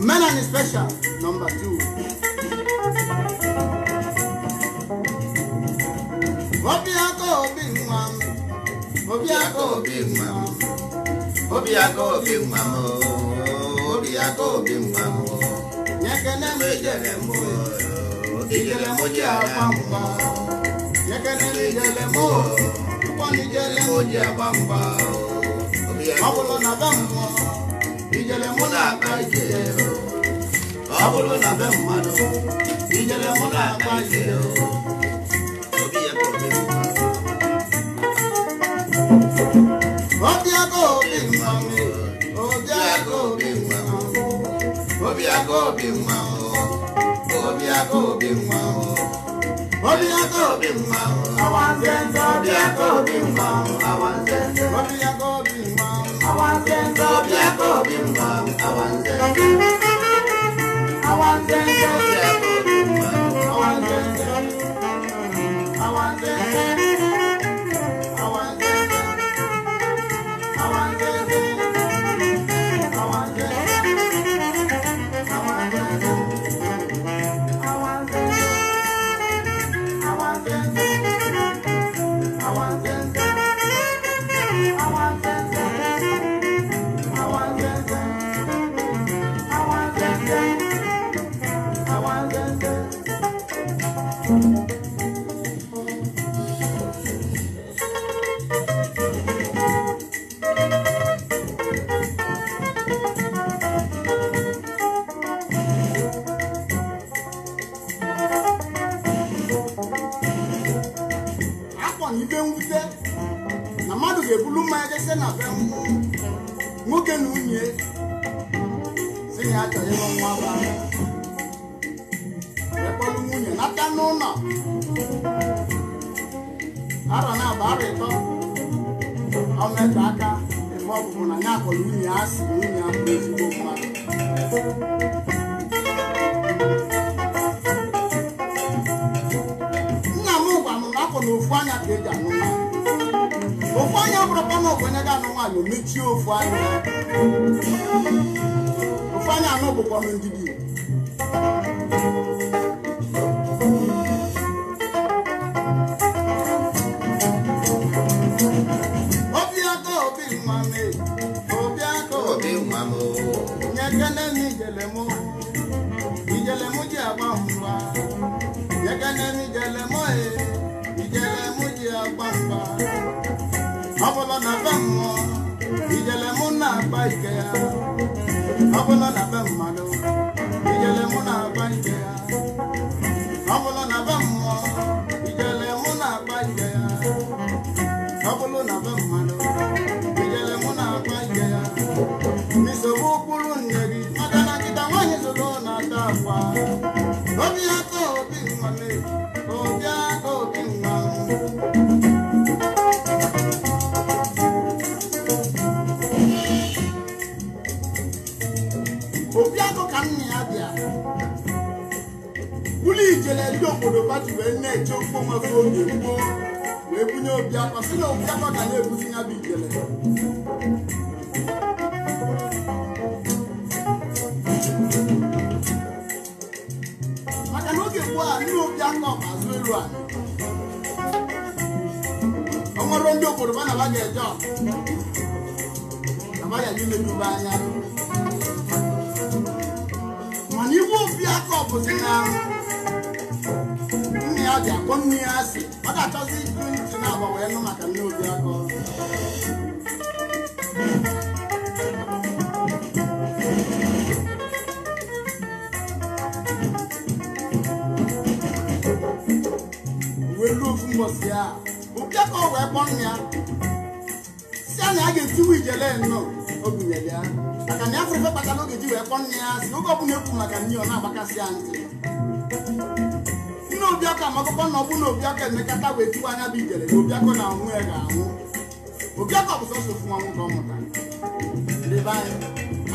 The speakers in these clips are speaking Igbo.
Omenani Special number 2. Obiako obi nwa m, Obiako obi nwa m, Obiako obi nwa m, Obiako obi nwa m. Nyekene m ijele m, ijele m ji agba mgba. Nyekene m ijele m, ụkpọ ijele m ji agba mgba. Ọ bụrụ na be mmụọ, ijele mụ na-akpa ike. Ọ bụrụ na be mmadụ, ijele mụ na-akpa ike. Obiako obi nwa m, Obiako obi nwa m, Obiako obi nwa m, Obiako obi nwa m, Obiako obi nwa m, awanzenze. Obiako obi nwa m, awanzenze. Obiako obi nwa m, awanzenze. Obiako obi nwa m, awanzenze. Awanzenze. Obiako obi nwa m, awanzenze. Awanzenze. Awanzenze. Awanzenze. Awanzenze. Awanzenze. Awanzenze. Awanzenze. Awanzenze. Awanzenze. Awanzenze. Awanzenze. Akwa na ibe mwute na mmadụ ga-ebulu mmanya jese na be nwoke na nwunye si na ya chọrọ ịlụ nwa ba wee kpọrọ nwunye nata n'ụlọ arọ na aba arọ ịtọ ọ metụ aka ebe ọ bụbụ na ya kpọrọ nwunye ya asị na nwunye ya bụ ezigbo mmadụ. Nna m gwa m na akpọ na ofu anya ka eji anụ nwaanyị. Ofu anya bụrụkwa na ọgụ onye ga-anụ nwaanyị o mechie ofu anya. Ofu anya anụ bụkwanụ ndidi. Obiako obi nwa m, Obiako obi nwa m, nyekene m ijele m, ijele m ji agba mgba. Nyekene m ijele m, ijele m ji agba mgba. Ọ bụrụ na be mmụọ, ijele mụ na-akpa ike ya. Ọ bụrụ na be mmadụ, ijele mụ na-akpa ike ya. Ọ bụrụ na be mmụọ, ijele mụ na-akpa ike ya. Ọ bụrụ na be mmadụ, ijele mụ na-akpa ike ya. Nsogbu ụkpụrụ nne gị, maka na nkịta nwaanyị zụrụ na-ata akwa. Obiako obi nwa m, Obiako obi nwa m. Obiako ka nna ya bịa ụlọ ijele ndị obodo pati wee na-eche okwu onwefe oge gboo wee bunye Obiako si na Obiako ga na-ebuzi ya bụ ijele. Maka na oge gboo a nne Obiako bụ azụ elu ala. O nwere ndị obodo ba na ba ga-eje ọgụ na ba ya imejuba anya. Mana iwu Obiako bụzi na nne ya ji akpọ nne ya asị, ọ ga-achọzi ịjụ ntị na-agba wee nụ maka nne Obiako. Wee ruo ofu mbọsị ya, Obiako wee kpọọ nne ya si ya na ya ga-etiwu ijele nnọọ o bunyere ya. Maka na afọ ife kpatara oge ji wee kpọọ nne ya asị, oge ọbụla ekwu maka nne ọ na-agbakasị ya ntị. Nne Obiako amakụkọ na ọ bụ na Obiako emekata wee tiwa anya bụ ijele na Obiako na onwe ya ga-anwụ. Obiako bụ sọsọ ofu nwa nwoke ọ mụtara. Ndị be anyị,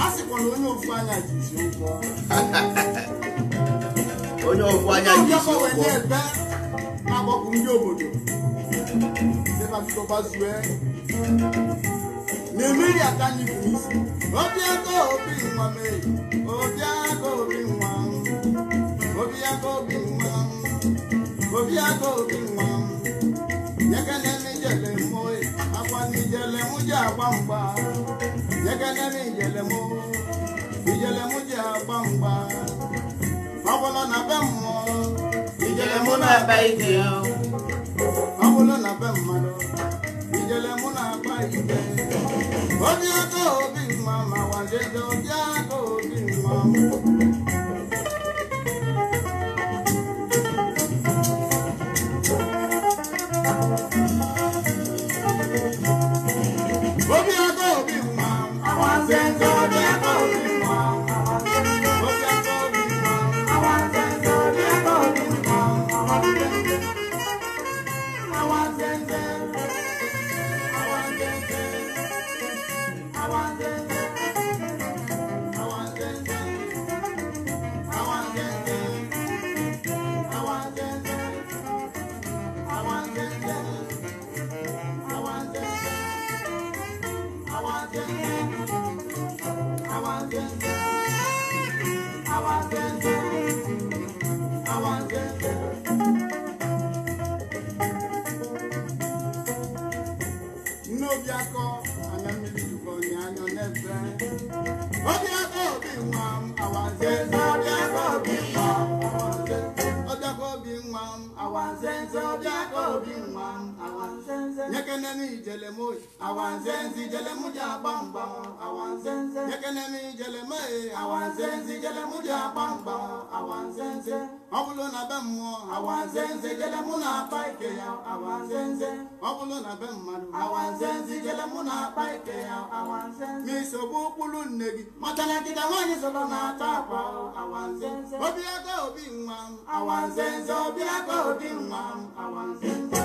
a sịkwa na onye ofu anya ji isi ụgwọ. Onye ofu anya ji isi Obiako wee ụgwọ. na-ebe na-agbapụ ndị obodo. Sị fa biko gbazue. Na-emeri aka anyị bụ n'isi. Obi aka obi nwa mee, obi aka obi nwa, obi aka obi nwa, obi aka obi nwa. Nyekene mi jele mo, akwa ni jele mu je agba mgba. Nyekene mi jele mo, ijele mu je agba mgba. Ọ bụrụ na be mmụọ, ijele mụ na-akpa ike. Ọ bụrụ na be mmadụ, ijele mụ na-akpa ike. Obi aka obi nwa ma wajede obi aka obi nwa. Obi aka obi nwa, awanzenze obi aka obi nwa. Obi aka obi nwa, awanzenze obi aka obi nwa. Awanzenze, awanzenze, awanzenze, awanzenze, awanzenze, awanzenze, awanzenze, awanzenze. Awanzenze, awanzenze, awanzenze, awanzenze. N'obi akọ anya mmiri jukọ nye anya n'ebe. Obi aka obi nwa m, awanzenze, obi aka obi nwa m, awanzenze, obi aka obi nwa m, awanzenze, obi aka obi nwa m, awanzenze. Nyekene mi ijele mo, awanzenze, ijele mu ji agba mgba, awanzenze. Nyekene mi ijele mo, awanzenze, ijele mu ji agba mgba, awanzenze. Ọ bụrụ na be mmụọ, awanzenze, ijele mụ na-akpa ike ya, awanzenze. Ọ bụrụ na be mmadụ, awanzenze, ijele mụ na-akpa ike ya, awanzenze. Ma isogbu ụkpụrụ nne gị, maka na nkịta nwaanyị sọrọ na-ata akwa, awanzenze. Obi aka obi nwa m, awanzenze, obi aka obi nwa m, awanzenze.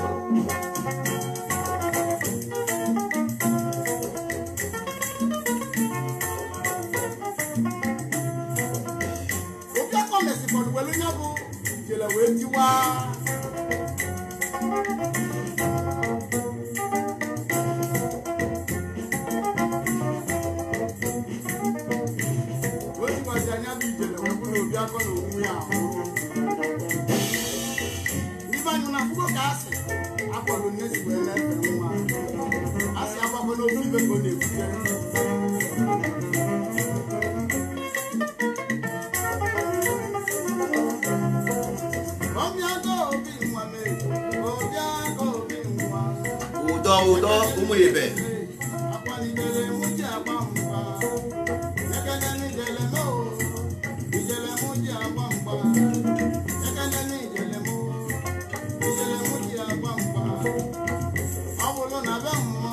Obi aka mesikwara welu nya bụ ijele wee tiwa. O tiwazi anya bụ ijele wee bụ na obi akọ na onwe ya ahụrụ. Ndị be anyị na akwụkwọ ka asị akwado nne si wee na-efe nwa. Asị akwakọ n'ofe ibe ka ọ na-ebute. Obi aka obi nwa mee, obi aka obi nwa. Udo udo ụmụ ibe. Akwanijele mụ ji agba mgba. Nyekene m ijele m o, ijele mụ ji agba mgba. Nyekene m ijele m o, ijele mụ ji agba mgba. Ọ bụrụ na be mmụọ,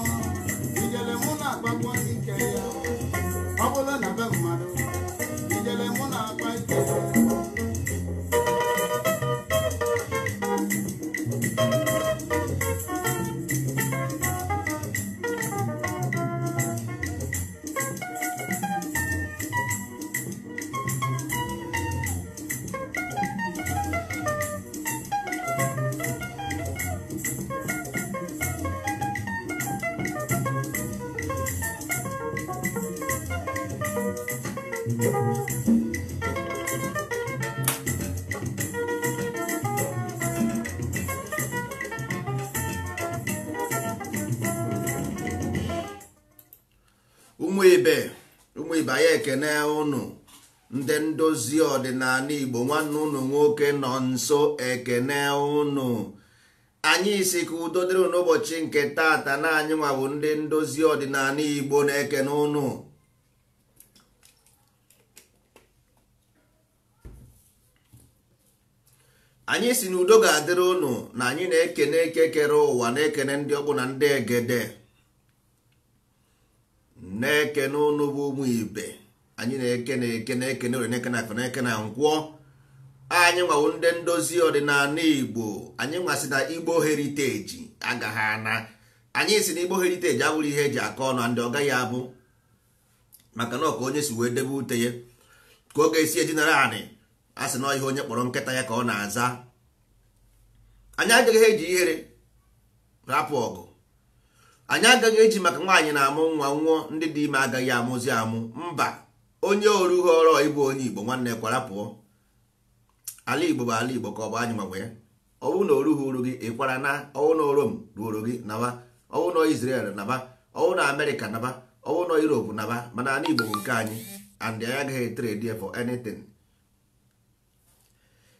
ijele mụ na-agbakwa ike ya. Ọ bụrụ na be mmadụ, ijele mụ na-akpa ike ya. Ụmụ ibe, ụmụ ibe, anyị ekene unu ndị ndozi ọdịnala Igbo. Nwanne unu nwoke nọ nso ekene unu. Anyị si ka udo dịrị unu n'ụbọchị nke taata na anyị nwawo ndị ndozi ọdịnala Igbo na-ekene unu. Anyị si na udo ga-adịrị unu, na anyị na-ekene eke kere ụwa, na-ekene ndị ọgbụ na ndị egede, na-ekene unu bụ ụmụ ibe. Anyị na-ekene ekene ekene ore, na-ekene afọ, na-ekene nkwọ. Anyị nwawo ndị ndozi ọdịnala Igbo. Anyị nwasị na Igbo heriteji agaghị ana. Anyị si na Igbo heriteji abụrụ ihe eji akọ ọnụ, ndị ọ gaghị abụ, maka na ọ ka onye si wee debe ute ya ka ọ ga-esi ejinara anị. A sị na ihe onye kpọrọ nkịta ya ka ọ na-aza. Anyị agaghị eji ihere rapụ ọgụ, Anyị agaghị eji maka nwaanyị na-amụ nwa nwụọ, ndị dị ime agaghị amụzi amụ. Mba, onye orughọrọ ịbụ onye Igbo, nwanne kwara pụọ. Ala Igbo bụ ala Igbo ka ọ bụ anyị nwanwe ya. Ọwụ na orughị uru gị, ịkwara na. Ọwụ na Rom ruoro gị, naba. Ọwụ na Israel, naba. Ọwụ na Amerịka, naba. Ọwụ na Europe, naba. Mana ala Igbo bụ nke anyị, and anyị agaghị trade for anything.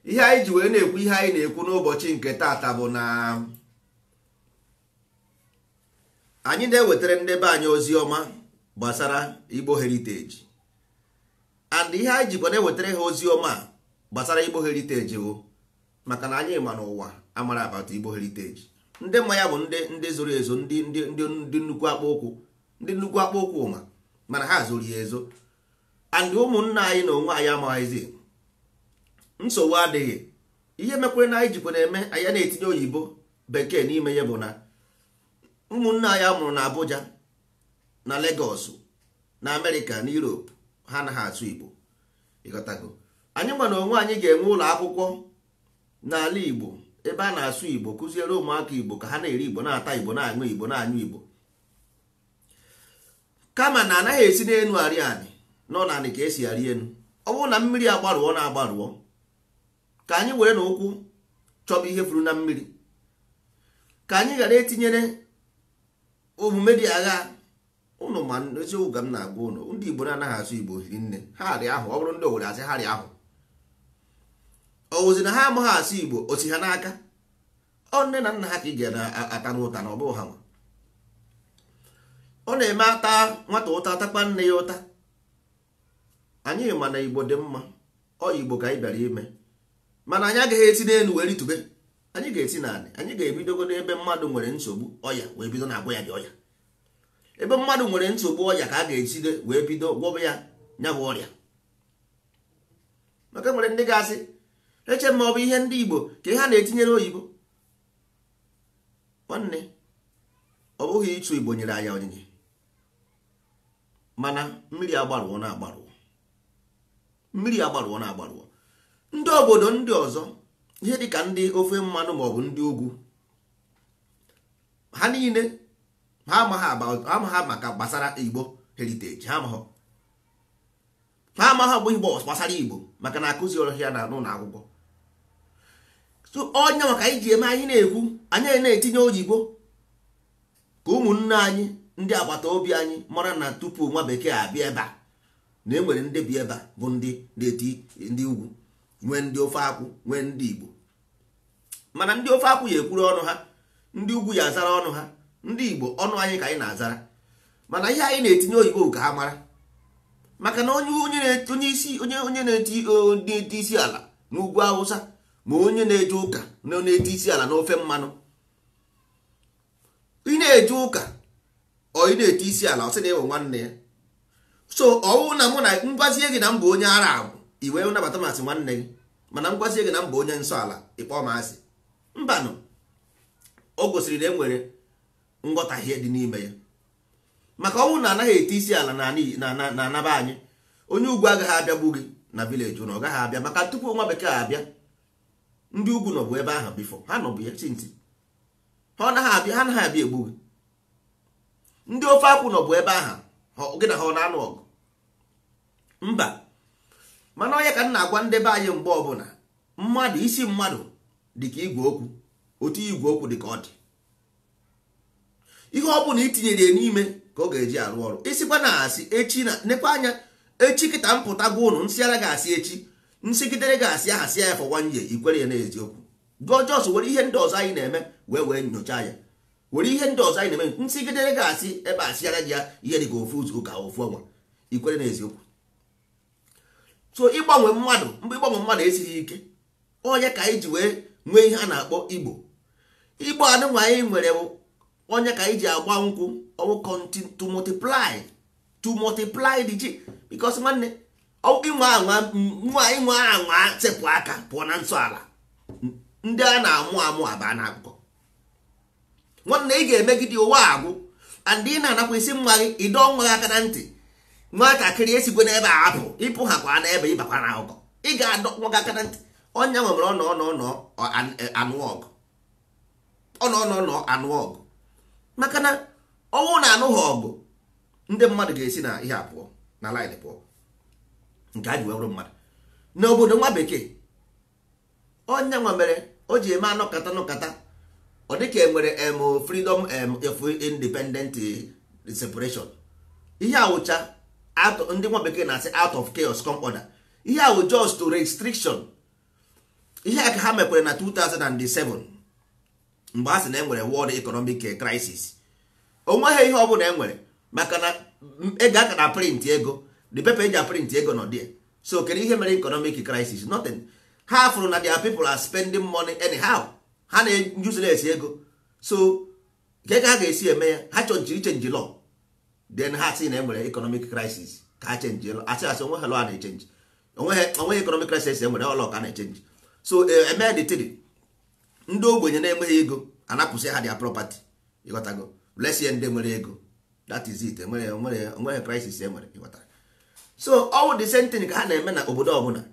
Ihe anyị ji wee na-ekwu ihe anyị na-ekwu n'ụbọchị nke taata bụ na anyị na-ewetara ndị be anyị ozi ọma gbasara Igbo heritage. And ihe anyị jikwa na-ewetara ha ozi ọma gbasara Igbo heritage bụ maka na anyị ma n'ụwa amara about Igbo heritage. Ndị mma ya bụ ndị zoro ezo, ndị nnukwu akpa ụkwụ, ndị nnukwu akpa ụkwụ ma mana ha zoro ya ezo. And ụmụnna anyị na onwe anyị amaghịzi. Nsogbu adịghị. Ihe mekwere na anyị jikwa na-eme anyị na-etinye oyibo bekee n'ime ya bụ na ụmụnne anyị amụrụ na Abuja, na Lagos, na Amerịka, na Europe, ha anaghị asụ Igbo. Ịghọtago? Anyị ma na onwe anyị ga-enwe ụlọ akwụkwọ n'ala Igbo ebe a na-asụ Igbo, kụziere ụmụaka Igbo ka ha na-eri Igbo, na-ata Igbo, na-aṅụ Igbo, na-anyụ Igbo. Kama na anaghị esi n'elu arị anị, nọ naanị ka esi arị elu. Ọ bụrụ na mmiri agbarụọ na-agbarụọ, ka anyị were na ụkwụ chọba ihe furu na mmiri, ka anyị ghara etinyere omume dị agha ụnụ. Ma eziokwu ka m na-agwa ụnụ, ndị Igbo na-anaghị asụ Igbo hiri nne ha arị ahụ. Ọ bụrụ ndị Owere asị ha arị ahụ, ọ wụzi na ha amaghị asụ Igbo, osi ha n'aka. Ọ nne na nna ha ka ị ga-ata n'ụta na ọ bụghị ha nwa. Ọ na-eme ata nwata ụta, atakwa nne ya ụta. Anyị ma na Igbo dị mma, ọ Igbo ka anyị bịara ime, mana anyị agaghị esi n'elu wee ritube. Anyị ga-esi n'anị. Anyị ga-ebidogo n'ebe mmadụ nwere nsogbu ọya wee bido na-agwọ ya dị ọya. Ebe mmadụ nwere nsogbu ọya ka a ga-ejide wee bido gwọba ya nya bụ ọrịa. Maka nwere ndị ga-asị eche ma ọ bụ ihe ndị Igbo ka ihe a na-etinyere oyibo. Nwanne, ọ bụghị ịchụ Igbo nyere anyị onyinye, mana mmiri agbarụọ na-agbarụọ, mmiri agbarụọ na-agbarụọ. Ndị obodo ndị ọzọ, ihe dịka ndị ofe mmanụ maọbụ ndị ugwu, ha niile ha amaghị maka gbasara Igbo heritage. Ha amaghị ọ bụ Igbo gbasara Igbo, maka na akụzi ọrụ ya na n'ụlọ akwụkwọ. So onye maka anyị ji eme anyị na-ekwu, anyị na-etinye oyibo ka ụmụnne anyị ndị agbata obi anyị mara na tupu nwa bekee abịa ebe a, na e nwere ndị bi ebe a bụ ndị na-eti ndị ugwu, nwee ndị ofe akwụ, nwee ndị Igbo. Mana ndị ofe akwụ ya ekwuru ọnụ ha, ndị ugwu ya azara ọnụ ha, ndị Igbo ọnụ anyị ka anyị na-azara. Mana ihe anyị na-etinye oyibo ka ha mara, maka na onye na-eti isi ala n'ugwu Awụsa, ma onye na-eje ụka na-eti isi ala n'ofe mmanụ. Ị na-eje ụka, ọ ị na-eti isi ala, ọ sị na ịwụ nwanne ya. So ọwụ na mụ na ngwazie gị na m bụ onye Arab, i wee nabata m asị nwanne gị. Mana ngwazie gị na m bụ onye nsọ ala, ịkpọ m asị. Mbanụ, o gosiri na e nwere nghọtahie dị n'ime ya. Maka ọnwụ na anaghị eti isi ala na anaba anyị, onye ugwu agaghị abịagbu gị na vileji ụnụ, ọ gaghị abịa. Maka tupu nwa bekee abịa, ndị ugwu nọbụ ebe ahụ bifo ha nọbụ ya sinti, ha anaghị abịa, ha anaghị abịa egbu gị. Ndị ofe akwụ nọbụ ebe ahụ, gị na ha ọ na-anụ ọgụ? Mba. Mana onye ka m na-agwa ndị be anyị mgbe ọbụla, mmadụ isi mmadụ dị ka igwe okwu, otu igwe okwu dị ka ọ dị. Ihe ọ bụla itinyere ya n'ime ka ọ ga-eji arụ ọrụ. Isikwa na asị echi na nekwa anya echi kịta mpụta gwa ụnụ nsị ara ga-asị echi, nsịgidere ga-asị aha sị ya for one year, ikwere ya n'eziokwu. Gọjọs were ihe ndị ọzọ anyị na-eme wee nyochaa ya, were ihe ndị ọzọ anyị na-eme nsịgidere ga-asị ebe asị ara gị ya ihe dị ka ofu izu ụka, ofu ọnwa, ikwere n'eziokwu. So ịgbanwe mmadụ, mgbe ịgbanwe mmadụ esighị ike. Onye ka anyị ji wee nwee ihe a na-akpọ Igbo. Igbo anụnwa anyị nwere bụ onye ka anyị ji agba nkwụ ọwụ continue to multiply, to multiply the G. Because nwanne, ịnwa anwa nwa ịnwa anwa sepụ aka pụọ na nsọ ala, ndị a na-amụ amụ aba na akụkọ. Nwanne, ị ga-emegide ụwa agwụ. And ị na-anakwa isi nwa gị, ịdọ nwa gị aka na ntị, nwatakịrị esigwe n'ebe a apụ, ịpụ ha kwa n'ebe ịbakwa na akụkọ. Ị ga-adọ nwa gị aka na ntị. Onye nwe mere ọ nọ ọ nọ anụ ọgụ, ọ nọ ọ nọ anụ ọgụ. Maka na Ọnwụ na anụ ha ọgụ, ndị mmadụ ga-esi na ihe a pụọ na line pụọ, nke a ji wee bụrụ mmadụ n'obodo nwa bekee. Onye nwa mere o ji eme anọkata nọkata, ọ dịka enwere em freedom, em of independent separation. Ihe awụcha ndị nwa bekee na-asị out of chaos come order. Ihe awụ just to restriction. Ihe a ka ha mekwere na 2007 mgbe a sị na enwere world economic crisis. O nweghị ihe ọ bụla enwere, maka na ego aka na print ego, the paper eji print ego nọ there. So kedu ihe mere economic crisis? Nothing. Ha fụrụ na their people are spending money anyhow, ha na useless ego. So nke ka ha ga-esi eme ya? Ha chọnchiri change law, then ha sị na enwere economic crisis ka ha change law. Asị asị onweghị law a na-echange, onweghị economic crisis enwere, law ka a na-echange. So eme the three ndị ogbenye na-enweghị ego anapụsị ha their property, ịghọtago, lesie ndị nwere ego. That is it. Enwere crisis enwere, ịghọtara? So all the same thing ka ha na-eme na obodo ọbụla.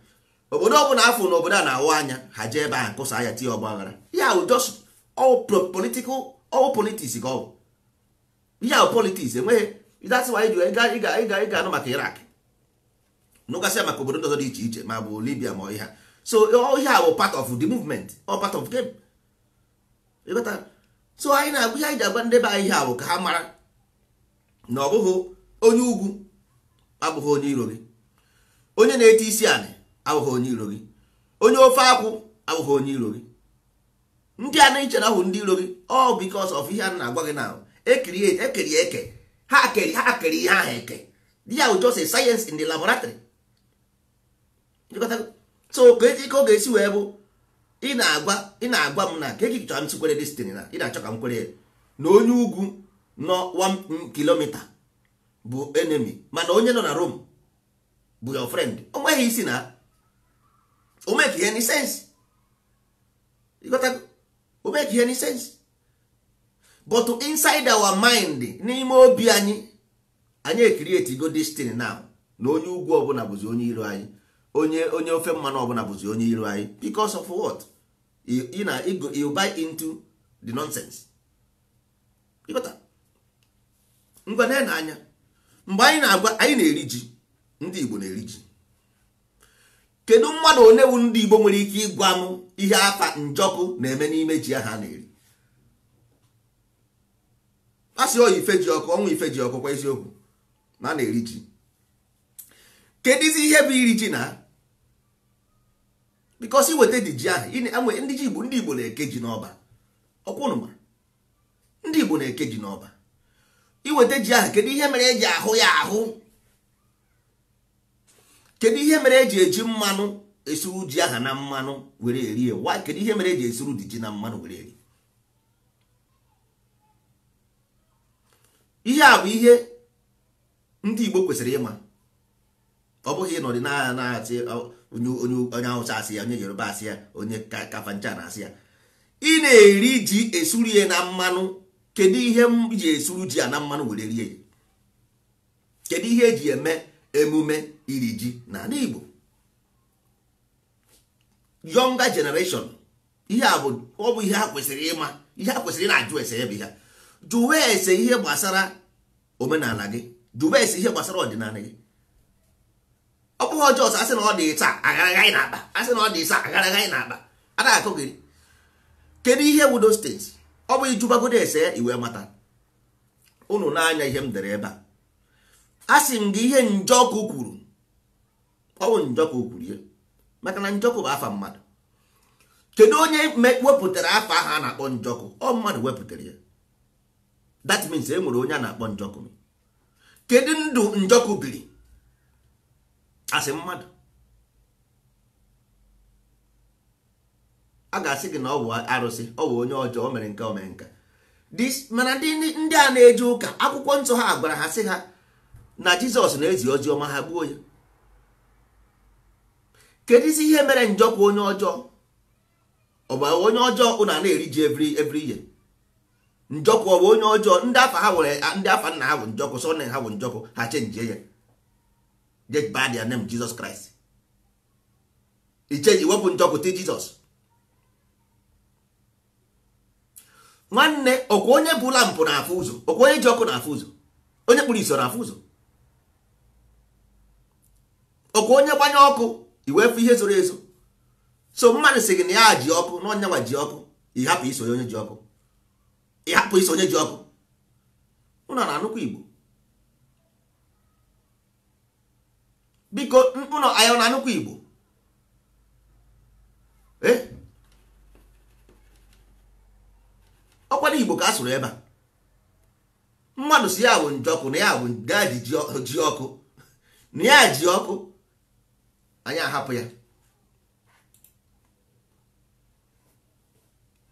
Obodo ọbụla afọ na obodo a na-awụ anya, ha jee ebe ahụ kụsa ya, tinye ọgba aghara. Ya wụ just all political, all politics ka ọ bụ. Ihe ahụ politics enweghị. That's why ị ga anụ maka Iraq, nụgasịa maka obodo ndị ọzọ dị iche iche, ma bụ Libya ma ihe. So ihe a bụ part of the movement or part of game, ịghọta? So anyị na-agwa ihe anyị ji agwa ndị be anyị ihe a bụ ka ha mara na ọ bụghị onye ugwu abụghị onye iro gị, onye na-ete isi anị abụghị onye iro gị, onye ofe akwụ abụghị onye iro gị. Ndị a na-echere ahụ ndị iro gị, all because of ihe a na-agwa gị na ekiri ekeri eke ha keri, ha keri ihe ahụ eke ya bụ just a science in the laboratory. So ka ọ ga-esi wee bụ ị na-agwa m na ka eki chọrọ m sikwere destiny na ị na-achọ ka m kwere ya na onye ugwu nọ 1 kilometer bụ enemy, mana onye nọ na Rome bụ your friend. O nweghị isi na o make any sense, o make any sense. But inside our mind, n'ime obi anyị, anyị ecreate go this thing now na onye ugwu ọbụla bụzi onye iro anyị, onye ofe mmanụ ọbụla bụzi onye iro anyị. Because of what? You na you buy into the nonsense, ịghọta? Ngwa, na anya mgbe anyị na-agwa anyị na-eri ji, ndị Igbo na-eri ji. Kedu mmadụ one wu ndị Igbo nwere ike ịgwa m ihe afa njọkụ na-eme n'ime ji ahụ a na-eri? A sị oyi ife ji ọkụ, ọnwụ ife ji ọkụ kwa eziokwu na a na-eri ji. Kedụzi ihe bụ iri ji na? Because iweta dị ji ahụ, ndị ji Igbo, ndị Igbo na-eke ji n'ọba ọkwụnụma, ndị Igbo na-eke ji n'ọba. Iweta ji ahụ, kedu ihe mere eji ahụ ya ahụ? Kedu ihe mere eji eji mmanụ esuru ji aha na mmanụ were erie? Why? Kedu ihe mere eji esuru dị ji na mmanụ were eri? Ihe a bụ ihe ndị Igbo kwesịrị ịma. Ọ bụghị ịnọdị na na-asị onye Hausa asị ya, onye Yoruba asị ya, onye Kafancha na-asị ya. Ị na-eri ji, esuru ya na mmanụ. Kedu ihe m ji esuru ji a na mmanụ were rie ya? Kedu ihe eji eme emume iri ji n'ala Igbo? Younger generation, ihe a bụ, ọ bụ ihe ha kwesịrị ịma, ihe ha kwesịrị na-ajụ ese ya bụ ihe. Jụwa ese ihe gbasara omenala gị, jụwa ese ihe gbasara ọdịnala gị. Ọ bụghị ọjọọ asị na ọ dị taa agharagha anyị na-akpa, asị na ọ dị taa agharagha anyị na-akpa, ada akụ gị. Kedu ihe bụ those things? Ọ bụ ijụbagodo ese ya iwe mata. Unu n'anya ihe m dere ebe a, a sị m gị ihe Njọkụ kwuru. Ọ bụ Njọkụ kwuru ya, maka na Njọkụ bụ afa mmadụ. Kedu onye wepụtara afa ahụ a na-akpọ Njọkụ? Ọ mmadụ wepụtara ya. That means e nwere onye a na-akpọ Njọkụ. Kedu ndụ Njọkụ biri asị mmadụ? A ga-asị gị na ọ bụ arụsị, ọ bụ onye ọjọọ, o mere nke, o mere nka. Mana ndị a na-eje ụka, akwụkwọ nsọ ha gwara ha sị ha na Jizọs na-ezi ozi ọma, ha gbuo ya. Kedụzi ihe mere Njọkụ onye ọjọọ? Ọ bụ onye ọjọọ ụna na-eri ji every year? Njọkụ ọ bụ onye ọjọọ? Ndị afa ha nwere, ndị afa nna ha bụ Njọkụ, sọ ha bụ Njọkụ, ha chenjie ya, get by their name Jesus Christ. Ichenji, wepụ Njọkụ ti Jizọs. Nwanne, ọkwa onye bụ lampụ na-afụ ụzọ, ọkwa onye ji ọkụ na-afụ ụzọ, onye kpụrụ isi na-afụ ụzọ, ọkwa onye gbanye ọkụ iwee fụ ihe zoro ezo. So mmadụ sị gị na ya ji ọkụ, na onye nwa ji ọkụ, ịhapụ iso onye ji ọkụ, ịhapụ iso onye ji ọkụ. Ụnụ na-anụkwa Igbo? Biko, ụnụ anyị na-anụkwa Igbo? Ọkwado Igbo ka a sụrụ ebe a. Mmadụ si ya bụ njọkụ, na ya bụ ji ọkụ, na ya ji ọkụ, anyị ahapụ ya,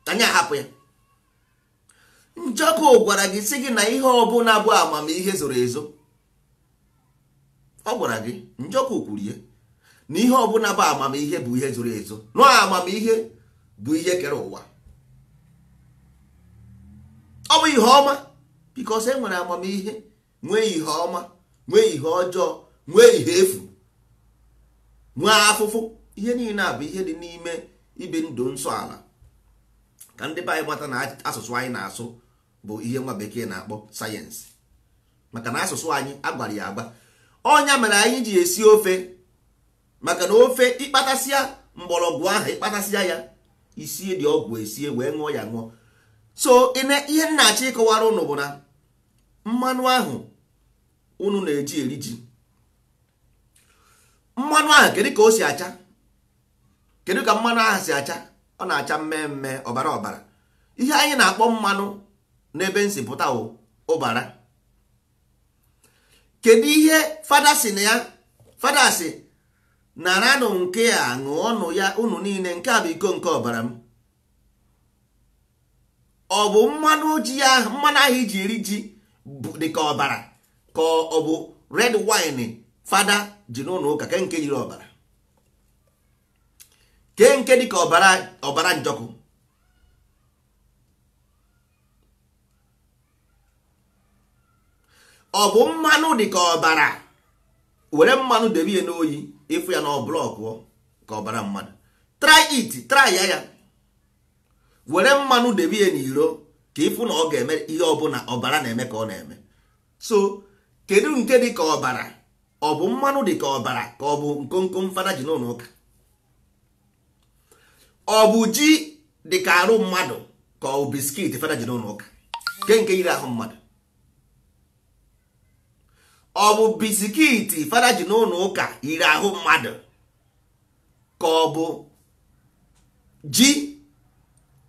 anyị ahapụ ya. Njọkụ gwara gị sị gị na ihe ọbụla bụ amamihe zoro ezo. Ọ gwara gị, Njọkụ kwuru ya na ihe ọbụla bụ amamihe bụ ihe zoro ezo, na amamihe bụ ihe kere ụwa. Ọ bụ ihe ọma, because e nwere amamihe, nwee ihe ọma, nwee ihe ọjọọ, nwee ihe efu, nwee afụfụ. Ihe niile a bụ ihe dị n'ime ibi ndụ nsọ ala. Ka ndị be anyị mata na asụsụ anyị na-asụ bụ ihe nwa bekee na-akpọ sayensị, maka na asụsụ anyị agwara ya agba. Ọnya mere anyị ji esi ofe, maka na ofe ịkpatasịa mgbọrọgwụ ahụ, ịkpatasịa ya isie dị ọgwụ esie wee ṅụọ ya ṅụọ. So ihe nna achọ ịkọwara ụnụ bụ na mmanụ ahụ unu na-eji eri ji, mmanụ ahụ kedu ka o si acha? Kedu ka mmanụ ahụ si acha? Ọ na-acha mmemme, ọbara ọbara. Ihe anyị na-akpọ mmanụ n'ebe nsi pụta ụbara. Kedu ihe fada si na ya? Fada si naranụ nke a ṅụọnụ ya unu niile, nke a bụ iko nke ọbara m. Ọ bụ mmanụ ji ahụ, mmanụ ahụ iji eri ji dịka ọbara, ka ọ bụ red wine fada ji n'ụlọ ụka ke nke yiri ọbara, ke nke dịka ọbara ọbara njọkụ. Ọ bụ mmanụ dịka ọbara, were mmanụ debe ya n'oyi, ịfụ ya na ọ blọkụọ ka ọbara mmadụ. Try it, try ya ya. Were mmanụ debe ya n'iro ka ịfụ na ọ ga-eme ihe ọbụla ọbara na-eme ka ọ na-eme. So kedu nke dịka ọbara? Ọ bụ mmanụ dịka ọbara ka ọ bụ nkomkom fada ji n'ụlọ ụka? Ọ bụ ji dịka arụ mmadụ ka ọ bụ biskit fada ji n'ụlọ ụka? Ke nke yiri ahụ mmadụ? Ọ bụ bisikiti fada ji n'ụlọ ụka yiri ahụ mmadụ ka ọ bụ ji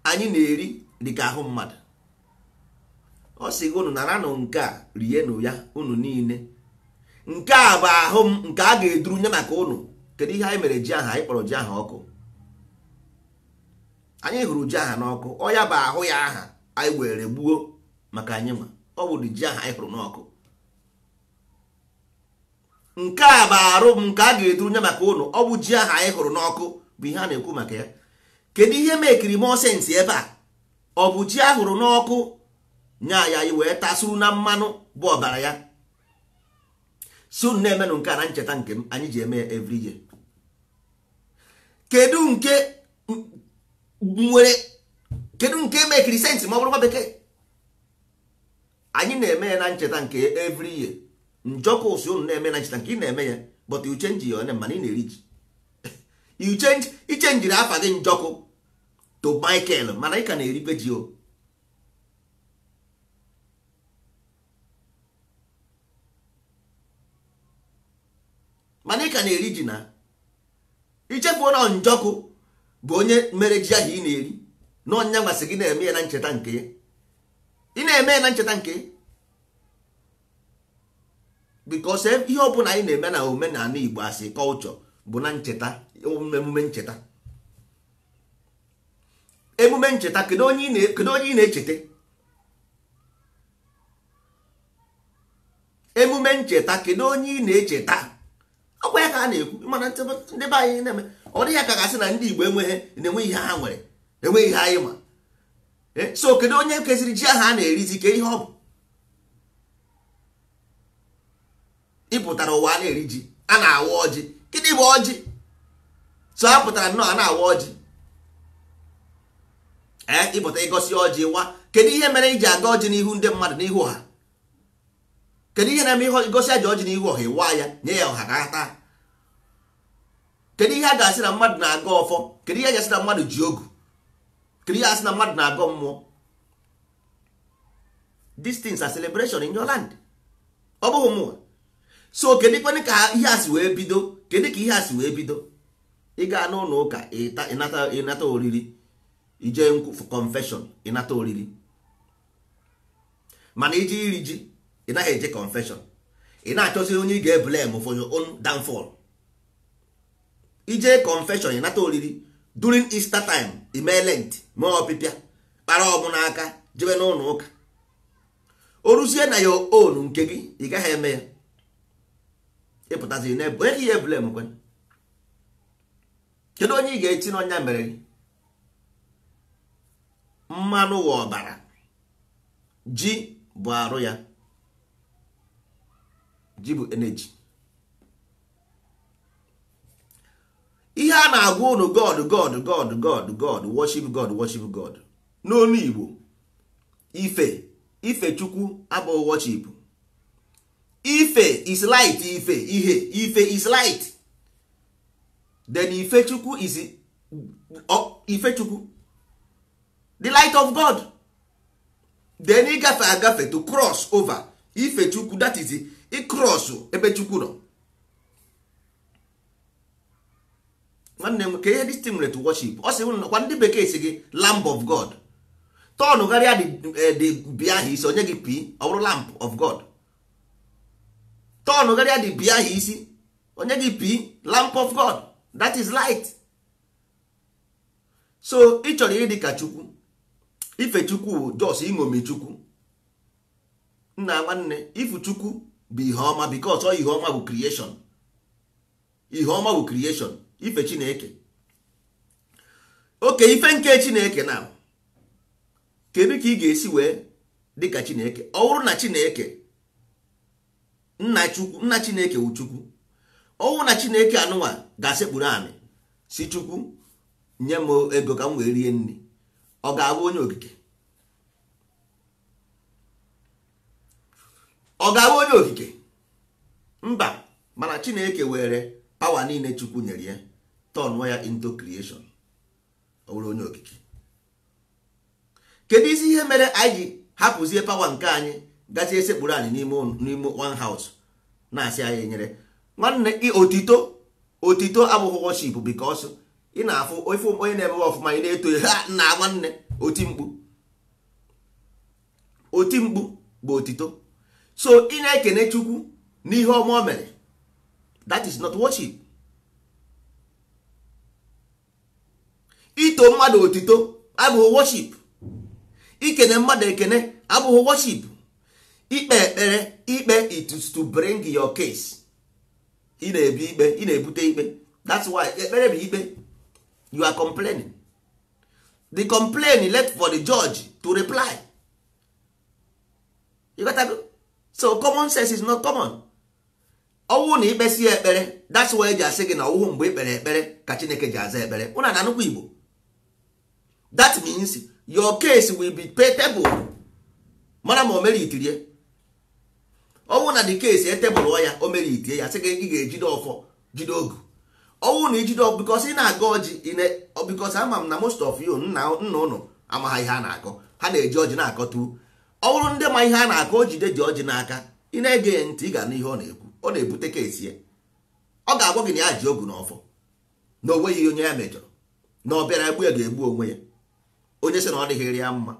anyị na-eri dịka ahụ mmadụ? Ọ sị gị unu naranụ nke a, rienụ ya unu niile, nke a bụ ahụ m nke a ga-eduru nye maka unu. Kedu ihe anyị mere ji ahụ? Anyị kpọrọ ji ahụ ọkụ, anyị hụrụ ji aha n'ọkụ. Ọ ya bụ ahụ ya aha anyị were gbuo maka anyị nwa. Ọ bụ ji aha anyị hụrụ n'ọkụ. Nke a bụ arụ m nke a ga-eduru nye maka unu. Ọ bụ ji aha anyị hụrụ n'ọkụ bụ ihe a na-ekwu maka ya. Kedu ihe mekiri more sense ebe a? Ọ bụ ji a hụrụ n'ọkụ nye ya anyị wee tasuru na mmanụ bụ ọbara ya. So na-emenụ nke a na ncheta nke m, anyị ji eme ya every year. Kedu nke nwere, kedu nke mekiri sense ma ọ bụrụ nwa bekee? Anyị na-eme ya na ncheta nke every year. Njọkụ ụsị unu na-eme na ncheta nke ị na-eme ya, but you change your name, mana ị na-eri ji. You change, i chenjiri afa gị Njọkụ to Michael, mana ị ka na-erikwe ji o. Mana ị ka na-eri ji na ichefuo na Njọkụ bụ onye mere ji ahụ ị na-eri, na onye nwasị gị na-eme ya na ncheta nke ya. Ị na-eme ya na ncheta nke ya because ihe ọbụla anyị na-eme na omenala Igbo asị culture bụ na ncheta, emume ncheta, emume ncheta. Kedu onye ị na-echeta? Emume ncheta, kedu onye ị na-echeta? Ọkwa ya ka a na-ekwu, mana ndị be anyị na-eme ọ dịghị ka gasị na ndị Igbo enweghị na-enwe ihe ha nwere, enweghị ihe anyị ma. So kedu onye keziri ji ahụ a na-erizi? Ka ihe ọ bụ ị pụtara ụwa a na-eri ji, a na-awa ọjị. Gịnị bụ ọjị? So a pụtara nnọọ a na-awa ọjị. Ịpụta ịgosi ọjị nwa, Kedu ihe mere iji aga ọjị n'ihu ndị mmadụ, n'ihu ọha? Kedu ihe na-eme ihe gosi aja ọjị n'ihu ọha, ịwa ya nye ya ọha ka ha taa? Kedu ihe a ga-asị na mmadụ na-aga ọfọ? Kedu ihe a ga-asị na mmadụ ji ogu? Kedu ihe a asị na mmadụ na-agọ mmụọ? These things are celebration in your land. Ọ bụghị mụnwa. So kedu kwenụ ka ihe a si wee bido? Kedu ka ihe a si wee bido? Ị gaa n'ụlọ ụka, ịnata oriri, ije confession, ịnata oriri. Mana iji iri ji, ị naghị eje confession. Ị na-achọzi onye ị ga-eblame for your own downfall. Ije confession, ịnata oriri. During Easter time, ime Lent, mee ọpịpịa, kpara ọmụ n'aka, jebe n'ụlọ ụka. O ruzie na your own nke gị, ị gaghị eme ya. Ịpụtazi n'ebe onye ka ihe blame kwen? Kedu onye ị ga-eti n'ọnya mere gị? Mmanụ wa ọbara, ji bụ arụ ya, ji bụ energy. Ihe a na-agwa unu, God, God, God, God, God, worship God, worship God. N'olu Igbo, ife ife Chukwu abụghị worship. Ife is light. Ife ihe, ife is light. Then ife Chukwu is ife Chukwu, the light of God. Then ịgafe agafe, to cross over, ife Chukwu, that is ịcross ebe Chukwu nọ. Nwanne m, ka ihe this thing nwere to worship? Ọ sị kwa ndị bekee si gị lamb of God. Tọn gharịa the bia ahụ isi, onye gị p ọ bụrụ lamp of God. Tọn gharịa the bia ahụ isi, onye gị p lamp of God, that is light. So ị chọrọ ịdị ka Chukwu, ife Chukwu, jos iṅomi Chukwu. Nna nwanne, ifu Chukwu bụ ihe ọma, because ọ ihe ọma bụ creation. Ihe ọma bụ creation. Ife Chineke, oke ife nke Chineke na kedu ka ị ga-esi wee dị ka Chineke? Ọ bụrụ na Chineke nna Chukwu, nna Chineke wụ Chukwu, ọ bụrụ na Chineke anụnwa ga-asekpuru anị si Chukwu nye m ego ka m wee rie nri, ọ ga-abụ onye okike? Ọ ga-abụ onye okike? Mba. Mana Chineke were power niile Chukwu nyere ya, turn ya into creation, ọ bụrụ onye okike. Kedu isi ihe mere anyị ji hapụzie power nke anyị, gazie esekpuru anyị n'ime one house na-asị anyị nyere? Nwanne, otito otito abụghị worship, because ị na-afụ ife onye na-emewe ọfụma, ị na-eto ya, ha nna nwanne, oti mkpu, oti mkpu bụ otito. So ị na-ekene Chukwu n'ihe ọma o mere, that is not worship. Ito mmadụ otito abụghị worship. Ikene mmadụ ekene abụghị worship. Ikpe ekpere, ikpe, it is to bring your case. Ị na-ebu ikpe, ị na-ebute ikpe. That's why ekpere bụ ikpe. You are complaining. The complaint left for the judge to reply. You got to go. So common sense is not common. Ọwụ na ikpe sie ekpere, that's why eji asị gị na ọwụhụ mgbe ikpere ekpere ka Chineke ji aza ekpere. Ụna na anụkwa Igbo. That means your case will be payable. Mara ma o mere itirie. Ọwụ na the case etebụl ya, o mere itie ya, sị gị ị ga-ejide ọfọ, jide ogu. Ọwụ na ijide ọfọ, because ị na-agọ ọjị, because ama m na most of you nna ụnụ amagha ihe a na-akọ. Ha na-eji ọjị na-akọtu. Ọ bụrụ ndị ma ihe a na-akọ, o jide dị ọjị n'aka, ị na-ege ya ntị, ị ga-anụ ihe ọ na-ekwu. Ọ na-ebute kesi ya. Ọ ga-agwa gị na ya ji ogu n'ọfọ, na o nweghị onye ya mejọrọ, na ọ bịara egbu ya ga-egbu onwe ya. Onye sị na ọ dịghịrị ya mma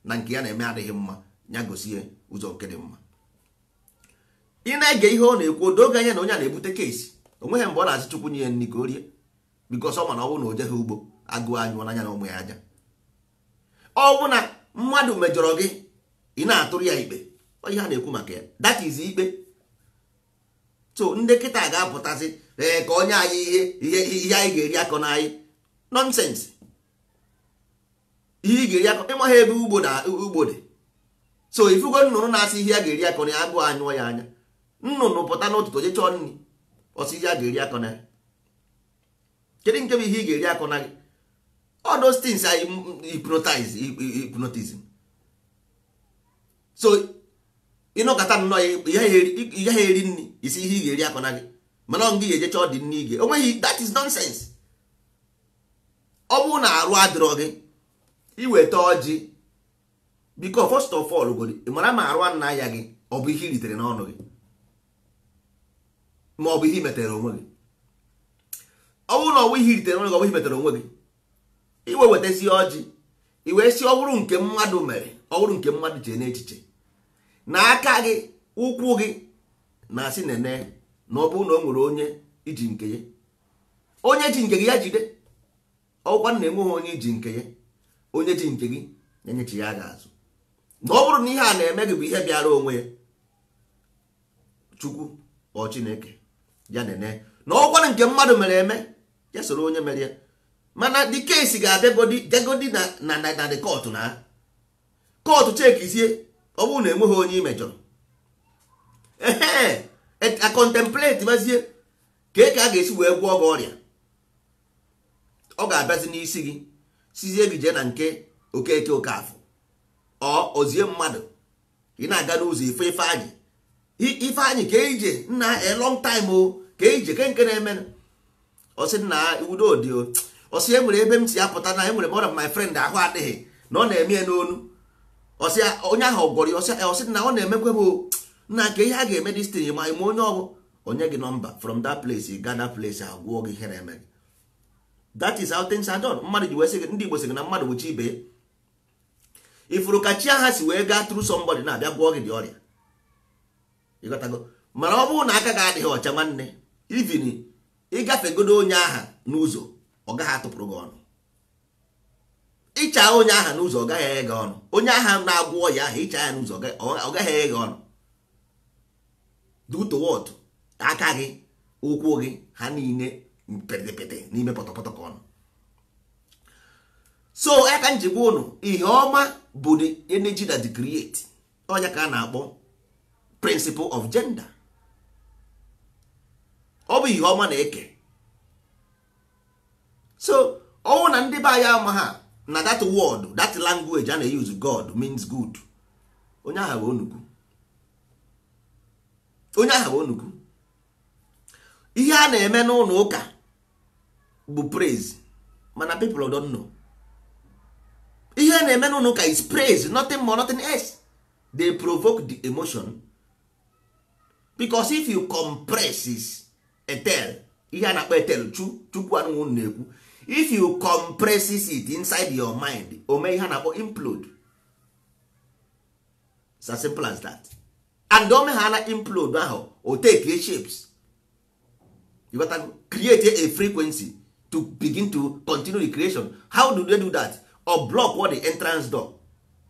na nke ya na-eme adịghị mma, ya gosi ya ụzọ nke dị mma. Ị na-ege ihe ọ na-ekwu, odoge anya na onye a na-ebute kesi. O nweghị mgbe ọ na-asị Chukwu nye ya nri ka o rie, because ọ ma na ọ bụrụ na o jeghị ugbo, agụụ anyụọ n'anya na ụmụ ya aja. Ọ bụ na mmadụ mejọrọ gị, ị na-atụrụ ya ikpe. Ọ ihe a na-ekwu maka ya, that is ikpe. So ndị kịta ga-apụtasị ee ka onye anyị ihe ihe ihe anyị ga-eri akọ na anyị. Nonsense. Ihe ị ga-eri akọ, ịmaghị ebe ugbo na ugbo dị. So ifugo nnụnụ na-asị ihe a ga-eri akọ na ya, agụụ anyụọ ya anya. Nnụnụ pụta n'ụtụtụ je chọọ nri, ọsị ihe a ga-eri akọ na ya. Kedu nke bụ ihe ị ga-eri akọ na gị? All those things are hypnotize, hypnotism. So ịnọkọta nnọọ, ị gaghị eri nri, isi ihe ị ga-eri akọna gị, mana ọ gị ga-ejecha ọ dị nne ige onweghị. That is nonsense. Ọ bụrụ na arụ adịrọ gị, iweta ọjị, biko, first of all godi mara ma arụ nna ya gị ọ bụ ihe i ritere n'ọnụ gị, ma ọ bụ ihe i metere onwe gị. Ọ bụrụ na ọ bụ ihe i ritere n'ọnụ gị, ọ bụ ihe i metere onwe gị, iwe wetazie ọjị, i wee si, ọ bụrụ nke mmadụ mere, ọ bụrụ nke mmadụ chee n'echiche na aka gị, ụkwụ gị na-asị nene, na ọ bụrụ na o nwere onye iji nke ya, onye ji nke gị ya jide. Ọkwa na enweghị onye iji nke ya, onye ji nke gị na-enyechi ya ga-azụ. Na ọ bụrụ na ihe a na-eme gị bụ ihe bịara onwe ya, Chukwu ọ Chineke ya nene. Na ọkwanụ nke mmadụ mere eme, ya soro onye mere ya. Mana the case ga-abịagodi gagodi na the court, na court chekizie. Ọ bụrụ na enweghị onye imejọrọ, ehe, a contemplate mazie ka a ga-esi wee gwọọ gị ọrịa. Ọ ga-abịazi n'isi gị, sizie gị jee na nke Okeke, Okafọ, ọ ozie mmadụ. Ị na-aga n'ụzọ, ife Ifeanyị, Ifeanyị, ka ije nna, a long time o, ka ije ke nke na-eme. Ọ sị nna, udo dị o. Ọ sị enwere ebe m si apụta na enwere m one of my friend ahụ adịghị na ọ na-eme ya n'onu. Ọsị onye ahụ gwọrọ ya. Ọsị na ọ na-emekwa m o nna, ka ihe a ga-eme destin ma ime onye ọbụ onye gị nọmba from that place, ị gaa that place, agwụọ gị ihe na-eme gị. That is how things are done. Mmadụ ji wee sị gị, ndị Igbo sị gị na mmadụ bụ chi ibe ya. Ifuru ka chi agha si wee gaa through somebody na-abịa gwọọ gị dị ọrịa, ịghọtago? Mana ọ bụrụ na aka gị adịghị ọcha, nwanne, even ịgafegodo onye aha n'ụzọ, ọ gaghị atụpụrụ gị ọnụ. Ịcha onye aha n'ụzọ, ọ gaghị eghe gị ọnụ. Onye agha na-agwọ ọya ahụ, ịcha ya n'ụzọ, ọ gaghị eghe gị ọnụ. Due to what? Aka gị, ụkwụ gị, ha niile pịtịpịtị n'ime pọtọpọtọ ka ọnụ. So ya ka m ji gwa ụnụ, ihe ọma bụ the energy that create. Ọnya ka a na-akpọ principle of gender. Ọ bụ ihe ọma na-eke. So ọnwụ na ndị be anyị ama ha na that word, that language a na-use, God means good. Onye ahụ bụ onukwu, onye ahụ bụ onukwu. Ihe a na-eme n'ụlọ ụka bụ praise, mana people don't know. Ihe a na-eme n'ụlọ ụka is praise, nothing more, nothing else. They provoke the emotion because if you compress is etel, ihe a na-akpọ etel chu chukwu anụnwụ na-ekwu, if you compress it inside your mind, o mee ihe a na-akpọ implode. It's as simple as that. And o ha na implode ahụ, o take shapes, you got to create a frequency to begin to continue the creation. How do they do that? Or block what? The entrance door.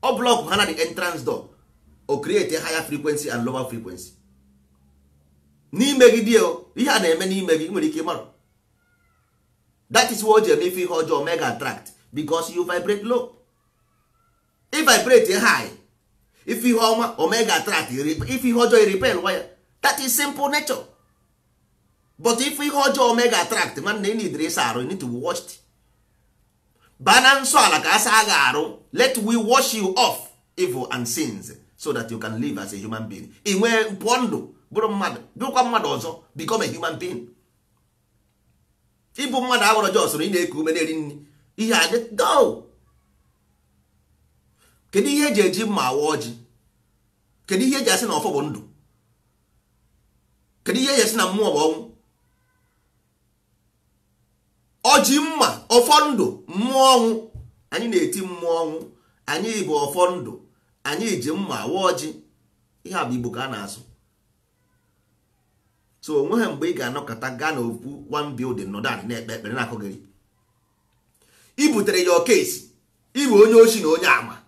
Or block ha na the entrance door, or create a higher frequency and lower frequency n'ime gị. Die o, ihe a na-eme n'ime gị nwere ike ịmara. That is what o ji eme ife ihe ọjọọ mega attract, because you vibrate low. If vibrate high, if ihe ọma, omega attract. If ihe ọjọọ, repel waya. That is simple nature. But if ihe ọjọọ omega attract, nwanne, you need ịsa arụ. You need to be washed. Baa na nsọ ala ka a saa gị arụ. Let we wash you off evil and sins so that you can live as a human being. Ị nwee pụọ ndụ, bụrụ mmadụ, bụrụkwa mmadụ ọzọ, become a human being. Ịbụ mmadụ abụrụ just ị na-eku ume, na-eri nri. Ihe a dị go. Kedu ihe eji eji mma awa ọjị? Kedu ihe eji asị na ọfọ bụ ndụ? Kedu ihe eji asị na mmụọ bụ ọnwụ? Ọjị, mma, ọfọ ndụ, mmụọ ọnwụ. Anyị na-eti mmụọ ọnwụ, anyị bụ ọfọ ndụ, anyị ji mma awa ọjị. Ihe a bụ Igbo ka a na-asụ. So onweghị mgbe ị ga-anọkọta gaa n'okwu one building, nọdụ anị na-ekpe ekpere na-akụghịrị. I butere ya case, ịbụ onye ochi na onye ama,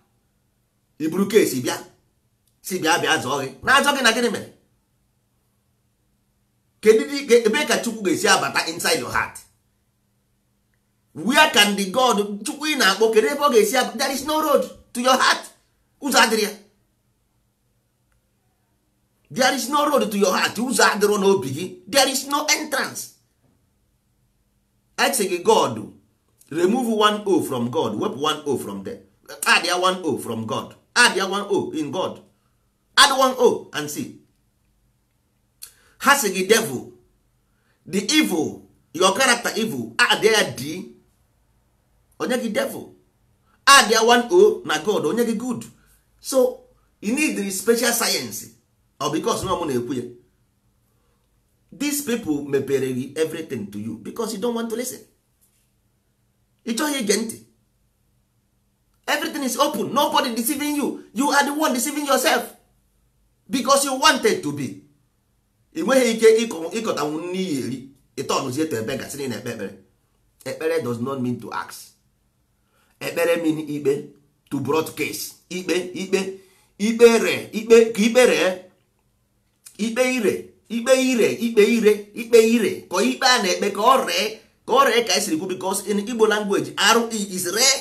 iburu case bịa, si bịa bịa zọọ gị, na-azọ gị na gịnị mere? Kedu ebe ka Chukwu ga-esi abata inside your heart? Where can the God, Chukwu ị na-akpọ, kedu ebe ọ ga-esi abata? There is no road to your heart. Ụzọ adịrị ya. There is no road to your heart. Ụzọ adịrọ n'obi gị. There is no entrance. I say gị God, remove one O from God. Wepụ one O from there, add ya one O from God, add ya one O in God. Add one O and see. Ha sị gị devil, the evil, your character evil, add ya D, onye gị devil. Add ya one O na God, onye gị good. So you need the special science or because no mụ na-ekwu ya. These people mepere gị everything to you because you don't want to listen. Ị chọghị ige ntị. Everything is open, nobody deceiving you. You are the one deceiving yourself because you wanted to be. Ị nweghị ike ịkọtanwu n'iyi eri ịtọnụzie to ebe gasị na ekpe ekpere. Ekpere does not mean to ask. Ekpere mean ikpe, to brought case. Ikpe, ikpe, ikpere, ikpe ka ikpere, ikpe ire, ikpe ire, ikpe ire, ikpe ire, ka ikpe a na-ekpe ka ọ ree, ka ọ ree ka esiri kwu, because in Igbo language re is ree.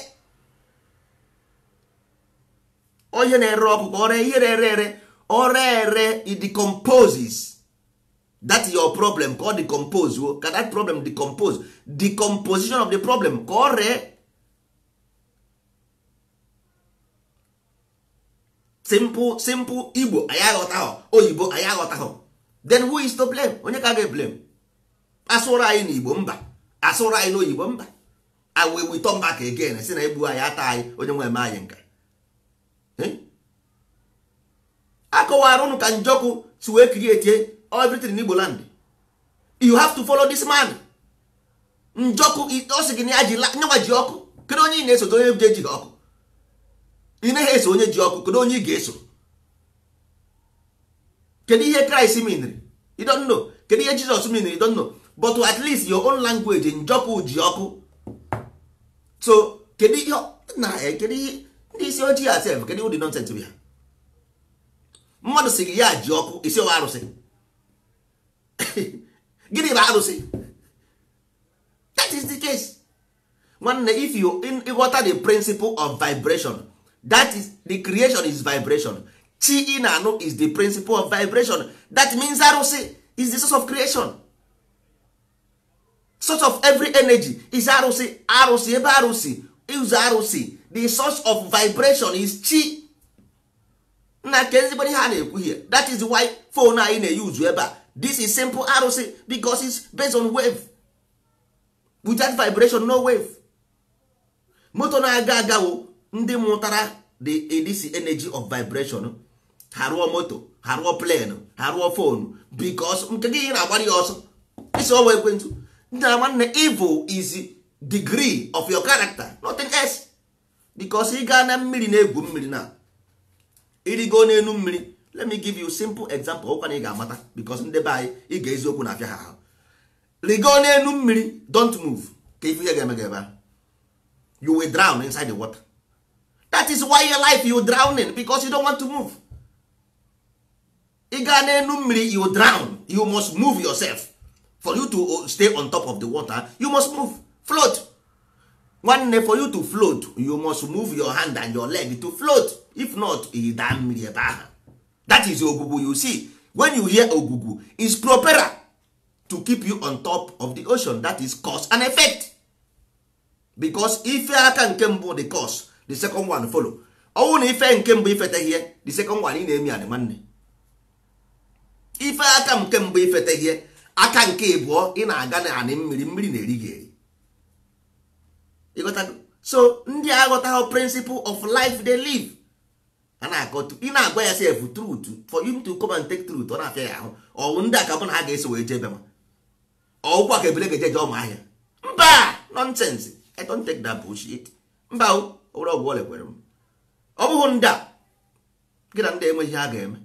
Onye na-ere ọkụ ka ọ ree ihe na-ere ere, ọ ree ere, it decomposes. That your problem ka ọ decompose o, ka that problem decompose, decomposition of the problem ka ọ ree. Simple, simple Igbo anyị aghọtaghọ, oyibo anyị aghọtaghọ. Then who is to blame? Onye ka ga-eblame? Asụrụ anyị n'Igbo mba, asụrụ anyị n'oyibo mba. And we will turn back again si na egbu anyị ata anyị, onye nwe eme anyị nka. Akọwara ụnụ ka Njọkụ si wee create everything in Igbo land. You have to follow this man. Njọkụ ọ sị gị na ya ji nyanwa ji ọkụ. Kedu onye ị na-esote? Onye ji ejighị ọkụ. Ị naghị eso onye ji ọkụ, kedu onye ị ga-eso? Kedu ihe Christ meanri? You don't know. Kedu ihe Jesus meanri? You don't know. But at least your own language, Njọkụ ji ọkụ. So kedu ihe na kedu ihe ndị isi ojii asef, kedu ụdị nonsense bụ ya? Mmadụ sị gị ya ji ọkụ, isi ọwa arụsị. Gịnị bụ arụsị? That is the case. Nwanne, if you ịghọta the principle of vibration, that is the creation is vibration. Chi ị na-anụ is the principle of vibration. That means arụsị is the source of creation. Source of every energy is arụsị. Arụsị ebe arụsị is arụsị. The source of vibration is chi. Na ka ezigbo ihe a na-ekwu here. That is why phone anyị na-eyuzu ebe a. This is simple arụsị because it's based on wave. Without vibration, no wave. Moto na-aga agawo ndị mụtara the this energy of vibration, ha rụọ moto, ha rụọ plane, ha rụọ phone, because nke gị na-agbara ya ọsọ isi ọwa ekwentị. Ndị na nwanne, evil is degree of your character, nothing else. Because ị gaa na mmiri na-egwu mmiri na irigo n'elu mmiri. Let me give you simple example ọkwa na ị ga-amata, because ndị be anyị ị ga-eziokwu na afịa ha ahụ. Rigo n'elu mmiri, don't move, ka ife ihe ga-eme gị ebe ahụ. You will drown inside the water. That is why your life you drowning, because you don't want to move. Ị gaa n'elu mmiri, you drown. You must move yourself. For you to stay on top of the water, you must move. Float. Nwanne, for you to float, you must move your hand and your leg to float. If not, ị daa mmiri ebe ahụ. That is ogugu. You see, when you hear ogugu, is propeller to keep you on top of the ocean. That is cause and effect. Because ife aka nke mbụ the cause, the second one follow. Ọwụ na ife nke mbụ ifete ihe, the second one ị na-emi anị nwanne. Ife aka nke mbụ ifete ihe, aka nke ịbụọ ị na-aga na anị mmiri, mmiri na-eri gị eri. Ịghọtago? So ndị aghọtaghị principle of life they live. A na-akọtu, ị na-agwa ya sef truth for you to come and take truth, ọ na-afịa ya ahụ. Ọwụ ndị aka bụ na ha ga-eso wee jee ebe ma ọwụkwa ka ebele ga-eje ọma ahịa. Mba, nonsense. I don't take that bullshit. Mba o, ọbụrụ ọgwụ ọla kwere m. Ọ bụghị ndị a gị na ndị enweghị ihe a ga-eme.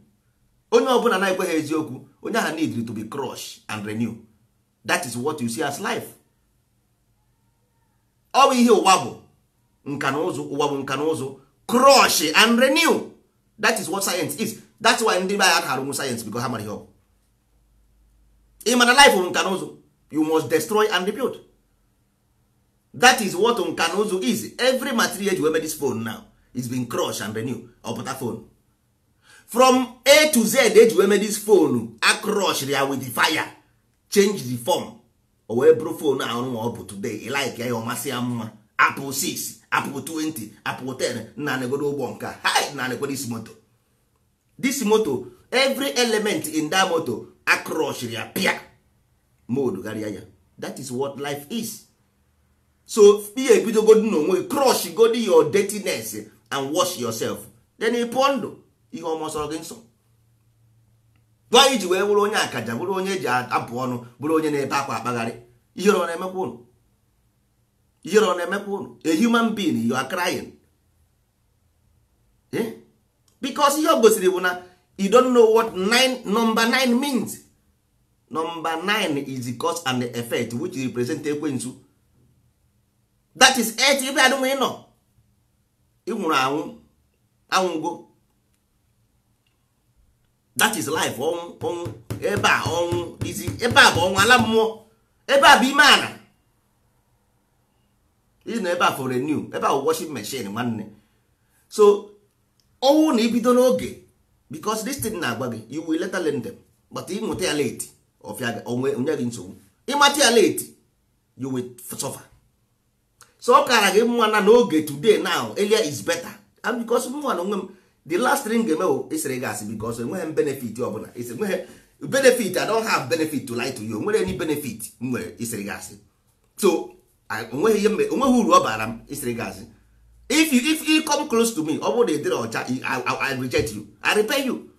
Onye ọbụla na-ekweghị eziokwu, onye ahụ need to be crushed and renew. That is what you see as life. Ọ bụ ihe ụwa bụ nka na ụzụ, ụwa bụ nka na ụzụ, crush and renew. That is what science is. That's why ndị be anyị arụnwu science, because ha mara ihe ọ bụ. Ị ma na life bụ nka na ụzụ, you must destroy and rebuild. That is what nka na ụzụ is. Every material you make this phone now is been crushed and renew. Ọpụta phone from A to Z eji wee mee this phone, a crush ya with the fire, change the form, o wee bụrụ phone ahụ ọ bụ today. Ị like ya, ọ masị ya mma. Apple 6, Apple 20, Apple 10, nna negodo ụgbọ nka, hi, nna negodo isi moto. This moto, every element in that moto across ya pịa mode gharịa ya. That is what life is. So ihe ebidogodi n'onwe gị, crush godi your dirtiness and wash yourself, then ị pụọ ndụ. Ihe ọma sọrọ gị nsọ. Gwa iji wee bụrụ onye akaja, bụrụ onye eji apụ ọnụ, bụrụ onye na-ebe akwa akpagharị. Ihere ọ na-emekwa ụnụ? Ihere ọ na-emekwa ụnụ? A human being, you are crying. Eh? Because ihe o gosiri bụ na you don't know what nine, number 9 means. Number 9 is the cause and the effect, which represent ekwensu. That is 8. Ebe adịnwe ị nọ, ị nwụrụ anwụ, anwụgo. That is life. Ọnwụ, ọnwụ ebe a, ọnwụ izi ebe a bụ ọnwụ ala mmụọ. Ebe a bụ ime ana ị nọ ebe a for renew. Ebe a bụ washing machine, nwanne. So ọnwụ na ibido n'oge, because this thing na-agwa gị, you will later learn them, but ịmụta ya late, ọfịa onwe onye gị nsogbu. Ịmata ya late, you will suffer. So ọ kara gị mma na n'oge, today, now, earlier is better. And because mụnwa na onwe m, the last thing ga-eme bụ ịsịrị gị asị, because enweghị m benefit ọbụla. Enweghị benefit. I don't have benefit to lie to you. Onwere any benefit m nwere ịsịrị gị asị? So onweghị ihe onweghị uru ọ bara m ịsịrị gị asị. If you come close to me, ọ bụrụ na ị dịrị ọcha, I reject you, I repel you.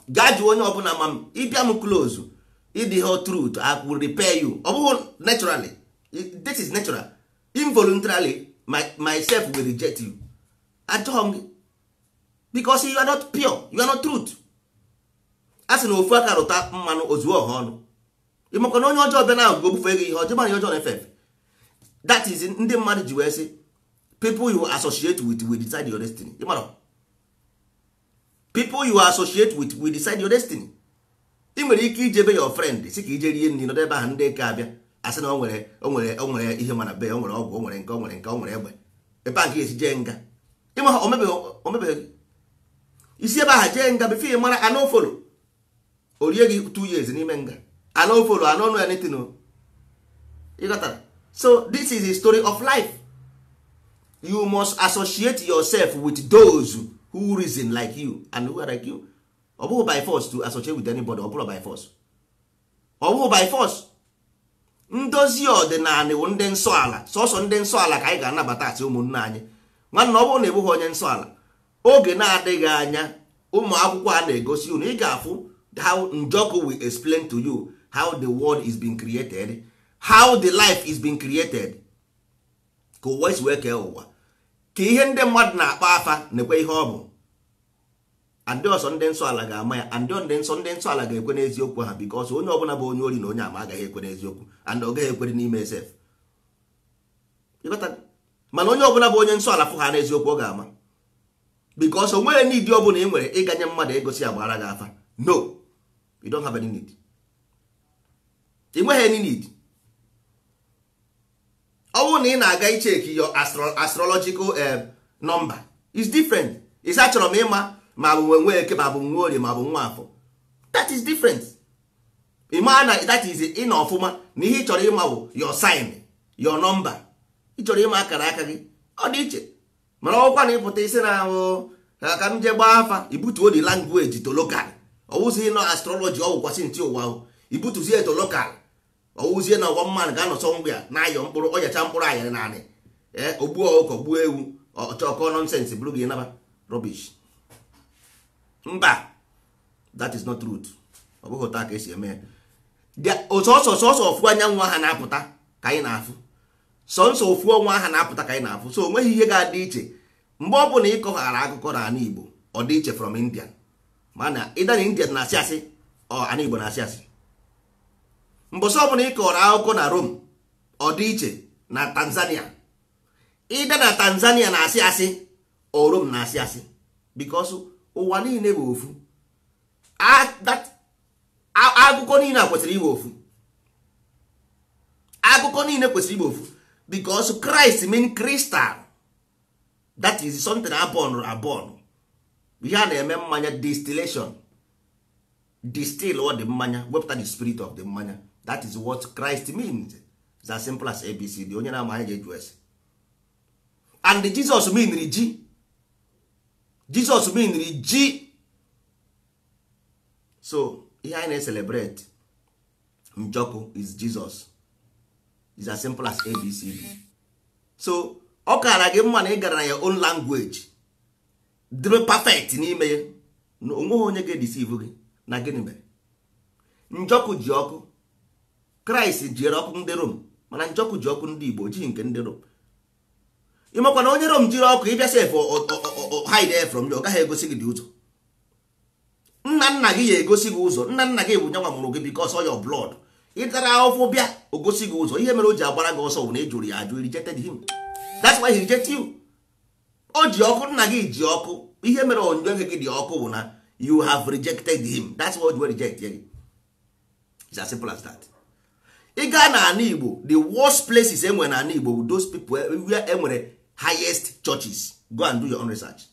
Gaa jụọ onye ọbụla ma m. Ịbịa m close, ịdị ha truth, I will repel you. Ọ bụghị naturally, this is natural. Involuntarily, myself will reject you. Achọghị m gị because you are not pure, you are not truth. A sị na ofu aka rụta mmanụ ozuo ọha ọnụ. Ịmakwa na onye ọjọọ bịa na agụgụ obufe gị ihe ọjọọ, mana ihe ọjọọ na-efe efe. That is ndị mmadụ ji wee sị, people you associate with will decide your destiny. Ịmara, people you associate with will decide your destiny. Ị nwere ike ijebe your friend si ka ije rie nri, nọdụ ebe ahụ, ndị eke abịa, asị na o nwere ihe mana be o nwere ọgwụ, o nwere nke, o nwere nke, o nwere egbe. Ebe a nke esi jee nga, ịma ha omebeghị isi ebe ahụ jee nga before ị mara anụ follow o rie gị 2 years n'ime nga, anụ follow anụ ọnụ anything o ịghọtara. So this is the story of life. You must associate yourself with those who reason like you and who are like you. Ọ bụghị by force to associate with anybody. Ọ bụrụ by force, ọ bụghị by force. Ndozi ọdịnala wụ ndị nsọ ala, sọsọ ndị nsọ ala ka anyị ga-anabata asị ụmụnne anyị. Nwanne, ọ bụrụ na ị bụghị onye nsọ ala, oge na-adịghị anya, ụmụ akwụkwọ a na-egosi unu, ị ga-afụ how Njoku will explain to you how the world is being created, how the life is being created, ka ụwa esi wee kee ụwa, ka ihe ndị mmadụ na-akpa afa na-ekwe ihe ọ bụ. Andị ọsọ ndị nsọ ala ga-ama ya, andị ndị nsọ ala ga-ekwe n'eziokwu ha, because onye ọbụla bụ onye ori na onye ama agaghị ekwe n'eziokwu, and ọ gaghị ekwere n'ime sef. Ịghọta? Mana onye ọbụla bụ onye nsọ ala fụ ha n'eziokwu, ọ ga-ama, because o nwere need ọbụla ị nwere ịganye mmadụ egosi agbara gị afa. No, you don't have any need. Ị nweghị any need. Ọ bụrụ na ị na-aga icheki your astrological number is different. Is achọrọ m ịma ma bụ nwe eke, ma bụ nwa orie, ma bụ nwa afọ, that is different. Ịma na that is ịna ọfụma na ihe ị chọrọ ịma bụ your sign, your number. Ị chọrọ ịma akara aka gị, ọ dị iche. Mana ọkwa na ịpụta isi na ahụ ka m jee gbaa afa, ibutuo the language to local. Ọwụzie nọ astrology, ọ wụkwasị ntị ụwa ahụ, ibutuzie to local. Ọwụzie na ọgwa mmadụ ga-anọ ngwa ya na-ayọ mkpụrụ, ọyacha mkpụrụ ayarị naanị ee, ogbuo ọkụkọ, gbuo ewu, ọchọkọ nonsense bụrụ gị naba rubbish. Mba, that is not truth. Ọ bụghị otu a ka esi eme ya. Sọsọ ofu anyanwụ aha na-apụta ka anyị na-afụ, sọnsọ ofu ọnwa aha na-apụta ka anyị na-afụ. So o nweghị ihe ga-adị iche mgbe ọ bụla ịkọghara akụkọ n'ala Igbo, ọ dị iche from Indian. Mana ịda na Indian na-asị asị, ọ ana Igbo na-asị asị. Mbọsị ọbụla ị kọrọ akụkọ na Rome, ọ dị iche na Tanzania. Ịda na Tanzania na-asị asị, ọ Rome na-asị asị, because ụwa niile bụ ofu. Akụkọ niile a kwesịrị ịbụ ofu. Akụkọ niile kwesịrị ịbụ ofu, because Christ mean crystal. That is something abon abon. Ihe a na-eme mmanya, distillation, distill what the mmanya, wepụta the spirit of the mmanya. That is what Christ means. It's as simple as ABCD. Onye na-ama anya ga-eju ese. And Jesus mean ji. Jizọs meanri ji. So ihe anyị na-celebrate njọkụ is Jesus. Is as simple as ABCD. So ọ kara gị mma na ị gara na your own language, dịrị perfect n'ime ya, onweghị onye ga-edeceive gị. Na gịnị mere njọkụ ji ọkụ? Kraịst jiri ọkụ ndị Rom, mana njọkụ ji ọkụ ndị Igbo, jighị nke ndị Rom. Ịmakwa na onye Rom jiri ọkụ ịbịa sef hide from you, ọ gaghị egosi gị dị ụzọ. Nna nna gị ya egosi gị ụzọ. Nna nna gị bụ nyanwa mụrụ gị, because of your blood. Ịtara ahụhụ bịa, o gosi gị ụzọ. Ihe mere o ji agbara gị ọsọ bụ na ị jụrụ ya ajụ. Rejected him, that's why he reject you. O ji ọkụ, nna gị ji ọkụ. Ihe mere onyinye gị dị ọkụ bụ na you have rejected him, that's why o ji reject gị. It's as simple as that. Ị gaa n'ala Igbo, the worst places e nwere n'ala Igbo bụ those people where e nwere highest churches. Go and do your own research.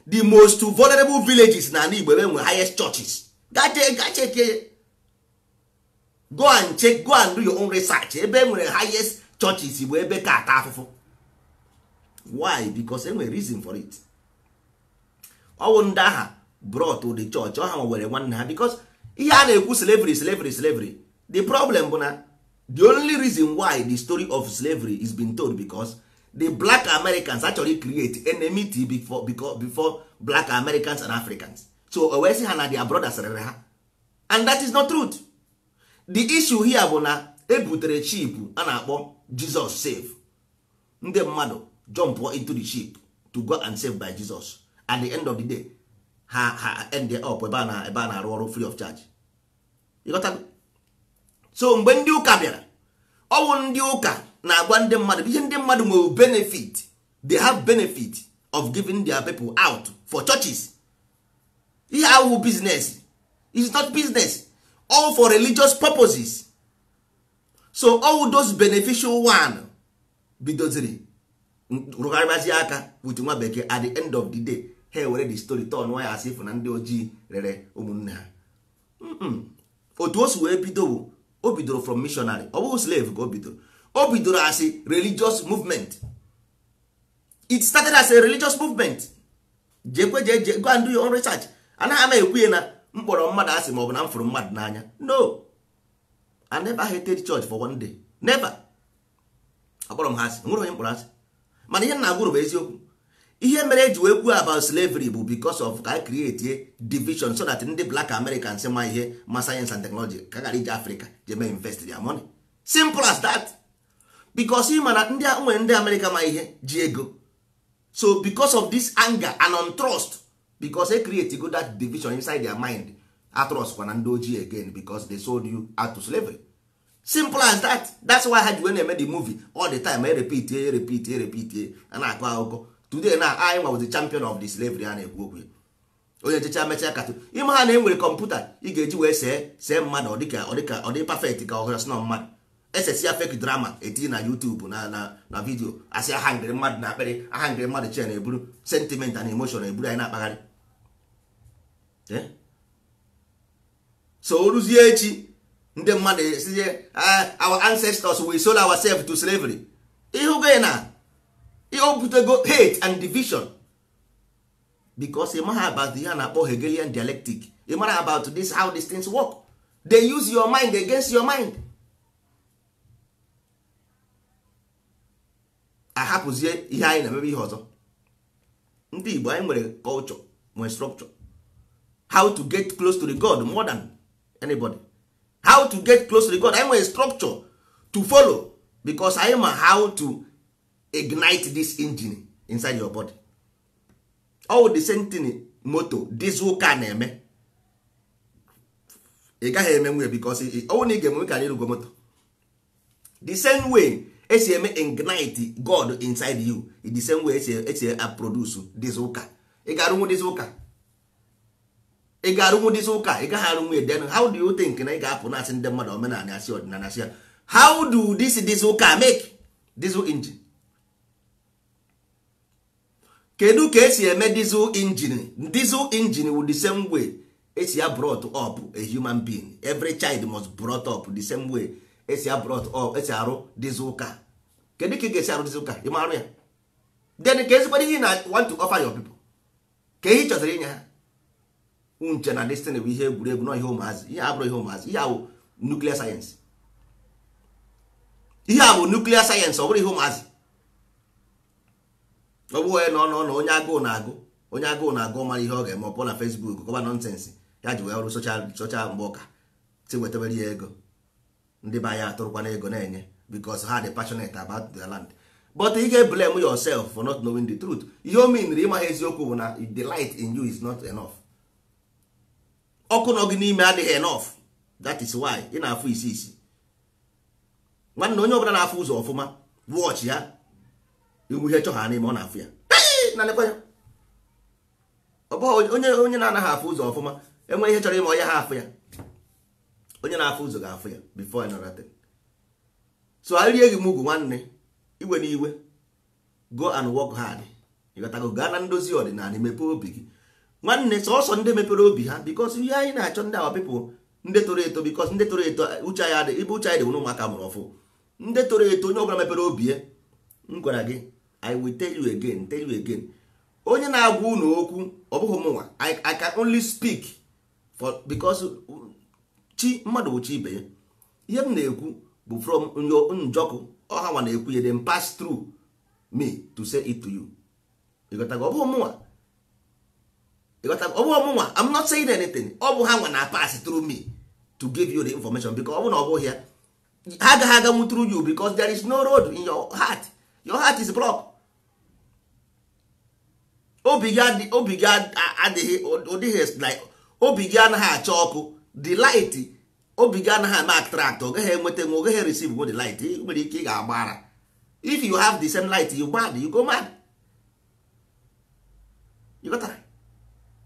The most vulnerable villages n'ala Igbo ebe e nwere highest churches. Gaa check, go and check, go and do your own research. Ebe e nwere highest churches bụ ebe ka ata afụfụ. Why? Because e nwere reason for it. Ọwụ ndị agha brought to the church, ọha nwere nwanne ha, because ihe a na-ekwu slavery, slavery, slavery. The problem bụ na the only reason why the story of slavery is being told, because the black Americans actually create enmity before black Americans and Africans. So o wee sị ha na their brothers rere ha, and that is not truth. The issue here bụ na ebutere ship a na-akpọ Jesus save. Ndị mmadụ jump into the ship to go and save by Jesus. At the end of the day, ha end up ebe a na-arụ ọrụ free of charge. Ịghọtago? So mgbe ndị ụka bịara, ọwụ ndị ụka na-agwa ndị mmadụ ihe ndị mmadụ nwere benefit. They have benefit of giving their people out for churches. Ihe awụ business is not business, all for religious purposes. So all those beneficial one bidoziri rụgharịbazi aka with nwa bekee. At the end of the day, ha ewere the story turn ya asị na ndị ojii rere ụmụnne ha. Otu o si wee bido, o bidoro from missionary. Ọ bụghị slave ka o bidoro. O bidoro as a religious movement. It started as a religious movement. Jekwe je go and do your own research. Anaghị ama ekwu na mkpọrọ mmadụ asị ma ọ bụ na m fụrụ mmadụ n'anya. No, I never hated church for one day, never. Akpọrọ m ha asị, nwere onye mkpọrọ asị, mana ihe m na-agwụrụ bụ eziokwu. Ihe mere eji wee kwuo about slavery bụ because of ka create division, so that ndị black Americans ma ihe ma science and technology ka gara ije Africa je mee invest their money. Simple as that. Because ị mana ndị nwere ndị America ma ihe ji ego. So because of this anger and untrust, because they create go that division inside their mind, atrust kwa na ndị ojii again, because they sold you out to slavery. Simple as that. That's why ha ji wee na-eme the movie all the time, repeat, repeat, repeat, a na-akọ akụkọ. Today na anyị nwa was the champion of the slavery a na-ekwu okwu ya. Onye jecha mechaa katụ ime ha na enwere kọmputa ị ga-eji wee see mmadụ, ọ dịka ọ dịka ọ dị perfect ka ọhụrụ sị na mmadụ esesia fake drama etinye na YouTube na video, asị ahangịrị mmadụ na akpịrị, ahangịrị mmadụ chen eburu sentiment and emotion eburu anyị na-akpagharị. So o ruzie echi, ndị mmadụ esizie, "Our ancestors, we sold ourselves to slavery." Ịhụgo ya na ihe o butego hate and division, because ị maha about ihe a na-akpọ Hegelian dialectic. Ị mara about this, how these things work. They use your mind against your mind. Ahapụzie ihe anyị na-emebe ihe ọzọ. Ndị Igbo anyị nwere culture, nwere structure, how to get close to the God more than anybody, how to get close to the God. Anyị nwere structure to follow, because anyị ma how to ignite this engine inside your body. All the same thing moto diesel car na-eme, ị gaghị eme nwunye, because ọwụ na ị ga-eme ka anyị rugo moto. The same way esi eme ignite God inside you, the same way esi produce diesel car. Ị ga-arụnwu diesel car, ị ga-arụnwu diesel car, ị gaghị arụnwu. Then how do you think na ị ga-apụ na-asị ndị mmadụ omenala, asị ọdịnala, asị ya? How do this diesel car make diesel engine? Kedu ka esi eme diesel engine? Diesel engine with the same way esi ya brought up a human being. Every child must brought up the same way esi ya brought up, esi arụ diesel car. Kedu ka ị ga-esi arụ diesel car? Ị ma arụ ya? Then ka ezigbo ihe na want to offer your people. Ka ihe ị chọziri inye ha nche na destiny bụ ihe egwuregwu na ihe ụmụazị. Ihe abụrụ ihe ụmụazị, ihe ahụ nuclear science, ihe a bụ nuclear science, ọ bụrụ ihe ụmụazị. Ọ bụghị onye nọ nọ na onye agụụ na-agụ, onye agụụ na-agụ mara ihe ọ ga-eme, ọ pụọ na Facebook kọba nonsense ya ji wee ọrụ social mgbe ụka si wetabere ya ego. Ndị be anyị atụrụkwana ego na-enye because ha dị passionate about their land. But ị ga-blame yourself for not knowing the truth. Ihe o meaniri ịma ha eziokwu bụ na the light in you is not enough. Ọkụ nọ gị n'ime adịghị enough. That is why ị na-afụ isi isi. Nwanne, onye ọbụla na-afụ ụzọ ọfụma, watch ya, iwu ihe chọ ha n'ime, ọ na-afụ ya na lekwa ya. Ọ bụghị onye na-anaghị afụ ụzọ ọfụma enwe ihe chọrọ ime onye ha afụ ya. Onye na-afụ ụzọ ga-afụ ya before another thing. So arie gị mugwu, nwanne, iwe na iwe, go and work hard. Ịghọtago? Gaa na ndozi ọdịnala, mepee obi gị, nwanne. Sọsọ ndị mepere obi ha, because ihe anyị na-achọ ndị our people, ndị toro eto, because ndị toro eto, uche anyị adị ibe uche anyị dị ụmụaka mụrụ ọfụ. Ndị toro eto, onye ọbụla mepere obi ya, m gwara gị, I will tell you again, tell you again, onye na-agwa unu okwu, ọ bụghị mụnwa. I can only speak for because chi mmadụ bụ chi ibe ya. Ihe m na-ekwu bụ from njọkụ ọha nwa na-ekwu ya, then pass through me to say it to you. Ịghọtago? Ọ bụghị mụnwa. Ịghọtago? Ọ bụghị mụnwa. I'm not saying anything. Ọ bụ ha nwa na pass through me to give you the information, because ọ bụ na ọ bụghị ya, ha agaghị aganwu through you, because there is no road in your heart. Your heart is blocked. Obi gị obi gị adịghị ụdịghị like obi gị anaghị achọ ọkụ, the light. Obi gị anaghị eme attract, ọ gaghị enweta nwe, ọ gaghị receive nwe the light. Ị nwere ike ị ga-agba ara. If you have the same light, you mad, you go mad. You got that?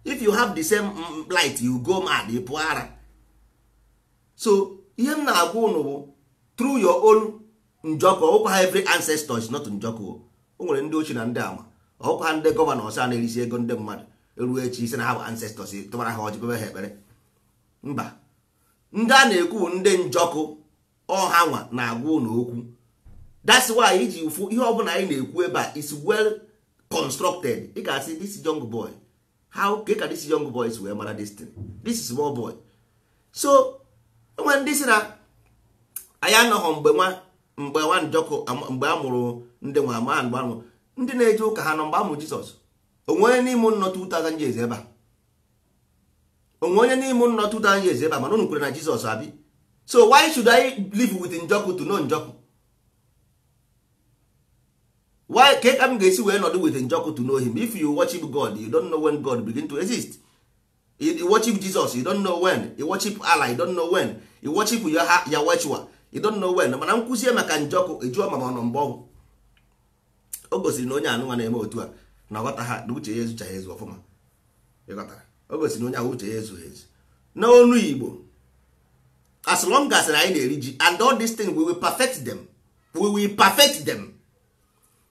If you have the same light, you go mad, you pụọ ara. So ihe m na-agwa unu bụ through your own njọkụ. Ọkwa ha, every ancestor is not njọkụ. O nwere ndị ochie na ndị ama ọkwa ha, ndị governor ọsọ na-erisi ego ndị mmadụ eruo echi isi na ha bụ ancestors, tụbara ha ọjị, kpebe ha ekpere. Mba, ndị a na-ekwu bụ ndị njọkụ ọha nwa na-agwa unu okwu. That's why iji ụfụ ihe ọbụla anyị na-ekwu ebe a is well constructed. Ị ga-asị, "This young boy, how ka this young boy si wee mara this thing, this small boy?" So enwere ndị si na anyị anọghọ mgbe nwa njọkụ, mgbe a mụrụ ndị nwa ama, mgbe a mụrụ ndị na-eje ụka, ha nọ mgbe a mụrụ Jizọs. Onwe onye n'ime nnọ 2000 years ebe a, onwe onye n'ime nnọ 2000 years ebe a, mana unu kwere na Jizọs abi. So why should I live with njọkụ to know njọkụ? Why ka m ga-esi wee nọdụ with njọkụ to know him? If you worship God, you don't know when God begin to exist. You worship Jesus, you don't know when. You worship Allah, you don't know when. You worship Yahweh, you don't know when. Mana nkụzie maka njọkụ, ejụọ ma ọ nọ mgbe ọgwụ o gosiri na onye anụnwa na-eme otu a na ọghọta ha na uche ya ezuchaghị ezu ọfụma. Ịghọtara? O gosiri na onye ahụ uche ya ezughị ezu n'onu Igbo. As long as na anyị na-eri ji and all these things, we will perfect them, we will perfect them.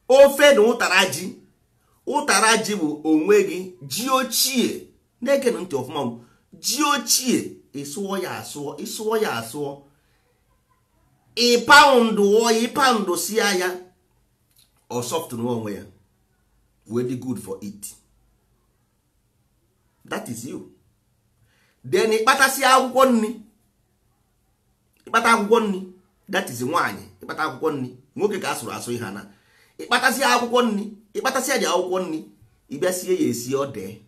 Ofe na ụtara ji, ụtara ji bụ onwe gị ji ochie. Na-ege ntị ọfụma m. Ji ochie, ịsụọ ya asụọ, ịsụọ ya asụọ, ịpoundụọ ya, ịpoundụ sia ya, ọ soften onwe ya wee dị good for it. That is you. Then ịkpatasị akwụkwọ nri, ịkpata akwụkwọ nri, that is nwaanyị ịkpata akwụkwọ nri, nwoke ka a sụrụ asụ ihe na ịkpatasị akwụkwọ nri, ịkpatasị dị akwụkwọ nri, ịbịa sie ya esi, ọ dee,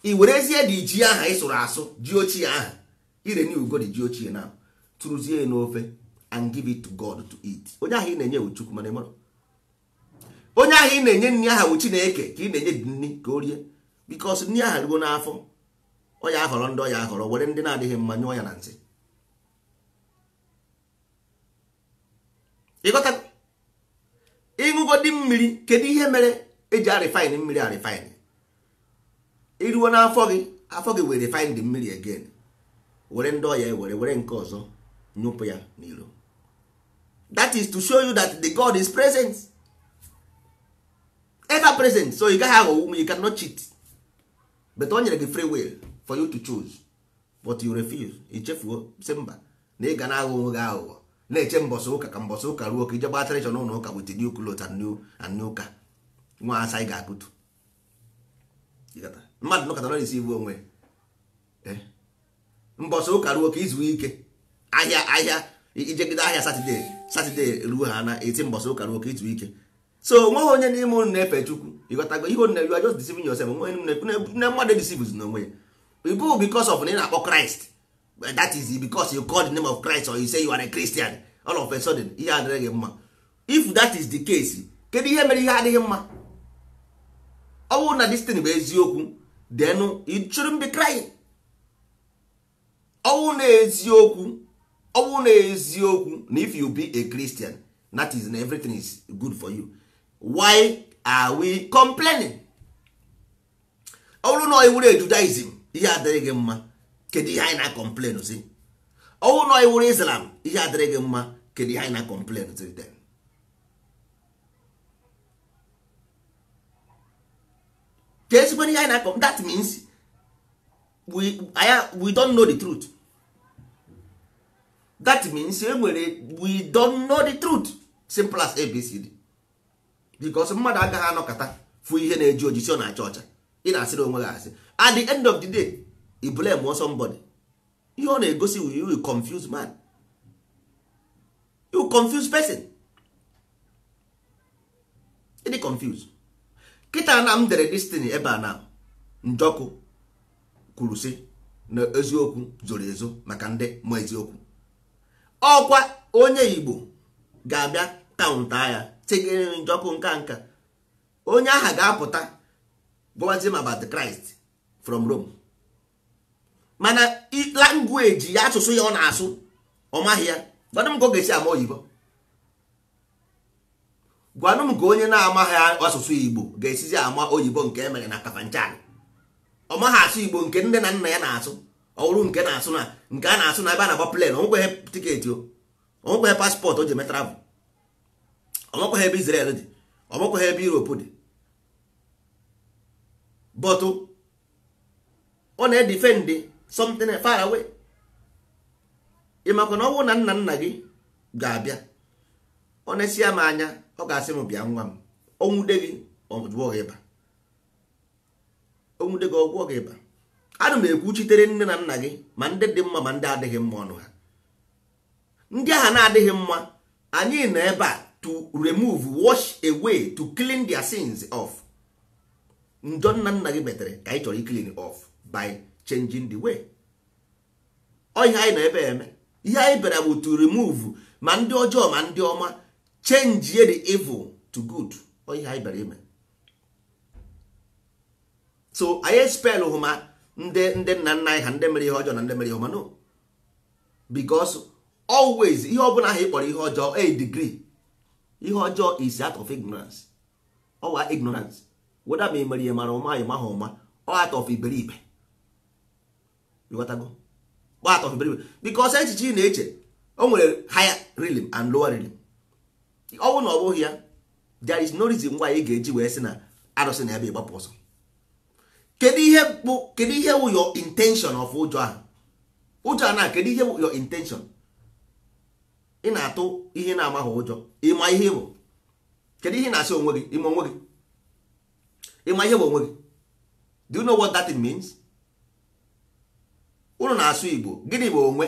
i werezie dị ji aha ị sụrụ asụ, ji ochie aha ireni ugo dị, ji ochie na tụrụzie ya n'ofe and give it to God to eat. Onye ahụ ị na-enye bụ Chukwu, mana ịmara onye ahụ ị na-enye nri aha bụ Chineke ka ị na-enye dị nri ka o rie, because nri aha ruo n'afọ, ọ ya ahọrọ ndị ọ ya ahọrọ, were ndị na-adịghị mma nyụọ ya na nsị. Ịghọta? Ịṅụgodi mmiri, kedu ihe mere eji arefine mmiri? Arefine iruo n'afọ gị, afọ gị were refine the mmiri again, were ndị ọya ewere were nke ọzọ nyụpụ ya n'iro. That is to show you that the God is present, ever present. So ị gaghị aghọgbu, you cannot cheat, but o nyere gị free will for you to choose, but you refuse. Ichefuo sị mba, na ị ga na-aghọ onwe gị aghụghọ, na-eche mbọsị ụka ka mbọsị ụka ruo ka ije gbaa treasure n'ụlọ ụka with new cloth and new car. Nwa asa ị ga-akụtu. Mmadụ nọkọtara na-esi ibu onwe mbọsị ụka ruo ka izuo ike ahịa ahịa ijegide ahịa Saturday, Saturday ruo ha na eti mbọsị ụka ruo ka izuo ike. So onweghị onye n'ime unu na-efe Chukwu. Ịghọtago ihe unu? You are just deceiving yourself. Onwe nne mmadụ deceives n'onwe ya. Ibu because of na ị na-akpọ Christ, that is because you call the name of Christ or you say you are a Christian, all of a sudden ihe adịrị gị mma. If that is the case, kedu ihe mere ihe adịghị mma? Ọ bụrụ na this thing bụ eziokwu, then you shouldn't be crying. Ọwụ na eziokwu, ọwụ na eziokwu na if you be a Christian, that is na everything is good for you, why are we complaining? Ọ bụrụ na ọ were Judaism ihe adịrị gị mma, kedu ihe anyị na-complain si? Ọ bụrụ na ọ were Islam ihe adịrị gị mma, kedu ihe anyị na-complain si then? Ka ezigbo ihe anyị na, that means we don't know the truth. That means e nwere, we don't know the truth, simple as ABCD. Because mmadụ agaghị anọkọta fụ ihe na-eji ojisi ọ na-acha ọcha, ị na-asịrị onwe gị asị. At the end of the day, you blame somebody. Ihe ọ na-egosi, you will confuse man, you confuse person. Ịdị confuse kịta na m dere destiny ebe a na Njọkụ kwuru sị na eziokwu zoro ezo maka ndị ma eziokwu. Ọkwa onye Igbo ga-abịa counter ya tigịrị Njọkụ nka nka. Onye aha ga-apụta gwazi m about Christ from Rome, mana language ya, asụsụ ya ọ na-asụ, ọ maghị ya. Gwanụ m ka ọ ga-esi ama oyibo. Gwanụ m ka onye na-amaghị asụsụ Igbo ga-esizi ama oyibo nke emere na Kafanchan. Ọ maghị asụ Igbo nke nne na nna ya na-asụ, ọ bụrụ nke na-asụ na nke a na-asụ na ebe a na-agba plane. Onwekweghị ticket, o onwekweghị passport o ji eme travel, onwekweghị ebe Israel dị, onwekweghị ebe Europe dị, but ọ na-edefend something far away. Ị makwa na ọ bụrụ na nna nna gị ga-abịa, ọ na-esi ya m anya, ọ ga-asị m, "Bịa nwa m." Onwude gị, ọgwụọ gị ịba. Onwude gị, ọgwụọ gị ịba. Ana m ekwuchitere nne na nna gị, ma ndị dị mma ma ndị adịghị mma ọnụ ha. Ndị agha na-adịghị mma, anyị nọ ebe a to remove, wash away, to clean their sins off. Njọ nna nna gị metere ka anyị chọrọ clean off by changing the way. Ọ ihe anyị nọ ebe a eme. Ihe anyị bịara bụ to remove ma ndị ọjọọ ma ndị ọma, change the evil to good. Ọ ihe anyị bịara ime. So anyị spell hụ ma ndị nna nna anyị ha, ndị mere ihe ọjọọ na ndị mere ihe ọma, no, because always ihe ọbụla ahụ ị kpọrọ ihe ọjọọ, a degree ihe ọjọọ is out of ignorance. Ọwa ignorance, whether ma ị mere ihe mara ụma, ị maha ụma, ọ out of iberibe. Ịghọtago? Ọ out of iberibe, because echiche ị na-eche, o nwere higher realm and lower realm. Ọ bụrụ na ọ bụghị ya, there is no reason why ị ga-eji wee sị na arụsị na ebe ịgbapụ ọsọ. Kedu ihe bụ, kedu ihe bụ your intention of ụjọ ahụ, ụjọ a na? Kedu ihe bụ your intention? Ị na-atụ ihe na-amaghị ụjọ. Ịma ihe bụ? Kedu ihe ị na-asị onwe gị? Ịma onwe gị? Ịma ihe bụ onwe gị? Do you know what that means? Unu na-asụ Igbo, gịnị bụ onwe?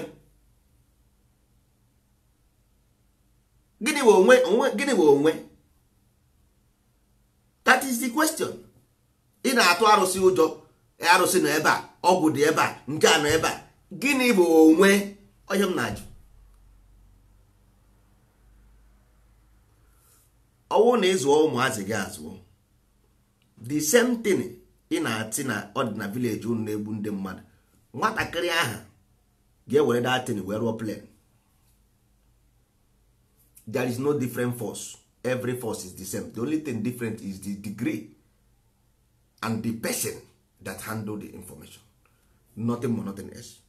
Gịnị bụ onwe? Onwe, gịnị bụ onwe? That is the question. Ị na-atụ arụsị ụjọ. Arụsị nọ ebe a, ọgwụ dị ebe a, nke a nọ ebe a. Gịnị bụ onwe? Onye m na-ajụ, ọwụ na ịzụọ ụmụazị gị azụọ, the same thing ị na-atị na ọ dị na village unu na-egbu ndị mmadụ, nwatakịrị ahụ ga-ewere datin wee rụọ plane. There is no different force. Every force is the same. The only thing different is the degree and the person that handle the information. Nothing more, nothing else.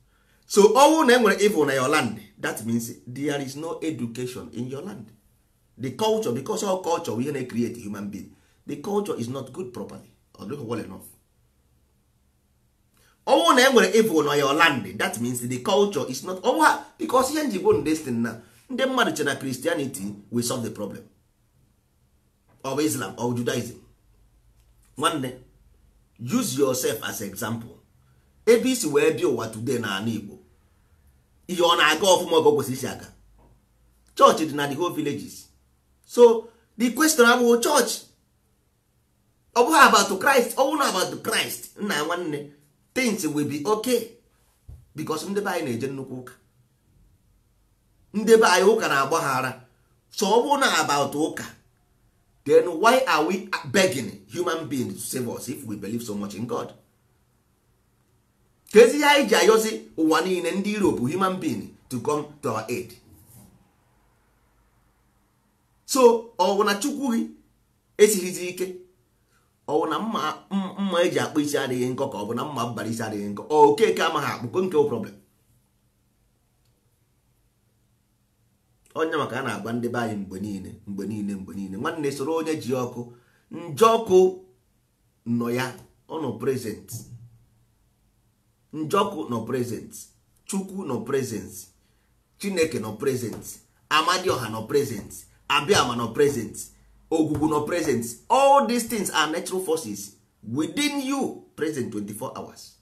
So ọnwụ na enwere evil na your land, that means there is no education in your land. The culture, because all culture ihe na-create human being, the culture is not good properly or not well enough. Ọnwụ na enwere evil na your land, that means the culture is not ọnwụ ha, because ihe njigbo this na ndị mmadụ che na Christianity will solve the problem of Islam or Judaism. Nwanne, Use yourself as example. Ebe isi wee bịa ụwa today na ala Igbo, ihe ọ na-aga ọfụma oge o kwesịrị isi aga. Church dị na the whole villages. So the question abụghị church, ọ bụghị about Christ, ọ bụghị about Christ. Nna nwanne, things will be okay because ndị be anyị na-eje nnukwu ụka, ndị be anyị ụka na-agba ha ara. So ọ bụrụ na about ụka, then why are we begging human beings to save us if we believe so much in God? Ka ezi ihe anyị ji ayọzi ụwa niile, ndị Europe, human being to come to our aid. So ọ bụ na Chukwu gị esighizi ike, ọ bụ na mma eji akpụ isi adịghị nkọ, ka ọ bụ na mma mbara isi adịghị nkọ, ọ Okeke amaghị akpụkọ nke problem. Onye maka a na-agba ndị be anyị mgbe niile mgbe niile mgbe niile, nwanne soro onye ji ọkụ njọkụ nọ ya, ọ nọ present. Njọkụ nọ present, Chukwu nọ present, Chineke nọ present, Amadioha nọ present, Abiama nọ present, Ogwugwu nọ present. All these things are natural forces within you, present 24 hours.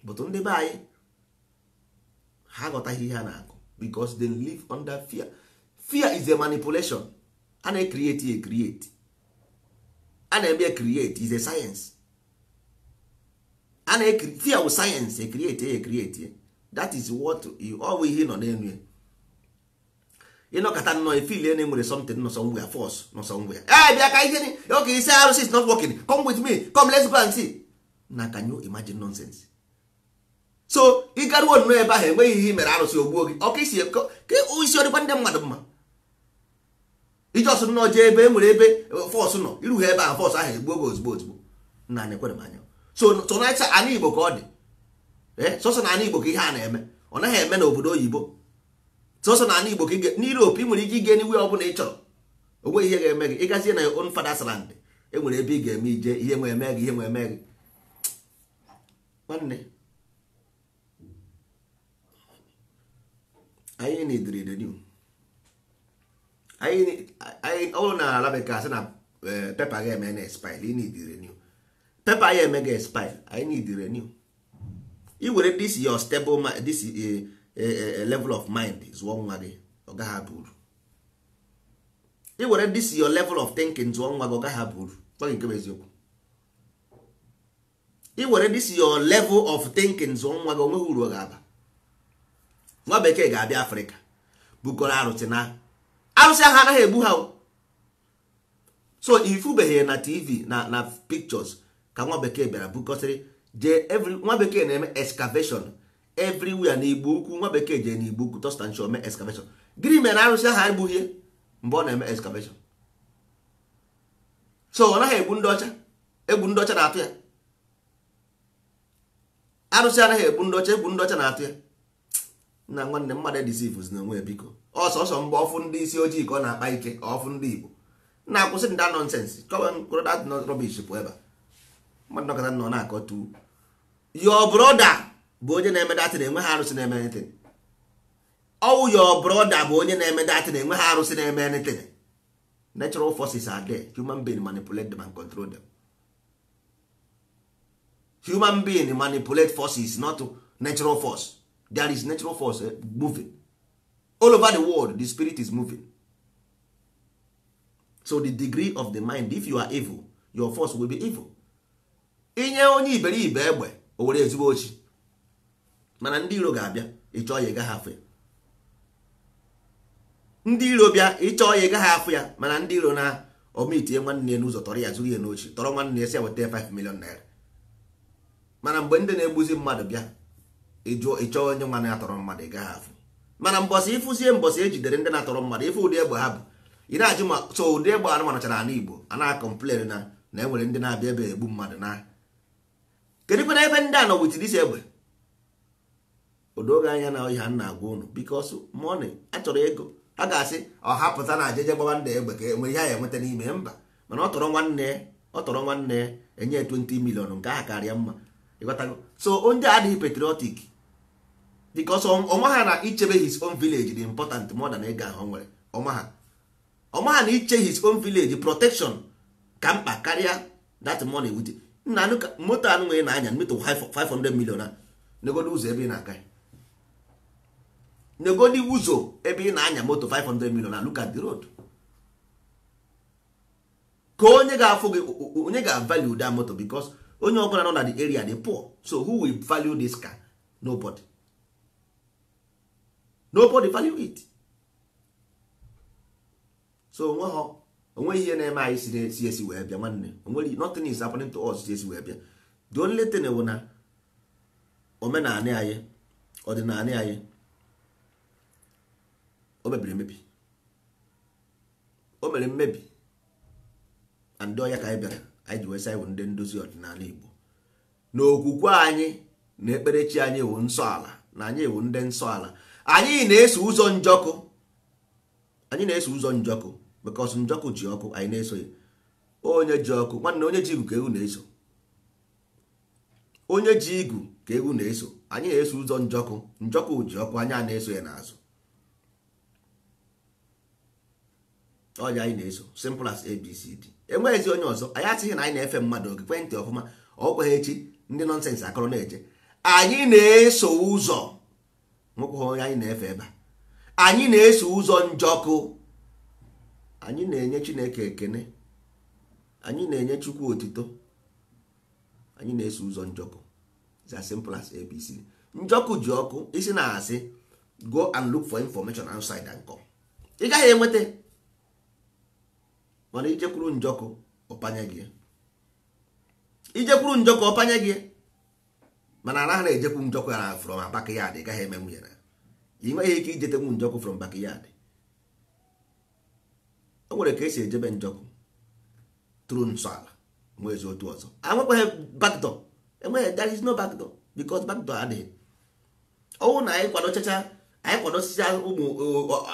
But ndị be anyị ha aghọtaghị ihe a na-akụ because they live under fear. Fear is a manipulation. A na-ecreate a create, a na-eme create is a science. A na fear wụ science, a create a create. That is what you ọ bụ ihe nọ n'elu ya. Ịnọkọta nnọọ efil na enwere something nọ somewhere, force nọ somewhere. Ee, bịa ka ihe ni okay, isi arụsị is not working, come with me, come let's go and see. Na can you imagine nonsense? So ị garuo nnọọ ebe ahụ enweghị ihe i mere arụsị ogbuo gị. Ọka isi ka isi ọdịkwa ndị mmadụ mma. Iji ọsọ nnọọ jee ebe e nwere ebe force nọ, irughị ebe ahụ force ahụ egbuo gị ozugbo ozugbo. Nna na ekwere m anya. So so na ala Igbo ka ọ dị. Sọsọ na ala Igbo ka ihe a na-eme, ọ naghị eme n'obodo oyibo. Sọsọ na ala Igbo ka n'Europe ị nwere ike ige n'iwe ọ bụla ị chọrọ, o nweghị ihe ga-eme gị. Ịgazie na your own father's land, e nwere ebe ị ga-eme ije ihe nwe eme gị, ihe nwe eme gị. Nwanne, anyị need renew. Anyị ọ bụrụ na ala bekee asị na pepa ga-eme na expire, ị need renew. Pepa ya eme ga expire, anyị need renew. I were this your stable this level of mind zụọ nwa gị, ọ gaghị aba uru. I were this your level of thinking zụọ nwa gị, ọ gaghị aba uru. Gwa gị nke bụ eziokwu. I were this your level of thinking zụọ nwa gị, o nweghị uru ọ ga-aba. Nwa bekee ga-abịa Afrịka bukọrọ arụsị na arụsị ahụ anaghị egbu ha. So ifubeghị na TV na pictures ka nwa bekee bịara bukọsịrị jee every nwa bekee na-eme excavation everywhere na Igbo Ukwu. Nwa bekee jee na Igbo Ukwu Thurstan mee excavation. Gịnị mere arụsị ahụ egbughị mgbe ọ na-eme excavation? So ọ naghị egbu ndị ọcha, egwu ndị ọcha na-atụ ya. Arụsị anaghị egbu ndị ọcha, egwu ndị ọcha na-atụ ya. Na nwanne mmadụ edisivus na onwe biko, ọsọsọ mgbe ọfụ ndị isi ojii ka ọ na-akpa ike, ọfụ ndị Igbo na-akwụsị ndị nonsense that rubbish pụ ebe a. Mmadụ nọkọta nọ na-akọtu your brother bụ onye na-eme datin enweghị arụsị na-eme anything. Ọwụ your brother bụ onye na-eme datin enweghị arụsị na-eme anything. Natural forces are there, human being manipulate them and control them. Human being manipulate forces, not natural force. There is natural force moving all over the world. The spirit is moving. So the degree of the mind, if you are evil, your force will be evil. Inye onye iberibe egbe, o were ezigbo ochi. Mana ndị iro ga-abịa ịchọọ ya, ị gaghị afụ ya. Ndị iro bịa ịchọọ ya, ị gaghị afụ ya. Mana ndị iro na omitie nwanne ya n'ụzọ, tọrọ ya zuru ya n'ochi, tọrọ nwanne ya si ya weta 5 million naira. Mana mgbe ndị na-egbuzi mmadụ bịa ịchọọ onye nwa na-atọrọ mmadụ, ị gaghị afụ. Mana mbọsị ịfụzie mbọsị ejidere ndị na-atọrọ mmadụ, ịfụ ụdị egbe ha bụ, ị na-ajụ ma so ụdị egbe anụmanụ chara ala Igbo a na-akọmplen na na enwere ndị na-abịa ebe egbu mmadụ na kedu kwana ebe ndị a nọ wit dis egbe. Odoge anya na ihe a na-agwa ụnụ because money achọrọ ego. A ga-asị ọ hapụta na ajeje gbaba ndị egbe ka enwere ihe a enweta n'ime mba. Mana ọ tọrọ nwanne, ọ tọrọ nwanne enye 20 million, nke ahụ karịa mma. Ịghọtago? So ndị adịghị patriotic because ọma ha na ichebe his own village dị important more than ego ahụ o nwere. Ọma ha na iche his own village protection ka mkpa karịa That money with nna anụ moto anụ nwere na-anya moto 500 million a, negodi ụzọ ebe ị na-aga, negodi ụzọ ebe ị na-anya moto 500 million na, look at the road. Ka onye ga-afụ gị, onye ga-value that moto? Because onye ọbụla nọ na the area dị poor. So who will value this car? Nobody. Nobody value it. So onwe ha, onweghị ihe na-eme anyị si esi wee bịa. Nwanne, onwere nothing is happening to us si esi wee bịa. The only thing bụ na omenala anyị, ọdịnala anyị, o mebiri emebi, o mere mmebi. And ọya ka anyị bịara, anyị ji wee sị anyị bụ ndị ndozi ọdịnala Igbo, na okwukwe anyị na ekperechi anyị wụ nsọ ala, na anyị wụ ndị nsọ ala. Anyị na-eso ụzọ njọkụ, anyị na-eso ụzọ njọkụ, because njọkụ ji ọkụ, anyị na-eso ya. Onye ji ọkụ, nwanne, onye ji igu ka ewu na-eso. Onye ji igu ka ewu na-eso. Anyị na-eso ụzọ njọkụ. Njọkụ ji ọkụ, anyị a na-eso ya n'azụ. Ọnya anyị na-eso, simple as ABCD. Enweghịzi onye ọzọ. Anyị asịghị na anyị na-efe mmadụ oge kwentị ọfụma ọkweghị echi ndị nonsense akọrọ na-eje. Anyị na-eso ụzọ nwekwaghị onye anyị na-efe ebe a. Anyị na-eso ụzọ njọkụ. Anyị na-enye Chineke ekene, anyị na-enye Chukwu otito. Anyị na-eso ụzọ njọkụ. It's as simple as ABC. Njọkụ ji ọkụ isi na-asị go and look for information outside and come, ị gaghị enweta. Mana ijekwuru njọkụ, ọpanye gị. Ijekwuru njọkụ, ọpanye gị. Mana anaghị na-ejekwu njọkụ ya na from backyard. Ị gaghị eme nwunye na ị nweghị ike ijetenwu njọkụ from backyard. O nwere ka esi ejebe njọkụ tụrụ nsọ ala nwezi otu ọzọ. Enwekwaghị backdoor, enweghị. There is no backdoor, because backdoor adịghị. Ọwụ na anyị kwadochacha, anyị kwadosicha ụmụ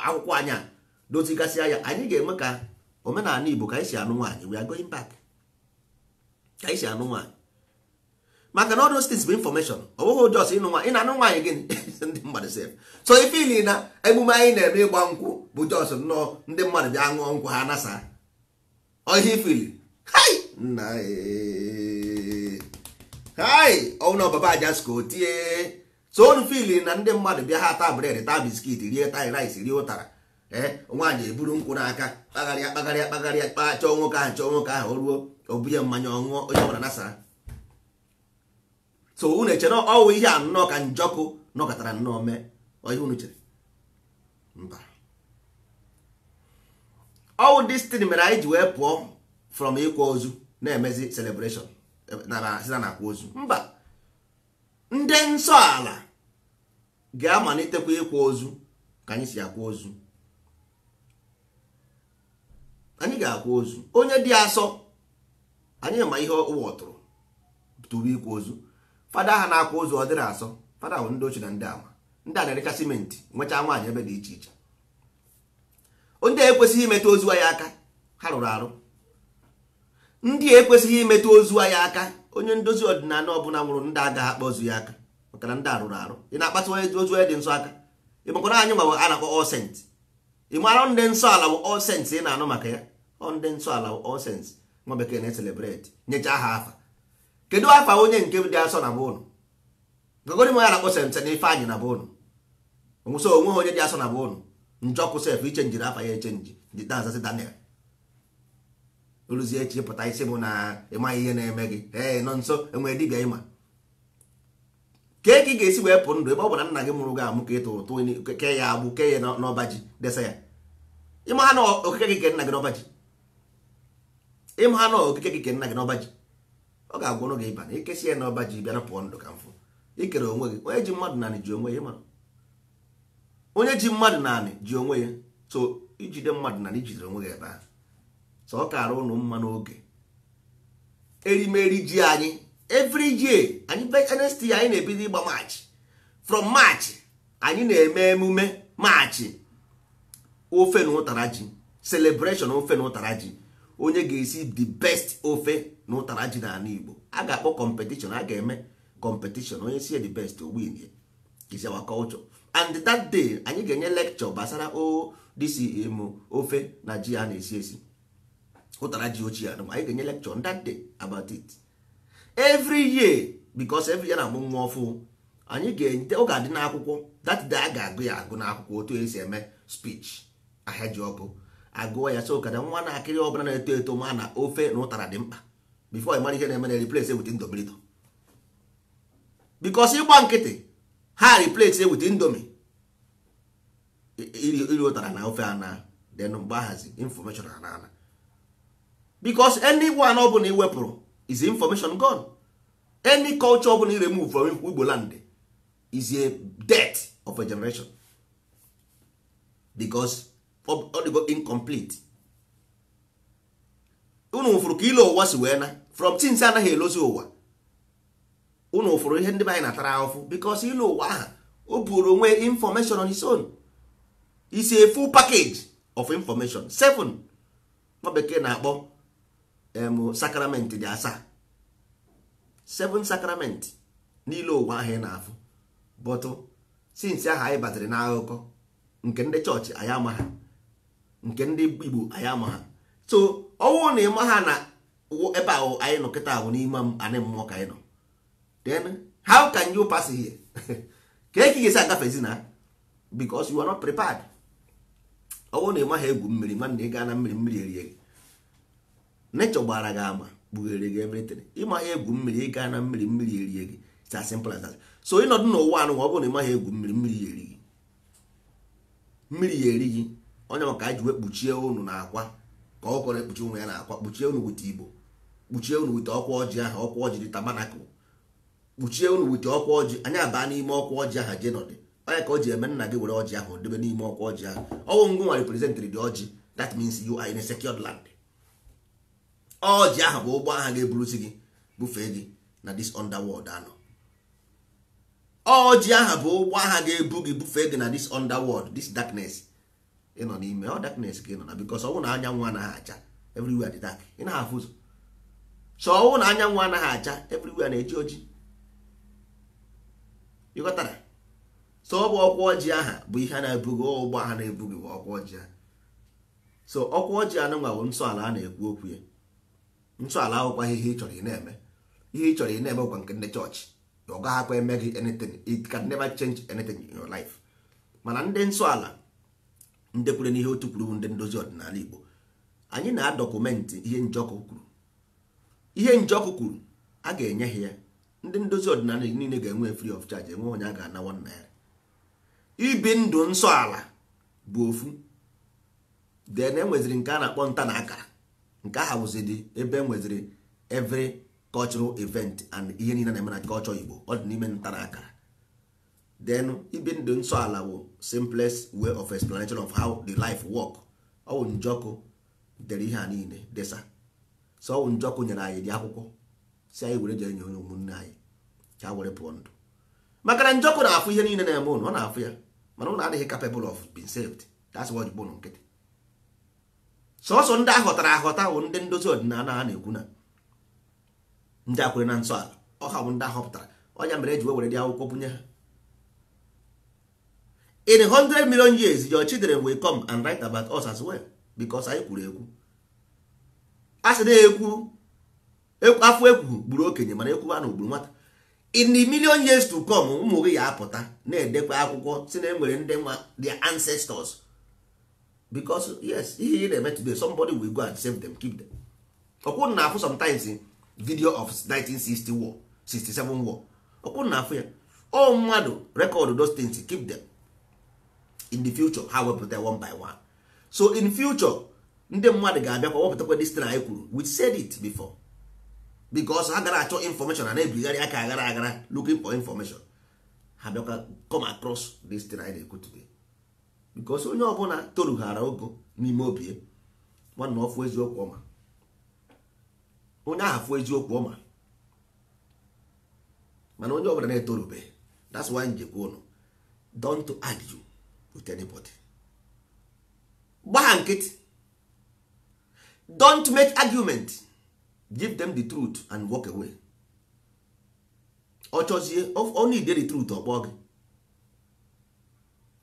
akwụkwọ anyị a dozigasịa ya, anyị ga-enwe ka omenala Igbo, ka anyị si anụ nwaanyị. We are going back ka anyị si anụ nwaanyị, maka na all those things bụ information. Ọ bụghị ụjọ ọsọ ịnụ nwaanyị. Ị na-anụ nwaanyị gịnị? Ndị mmadụ sef. So ifili na emume anyị na-eme ịgba nkwụ bụ just nnọọ ndị mmadụ bịa ṅụọ nkwụ ha nasa ọhịa. Ifili hai nna hai ọnụ ọbaba ajasko tie. So unu fili na ndị mmadụ bịa, ha taa bread, taa biscuit, rie tai rice, rie ụtara, ee, nwaanyị eburu nkwụ n'aka kpagharịa kpagharịa kpagharịa kpa, chọọ nwoke ahụ, chọọ nwoke ahụ, o ruo, o bunye mmanya, ọṅụọ, onye ọbụla nasara. So unu eche na ọwụ ihe a nnọọ ka njọkụ nọkọtara nnọọ mee ọ ihe unu chere? Mba. Ọwụ this thing mere anyị ji wee pụọ from ịkwa ozu na-emezi celebration na site na akwa ozu. Mba, ndị nsọ ala ga-amalitekwa ịkwa ozu ka anyị si akwa ozu. Anyị ga-akwa ozu onye dị asọ. Anyị ma ihe ụwa tụrụ tụrụ ịkwa ozu. Fada ha na-akwa ozu, ọ dịrị asọ. Fada bụ ndị ochie na ndị ama, ndị a na-erecha simenti, nwechaa nwaanyị ebe dị iche iche. Ndị a ekwesịghị imetụ ozu anyị aka, ha rụrụ arụ. Ndị a ekwesịghị imetụ ozu anyị aka. Onye ndozi ọdịnala ọbụla nwụrụ, ndị agaghị akpa ozu ya aka, maka na ndị a rụrụ arụ. Ị na-akpata onye ozu onye dị nsọ aka? Ị makwara anyị nwa a na-akpọ all saints? Ị mara ndị nsọ ala bụ all saints ị na-anụ maka ya? Ọ ndị nsọ ala bụ all saints nwa bekee na-ecelebrate, nyechaa ha afa. Kedu afa onye nke dị asọ na be ụnụ? Gogori m, ya na-akpọ saint na Ifeanyị na be ụnụ. So onweghị onye dị asọ na be ụnụ. Njọkụ sef ichenjiri afa ya, echenji na-azazi Daniel. Oluzie echi pụta isi bụ na ịmaghị ihe na-eme gị. Ee, nọ nso enwere dibịa ịma kee ka ị ga-esi wee pụ ndụ, ebe ọ bụ na nna gị mụrụ gị amụ ka ị tụrụ tụ kee ya agbụ, kee ya n'ọba ji, desa ya. Ịma ha na okike gị ke nna gị n'ọba ji? Ịma ha na okike gị ke nna gị n'ọba ji? Ọ ga-agwụrụ gị ịba na ikesi ya n'ọba ji bịara pụọ ndụ ka mfụ ikere onwe gị. Onye ji mmadụ naanị ji onwe ya. Ịmara onye ji mmadụ naanị ji onwe ya. So ijide mmadụ naanị, ijidere onwe gị ebe ahụ. So ọ kara ụnụ mma n'oge erimeri ji anyị. Every year anyị, next year anyị na-ebido ịgba March. From March anyị na-eme emume March, ofe na ụtara ji celebration. Ofe na ụtara ji, onye ga-esi the best ofe na ụtara ji n'ala Igbo, a ga-akpọ competition, a ga-eme competition. Onye sie the best, o win. Is our culture. And that day anyị ga-enye lecture gbasara o this ofe na ji a na-esi esi. Ụtara ji ochie anụ, anyị ga-enye lecture that day about it every year, because every year na-amụ nwa ọfụ, anyị ga-ede, ọ ga-adị n'akwụkwọ that day. A ga-agụ ya agụ n'akwụkwọ, otu esi eme speech ahịa ji ọkụ agụọ ya. So kada nwa na-akịrị ọbụla na-eto eto ma na ofe na ụtara dị mkpa before ị mara ihe na-eme na replace with Indomie, because ịgba nkịtị ha replace with Indomie, iri ụtara na ofe ana, then mgbe ahazi information ana ana, because anyone ọ bụla iwepụrụ is information gone. Any culture ọ bụla i remove from Igbo land is a death of a generation, because ọ dịgo incomplete. Unu fụrụ ka ile ụwa si wee na from things anaghị elozi ụwa. Unu fụrụ ihe ndị be anyị natara ahụfụ, because ile ụwa aha o buru onwe information on his own is a full package of information. Seven, nwa bekee na-akpọ sacrament dị asaa, seven sacrament n'ile ụwa ahụ ị na-afụ. But since ahụ anyị batara n'akụkọ nke ndị chọọchị, anyị ama ha, nke ndị Igbo anyị ama ha. So ọnwụ na ịma ha na ebe ahụ anyị nọ kịta bụ n'ime anị mmụọ ka anyị nọ, then how can you pass here? Ka eke ga-esi agafezi na, because you are not prepared. Ọnwụ na ịma ha egwu mmiri, nwanne, ị gaa na mmiri, mmiri erie gị. Nature gbara gị ama, kpughere gị everything. Ịma ha egwu mmiri, ị gaa na mmiri, mmiri erie gị. It's as simple as that. So ịnọdụ n'ụwa anụ, ọ bụrụ na ịma ha egwu mmiri, mmiri ya eri gị, mmiri ya eri gị. Onye maka anyị ji wee kpuchie unu na akwa ka ọ kọrọ ekpuchi ụmụ ya na akwa, kpuchie unu wite Igbo, kpuchie unu wite ọkwa ọjị ahụ, ọkwa ọjị dị tabernacle, kpuchie unu wite ọkwa ọjị. Anyị abaa n'ime ọkwa ọjị ahụ jee nọdị. Onye ka o ji eme nna gị were ọjị ahụ debe n'ime ọkwa ọjị ahụ, ọwụ ngụ nwa representịrị dị ọjị. That means you are in a secured land. Ọjị ahụ bụ ụgbọ agha ga-eburusi gị bufee gị na this underworld anọ. Ọjị ahụ bụ ụgbọ agha ga-ebu gị bufee gị na this underworld, this darkness ị nọ n'ime. Ọ darkness ka ị nọ na, because ọnwụ na anyanwụ anaghị acha, everywhere dị dark, ị naghị afụ ụzọ. So ọnwụ na anyanwụ anaghị acha, everywhere na-eji oji, ịghọtara? So ọ bụ ọkwa ọjị aha bụ ihe na-ebughị ụgbọ agha na-ebughị bụ ọkwa ọjị aha. So ọkwa ọjị anụnwa bụ nsọ ala a na-ekwu okwu ya. Nsọ ala akwụkwa ihe ị chọrọ ị na-eme, ihe ị chọrọ ị na-eme kwa nke ndị chọọchị, ọ gaghị akwa eme gị anything. It can never change anything in your life. Mana ndị nsọ ala, ndị kwere n'ihe otu kwuru bụ ndị ndozi ọdịnala Igbo, anyị na-adocument ihe Njọkụ kwuru. Ihe Njọkụ kwuru a ga-enye ha ya. Ndị ndozi ọdịnala niile ga-enwe free of charge, enwe onye a ga-ana ₦1. Ibi ndụ nsọ ala bụ ofu. Then enweziri nke a na-akpọ nta na akara, nke aha wụzidi ebe enweziri every cultural event and ihe niile na-eme na culture Igbo, ọ dị n'ime nta na akara. Then ibi ndụ nsọ ala bụ simplest way of explanation of how the life work. Ọ bụ Njọkụ dere ihe a niile desa. So ọ bụ Njọkụ nyere anyị dị akwụkwọ si anyị were jee nye onye ụmụnne anyị ka ha were pụọ ndụ, maka na Njọkụ na-afụ ihe niile na-eme ụnụ. Ọ na-afụ ya, mana ụnụ adịghị capable of being saved. That's what bụ ụnụ nkịtị. Sọsọ ndị aghọtara aghọta bụ ndị ndozi ọdịnala a na-ekwu na ndị akwere na nsọ ala ọha bụ ndị ahọpụtara. Ọnya mere eji were dị akwụkwọ bunye ha. In 100 million years, your children will come and write about us as well, because anyị kwuru ekwu. A sị na-ekwu afọ ekwu gburu okenye, mana ekwu anụ gburu nwata. In the million years to come, ụmụ gị ya apụta na-edekwa akwụkwọ si na enwere ndị nwa their ancestors, because yes, ihe ị na-eme today, somebody will go and save them, keep them. Ọkwụ na afụ sometimes video of 1960 war, 67 war, ọkwụ na afụ ya. Ọ mmadụ record those things, keep them. In the future, ha wepụta one by one. So in future, ndị mmadụ ga-abịakwa wepụtakwa this thing anyị kwuru. We said it before, because ha gara achọ information na na-ebigharị aka aghara aghara looking for information. Ha bịakwa come across this thing anyị na-ekwu today, because onye ọbụla torughara ogo n'ime obi ya, nwanne, ọfụ eziokwu ọma, onye ahụ fụ eziokwu ọma. Mana onye ọbụla na-etorubeghị, that's why njikwa ụnụ, don't argue with anybody. Gbaa nkịtị, don't make argument. Give them the truth and walk away. Ọ chọzie, ọ need the truth, ọkpọ gị.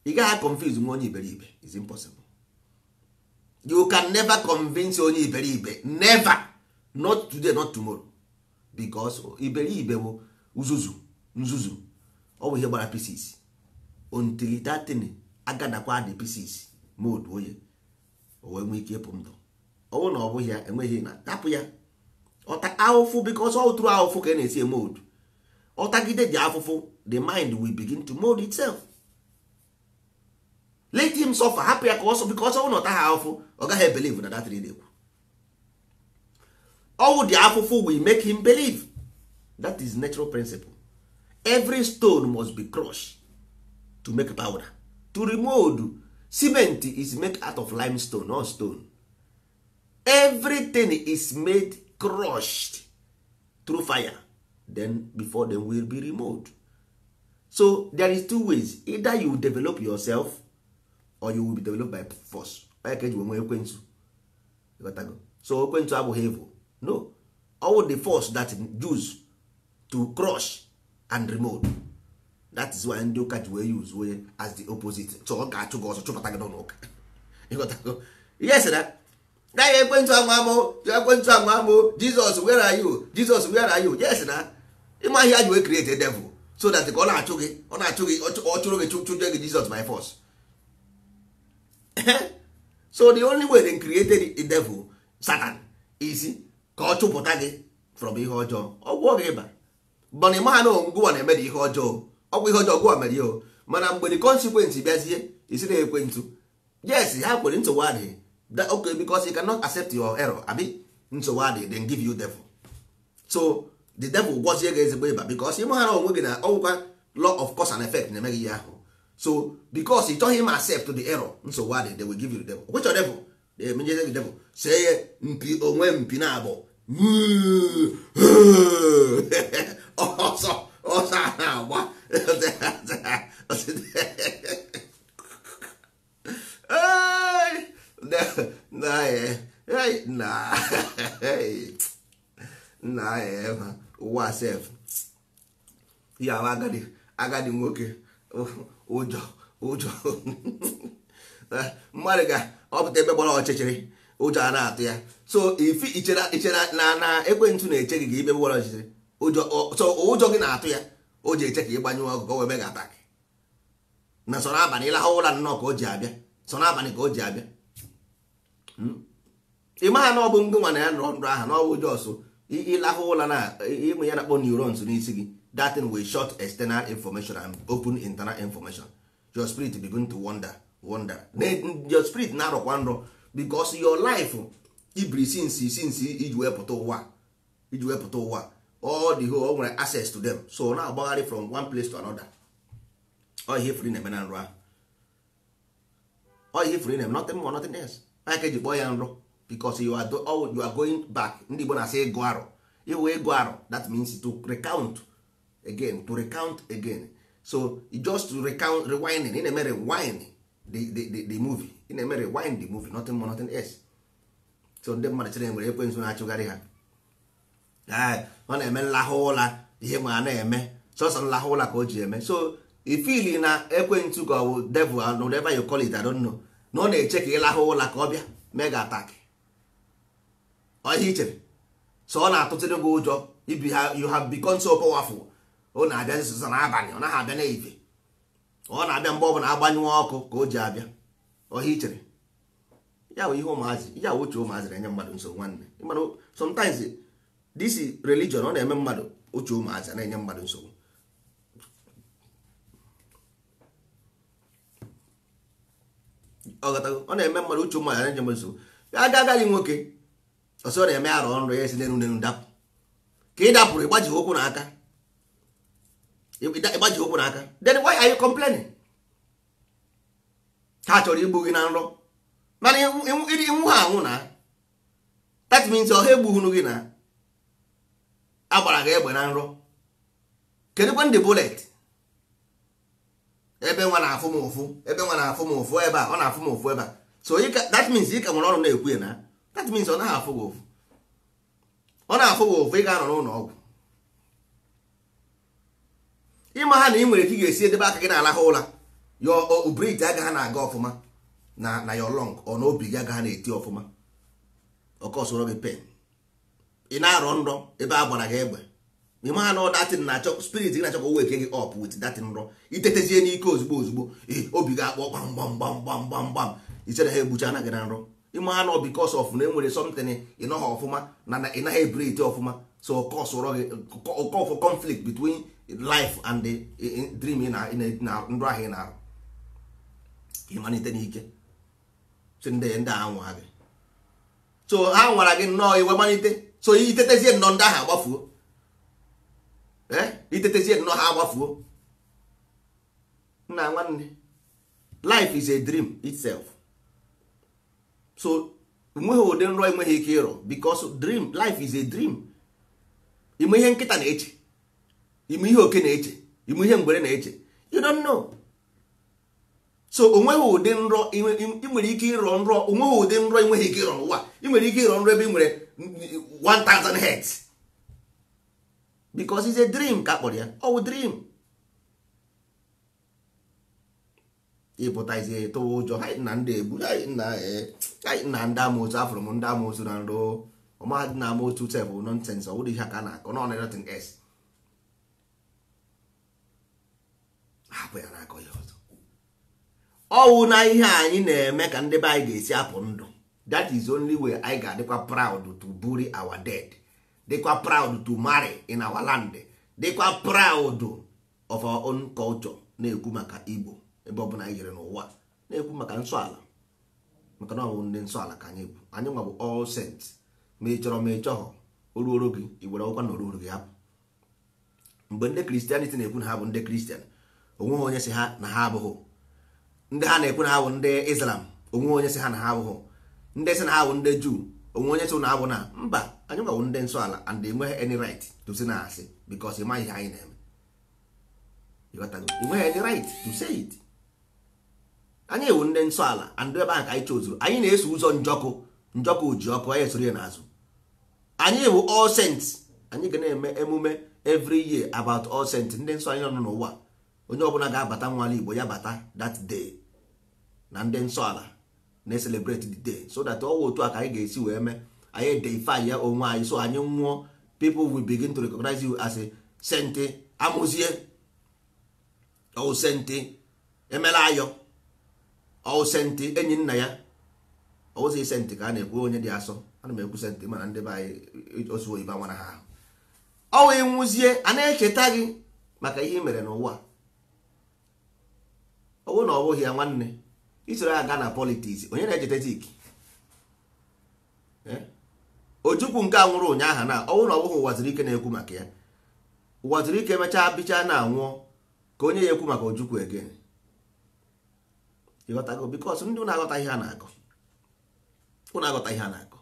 Ị gaghị confuse nwa onye iberibe, is impossible. You can never convince onye iberibe, never, not today, not tomorrow, because iberibe bụ uzuzu nzuzu, ọ bụ ihe gbara pieces until that thing agadakwa the pieces mode onye o wee nwee ike ịpụ ndụ. Ọ bụrụ na ọ bụghị ya, enweghị na tapụ ya ọta ahụfụ, because ọ tụrụ ahụfụ ka a na-esi mode. Ọtagide dị afụfụ, the mind will begin to mold itself. Let him suffer, hapụ ya ka ọsọ, because ọ bụrụ na ọ taghị ahụfụ, ọ gaghị believe na that thing na-ekwu. Ọwụ dị afụfụ will make him believe. That is natural principle. Every stone must be crushed to make powder, to remold. Cement is made out of limestone, not stone. Everything is made crushed through fire, then before them will be removed. So there is two ways: either you develop yourself or you will be developed by force. Onye ka eji wee nwee ekwensu. Ịghọtago? So ekwensu abụghị evil, no. All the force that use to crush and remove. That is why ndị ụka ji wee use onye as the opposite. So ọ ga-achụ gị ọsọ, chụpụta gị n'ụlọ ụka. Ịghọtago? Yes, na gaghị ekwentị anwa amụ, ekwentị anwa amụ, Jesus, where are you? Jesus, where are you? Yes, na ịma ihe a ji wee create a devil, so that ka ọ na-achụ gị, ọ na-achụ gị, ọ chụrụ gị, chụjụ gị Jesus by force. So the only way they created the devil, Satan, is ka ọ chụpụta gị from ihe ọjọọ, ọgwụ gị ịba. Mana ịma ha na ngụwa na-eme dị ihe ọjọọ, ọgwụ ihe ọjọọ gụwa mere ihe o. Mana mgbe the consequence bịazie, isi na ekwentụ, yes, ha kwere nsogbu adịghị. That, okay, because you cannot accept your error, abi nsogbu adịghị, then give you devil. So the devil gwọzie gị ezigbo ịba, because ịma ha na onwe gị na ọgwụkwa law of cause and effect na-eme gị ihe ahụ. So because ị chọghị ịma accept the error, nsogbu adịghị, they will give you the devil. Which devil? They emenyezi gị devil, see ya mpi onwe mpi na abụọ, ọsọ ọsọ a na-agba. Hey! Na eh, na na ụwa sef ya bụ agadi agadi nwoke, ụjọ ụjọ mmadụ ga-ọpụta ebe gbara ọchịchịrị, ụjọ a na-atụ ya. So ifi ichere ichere na ekwentị na-eche gị ka ibe gbara ọchịchịrị ụjọ, so ụjọ gị na-atụ ya, o ji eche ka ị gbanyụọ ọkụ ka o wee mee gị attack. Na sọ n'abalị ịlahụ ụra nnọọ ka o ji abịa, sọ n'abalị ka o ji abịa. Ị maha na ọ bụ ngị nwa na ya nọrọ ndụ ahụ na ọ bụ just ịlahụ ụra na ịnwe ya na-akpọ neurons n'isi gị. That thing will shut external information and open internal information. Your spirit begin to wonder, wonder. Your spirit na-arọkwa nrọ, because your life ibiri since iji wee pụta ụwa, iji wee pụta ụwa, all the whole o nwere access to them. So ọ na-agbagharị from one place to another. Ọ ihe free na-eme na nrọ ahụ, ọ ihe free na-eme, nothing more, nothing else. Onye ka eji kpọọ ya nrọ? Because you are going back. Ndị Igbo na-asị ịgụ arọ, iwe ịgụ arọ, that means to recount again, to recount again. So you just to recount, rewinding. Ị na-eme rewind the movie, ị na-eme rewind the movie, nothing more, nothing else. So ndị mmadụ chere nwere ekwensu na-achụgharị ha. Ee, ọ na-eme nlahụ ụla, ihe ma a na-eme sọsọ nlahụ ụla ka o ji eme. So ifili na ekwentị ka ọ bụ devil and whatever you call it, I don't know, na ọ na-eche ka ị lahụ ụla ka ọ bịa mee gị attack. Ọ ihe i chere. So ọ na-atụtụrụ gị ụjọ ibi ha. You have become so powerful. Ọ na-abịa sọsọ n'abalị, ọ naghị abịa n'ehihie. Ọ na-abịa mgbe ọ bụla agbanyụọ ọkụ ka o ji abịa. Ọ ihe i chere. Ya bụ ihe ụmụazị, ya bụ uche ụmụazị na-enye mmadụ nsogbu, nwanne. Ịmana sometimes this religion, ọ na-eme mmadụ uche ụmụazị na-enye mmadụ nsogbu. Ọ ghọtago? Ọ na-eme mmadụ uche ụmụazị na-enye mmadụ nsogbu. Ya aga agadi nwoke ọsọ na-eme arọ nrọ, ya esi n'elu n'elu dapụ. Ka ị dapụrụ, ịgbaji ụkwụ n'aka, ịgbaji ụkwụ n'aka, then why are you complaining? Ha chọrọ igbu gị na nrọ, mana ịnwụ ha anwụ na that means ọha egbughunu gị na agbara gị egbe na nrọ. Kedu kwa ndị bullet ebe nwa na-afụ m ụfụ, ebe nwa na-afụ m ụfụ, ebe a ọ na-afụ m ụfụ ebe a? So that means ị ka nwere ọrụ na-ekwu ya na that means ọ naghị afụ gị ụfụ. Ọ na-afụ gị ụfụ, ị ga-anọ n'ụlọ ọgwụ. Ịma ha na ị nwere ka ị ga-esi edebe aka gị na-alahụ ụra, your breath agaghị na-aga ọfụma. na your lung ọ na obi gị agaghị na-eti ọfụma, ọkọsoro gị pain. Ị na-arọ nrọ ebe a gbara gị egbe, ị maha na datin na-achọ spirit gị na-achọ ka o weke gị up with datin nrọ. Itetezie n'ike ozugbo ozugbo, obi gị akpọ gbam gbam gbam gbam gbam gbam, ichere ha egbuchana gị na nrọ. Ịma na because of na enwere something ị nọghị ọfụma na ị naghị ebrete ọfụma, so cause for conflict between life and the dream na ndụ ahụ ị na-arụ. Ịmalite n'ike si ndị anwa gị, so ha nwara gị nnọọ iwe malite, so itetezie nnọọ ndị ahụ agbafuo, itetezie nnọọ ha agbafuo. Nna nwanne, life is a dream itself. So enweghị ụdị nrọ enweghị ike ịrọ, because dream, life is a dream. Ime ihe nkịta na-eche, ime ihe oke na-eche, ime ihe ngwere na-eche, you don't know. So onweghị ụdị nrọ ị nwere ike ịrọ nrọ, onweghị ụdị nrọ enweghị ike ịrọ n'ụwa. Ị nwere ike ịrọ nrọ ebe ị nwere 1000 heads, because it's a dream ka akpọrọ ya, ọ bụ dream. Ịpụtazie tụwa ụjọ, na ndị egbu, na ndị amoosu, afụrụ m ndị amoosu na nrọ. Ọmahadị na amoosu sef bụ nonsense, ọ bụrụ ihe ka a na-akọ nọ nothing else. Hapụ ya na-akọ ya ọzọ. Ọwụ na ihe anyị na-eme ka ndị be anyị ga-esi apụ ndụ. That is only way anyị ga-adịkwa proud to bury our dead, dịkwa proud to marry in our land, dịkwa proud of our own culture. Na-ekwu maka Igbo ebe ọbụla anyị jere n'ụwa, na-ekwu maka nsọ ala, maka na ọ bụ ndị nsọ ala ka anyị bụ. Anyị nwa bụ all saints. Ma ị chọrọ ma ị chọghọ, oruoro gị i were ọkwa na oruoro gị hapụ. Mgbe ndị Kristianity na-ekwu na ha bụ ndị Kristian, onweghị onye si ha na ha abụghị. Ndị ha na-ekwu na ha bụ ndị Islam, onweghị onye si ha na ha abụghị. Ndị si na ha bụ ndị Juu, onwe onye si na ha bụ na mba. Anyị nwa bụ ndị nsọ ala and enweghị any right to say na asị, because ị maghị ihe anyị na-eme. Ị nweghị any right to say it. Anyị ewu ndị nsọ ala and ebe ahụ ka anyị chozuru. Anyị na-eso ụzọ njọkụ, njọkụ ji ọkụ, anyị esoro ya n'azụ. Anyị ewu all saints. Anyị ga na-eme emume every year about all saints. Ndị nsọ anyị nọ n'ụwa, onye ọbụla ga-abata nwala Igbo ya bata that day na ndị nsọ ala na-celebrate the day, so that ọwụ otu a ka anyị ga-esi wee mee anyị deify ya onwe anyị. So anyị nwụọ, people will begin to recognize you as a saint. Amụzie ọwụ saint emela ayọ, ọwụ saint enyi nna ya, ọwụzi saint ka a na-ekwu onye dị asọ. Ana m ekwu saint mana ndị be anyị osu oyibo nwara ha ahụ. Ọwụ ịnwụzie a na-echeta gị maka ihe i mere n'ụwa. Ọwụ na ọ bụghị ya nwanne, isoro ya gaa na politiks, onye na-echeta zik Ojukwu nke a nwụrụ ụnyaahụ na ọwụ na ọ bụghị Ụwazirike na-ekwu maka ya. Ụwazirike emechaa bichaa na anwụọ, ka onye ya ekwu maka Ojukwu again. Ịghọtago? Because ndị na-aghọta ihe a na-akọ, ụnụ aghọta ihe a na-akọ.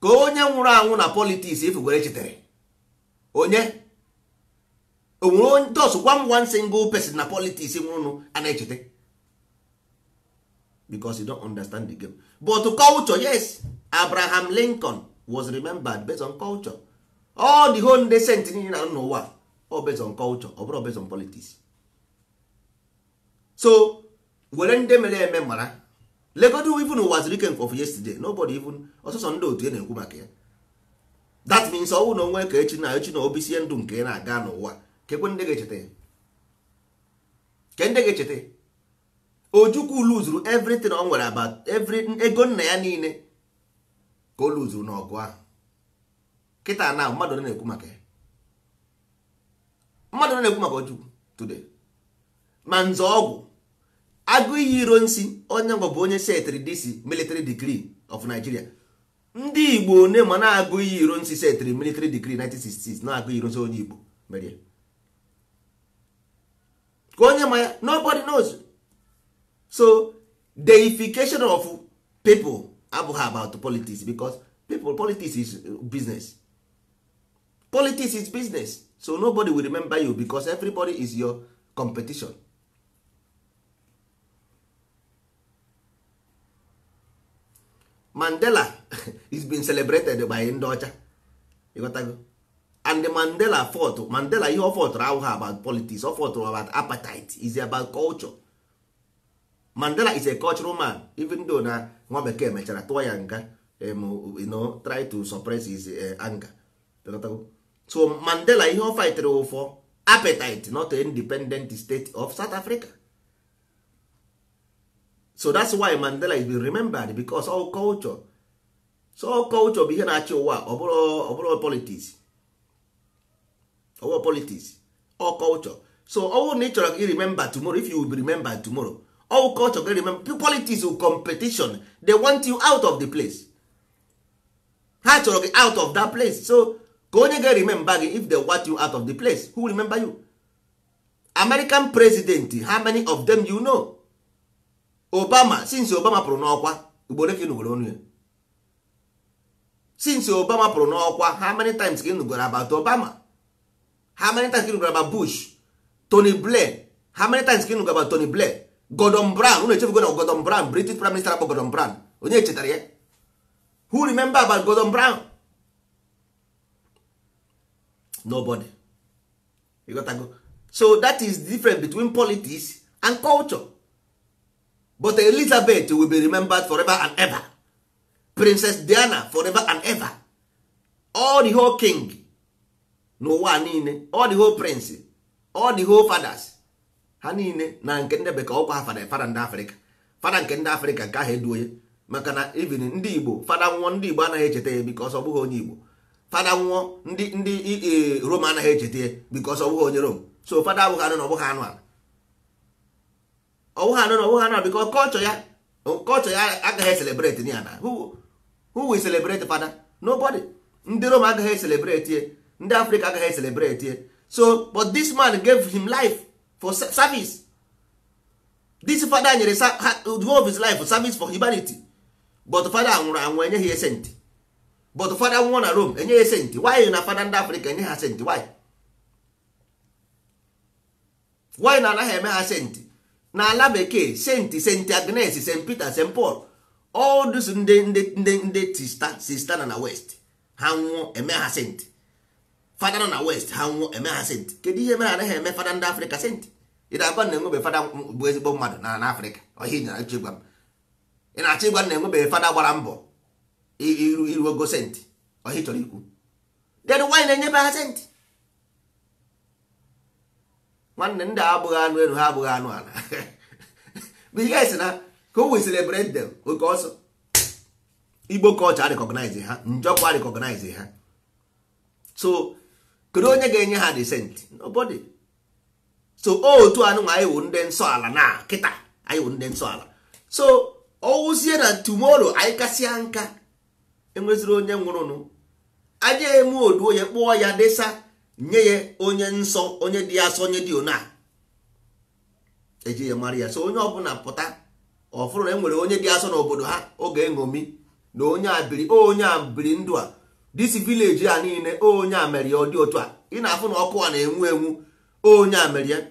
Ka onye nwụrụ anwụ na politiks ifugwere chetere onye onwere just gwa m one single person na politiks nwụrụnụ a na-echete, because you don't understand the game. But culture, yes, Abraham Lincoln was remembered based on culture. All the whole ndị saint niile na n'ụwa, all based on culture, ọ bụrụ based on politics. So were ndị mere eme mara legodu. Even Ụwazirike of yesterday, nobody even ọsọsọ ndị otu ya na-ekwu maka ya. That means ọnwụ na onwe ka echi na echi na obisie ndụ nke na-aga n'ụwa, kekwe ndị ga-echeta ya, ke ndị ga-echeta. Ojukwu luzuru everything o nwere, about every ego nna ya niile ka o luzuru n'ọgụ ahụ. Kịta na mmadụ na-ekwu maka ya, mmadụ na-ekwu maka Ojukwu today. Ma nze ọgwụ agụ iyi iro nsi, onye ngwa bụ onye setịrị this military decree of Nigeria. Ndị Igbo one ma na-agụ iyi iro nsi setịrị military decree 1966 na-agụ iro nsi onye Igbo mere ka onye ma ya, nobody knows. So deification of people abụghị about politics, because people, politics is business, politics is business. So nobody will remember you because everybody is your competition. Mandela is being celebrated by ndị ọcha, ịghọtago? And Mandela fought, Mandela ihe ọ fought abụghị about politics, ọ fought about appetite, is about culture. Mandela is a cultural man, even though na nwa bekee mechara tụọ ya nga, you know, try to suppress his anger. So Mandela ihe ọ fightịrị for appetite, not an independent state of South Africa. So that's why Mandela is being remembered, because all culture. So all culture bụ ihe na-achị ụwa, ọ bụrụ politics, ọ bụrụ politics, all culture. So ọ bụrụ na ị chọrọ ka remember tomorrow, if you will be remembered tomorrow, all culture ga remember. Politics will competition, they want you out of the place. Ha chọrọ gị out of that place. So ka onye ga remember gị if they want you out of the place? Who remember you? American president, how many of them you know? Obama, since Obama pụrụ n'ọkwa, ugboro ka ị nugoro onu ya? Since Obama pụrụ n'ọkwa, how many times ka ị nugoro about Obama? How many times ka ị nugoro about Bush? Tony Blair, how many times ka ị nugoro about Tony Blair? Gordon Brown, unu echefugo na Gordon Brown, British Prime Minister akpọ Gordon Brown, onye chetara ya? Who remember about Gordon Brown? Nobody. You got to go. So that is the difference between politics and culture. But Elizabeth will be remembered forever and ever. Princess Diana forever and ever. All the whole king n'ụwa niile, all the whole prince, all the whole fathers, ha niile na nke ndị bekee ọkwa ha fada, fada ndị Afrịka, fada nke ndị Afrịka nke ahụ eduo ya. Maka na even ndị Igbo, fada nwụọ, ndị Igbo anaghị echeta ya because ọ bụghị onye Igbo. Fada nwụọ, ndị Rome anaghị echeta ya because ọ bụghị onye Rome. So fada abụghị anụ na ọ bụghị anụ ala, ọ bụghị anụ na ọ bụghị anụ ala, because culture ya agaghị celebrate ya na who will celebrate fada? Nobody. Ndị Rome agaghị celebrate ya, ndị Africa agaghị celebrate ya. So but this man gave him life for service. This father nyere whole of his life for service for humanity. But father nwụrụ anwụ, enyeghị ya senti. But father nwụọ na Rome, enyeghị ya senti. Why na father ndị Africa enye ha senti? Why na anaghị eme ha senti? Na ala bekee, senti, Saint Agnes, Saint Peter, Saint Paul, all those ndị sister na west, ha nwụọ eme ha senti. Fada nọ na west, ha nwụọ eme ha senti. Kedu ihe mere anaghị eme fada ndị Afrịka senti? Ị na-agwa na enwebe fada bụ ezigbo mmadụ na Afrịka? Ọhịa ị na-achọ ịgwa m, ị na-achọ ịgwa na enwebeghị fada gbara mbọ iru ogo senti? Ọhịa ị chọrọ ikwu? Then why na-enyebe ha senti? Nwanne, ndị a abụghị anụ elu, ha abụghị anụ ala. Because na ka o we celebrate them oke ọsọ. Igbo culture recognize ha, njọkwa recognize ha. So kedu onye ga-enye ha the sent? Nobody. So otu anụ anyị wụ ndị nsọ ala na kịta, anyị wụ ndị nsọ ala. So ọwụzie na tomorrow anyị kasịa nka, enweziri onye nwụrụnụ, aja eme odu onye kpụọ ya desa nye ya onye nsọ, onye dị asọ, onye dị ona eji ya mara ya. So onye ọbụla pụta ọfụrụ na enwere onye dị asọ n'obodo ha, oge eṅomi na onye a biri, onye a biri ndụ a, this village a niile, onye a mere ya ọ dị otu a. Ị na-afụ na ọkụ a na-enwu enwu, onye a mere ya.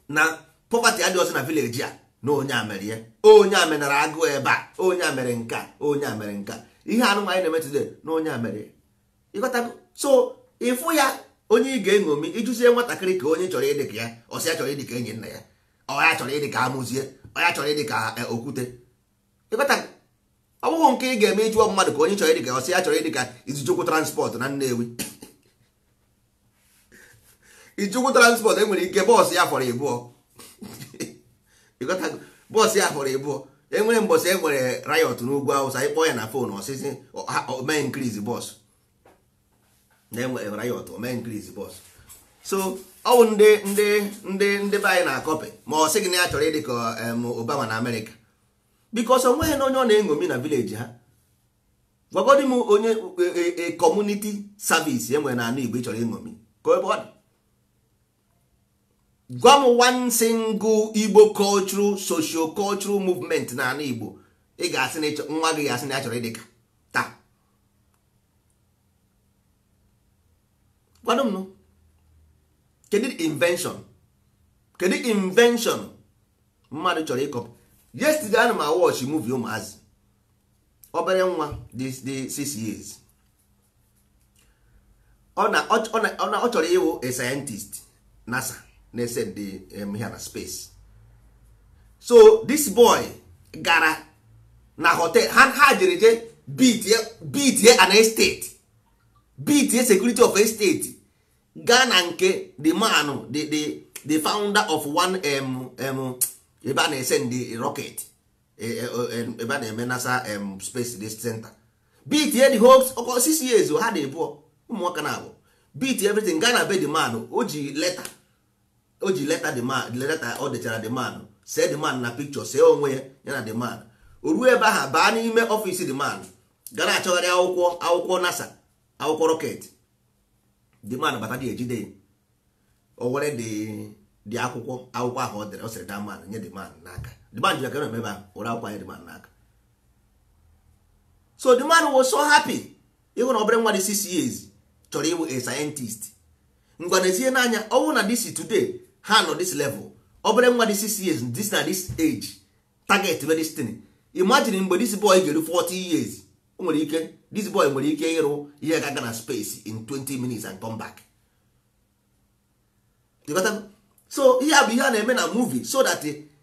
Na poverty adịghị ọzọ na village a, na onye a mere ya. Onye a menara agụụ ebe a, onye a mere nke a, onye a mere nke a. Ihe anụ anyị na-eme today, na onye a mere ya. Ịghọtago? So ịfụ ya, onye ị ga-eṅomi, ịjụzie nwatakịrị ka onye chọrọ ịdị ka ya, ọsị ya chọrọ ịdị ka enyi nna ya, ọ ya chọrọ ịdị ka amụzie, ọ ya chọrọ ịdị ka okwute. Ịghọtago? Ọ bụghị nke ị ga-eme ịjụọ mmadụ ka onye chọrọ ịdị ka, ọsị ya chọrọ ịdị ka Izuchukwu Transport na Nnewi. Ichukwu Transport enwere ike bọọsụ ya fọrọ ịbụọ. Ịghọtago? Bọọsụ ya fọrọ ịbụọ, enwere mbọsị enwere riot n'ugwu Awụsa, ịkpọ ya na phone, ọsịsị mee increase bọọsụ. Na-enwere riot, o mee increase bọọsụ. So ọ bụ ndị be anyị na-akọpị, ma ọ sị gị na ya chọrọ ịdị ka Obama na Amerịka, because o nweghị na onye ọ na-eṅomi na village ha. Gwagodi m onye community service enwere na ala Igbo ị chọrọ ịṅomi, ka ebe ọ dị. Gwa m one single Igbo cultural, socio cultural movement na ala Igbo ị ga-asị na nwa gị ga-asị na ya chọrọ ịdị ka taa. Gwado m nụ, kedu invention, kedu invention mmadụ chọrọ ịkọpị? Yesterday ana m watch movie ụmụazị, obere nwa dị 6 years, ọ chọrọ ịwụ a scientist, NASA na-ese ndị ihe na space. So this boy gara na hotel ha jere je beat an estate, beat security of estate, gaa na nke the man, the founder of one ebe a na-ese ndị rocket, ebe a na-eme NASA space center. Beat the whole 6 years ha na-ebu ụmụnwoke na-abụ beat everything, gaa na be the man. O ji letter the man, letter o dechara the man, see the man na picture, see onwe ya ya na the man. O ruo ebe ahụ baa n'ime ọfịs the man, gara achọgharị akwụkwọ NASA, akwụkwọ rocket. The man bata dị ejide ya, o were the akwụkwọ ahụ ọ dere, ọ sịrị that man nye the man n'aka. The man jiri aka ebe ahụ were akwụkwọ nye the man n'aka. So the man was so happy. Ịhụ na obere nwa dị 6 years chọrọ ịbụ a scientist. Ngwa n'ezie n'anya, ọ bụrụ na this today ha nọ this level, obere nwa dị 6 years this na this age target this thing. Imagine mgbe this boy ga-eru 40 years, o nwere ike this boy nwere ike ịrụ ihe ga-aga na space in 20 minutes and come back. So ihe a bụ ihe a na-eme na movie so that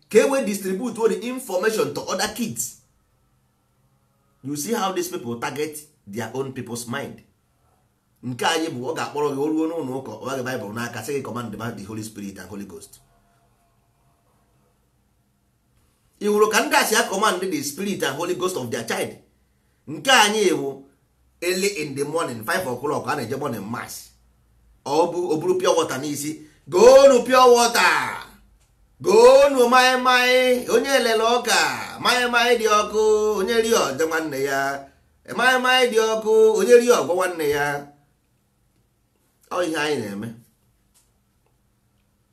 ka e wee distribute all the information to other kids. You see how these people target their own people's mind. Nke anyị bụ ọ ga-akpọrọ gị o ruo n'ụlọ ụka, ọ gị Bible n'aka sị gị command the Holy Spirit and Holy Ghost. Ị hụrụ ka ndị asị ya command the Spirit and Holy Ghost of their child. Nke anyị bụ early in the morning 5 o'clock a na-eje morning mass, ọ bụ o buru pure water n'isi, goonu pure water, goonu maịmaị, onye elele ọka maịmaị dị ọkụ, onye rie ọjọ nwanne ya, maịmaị dị ọkụ, onye rie ọgwọ nwanne ya. Ọ ihe anyị na-eme,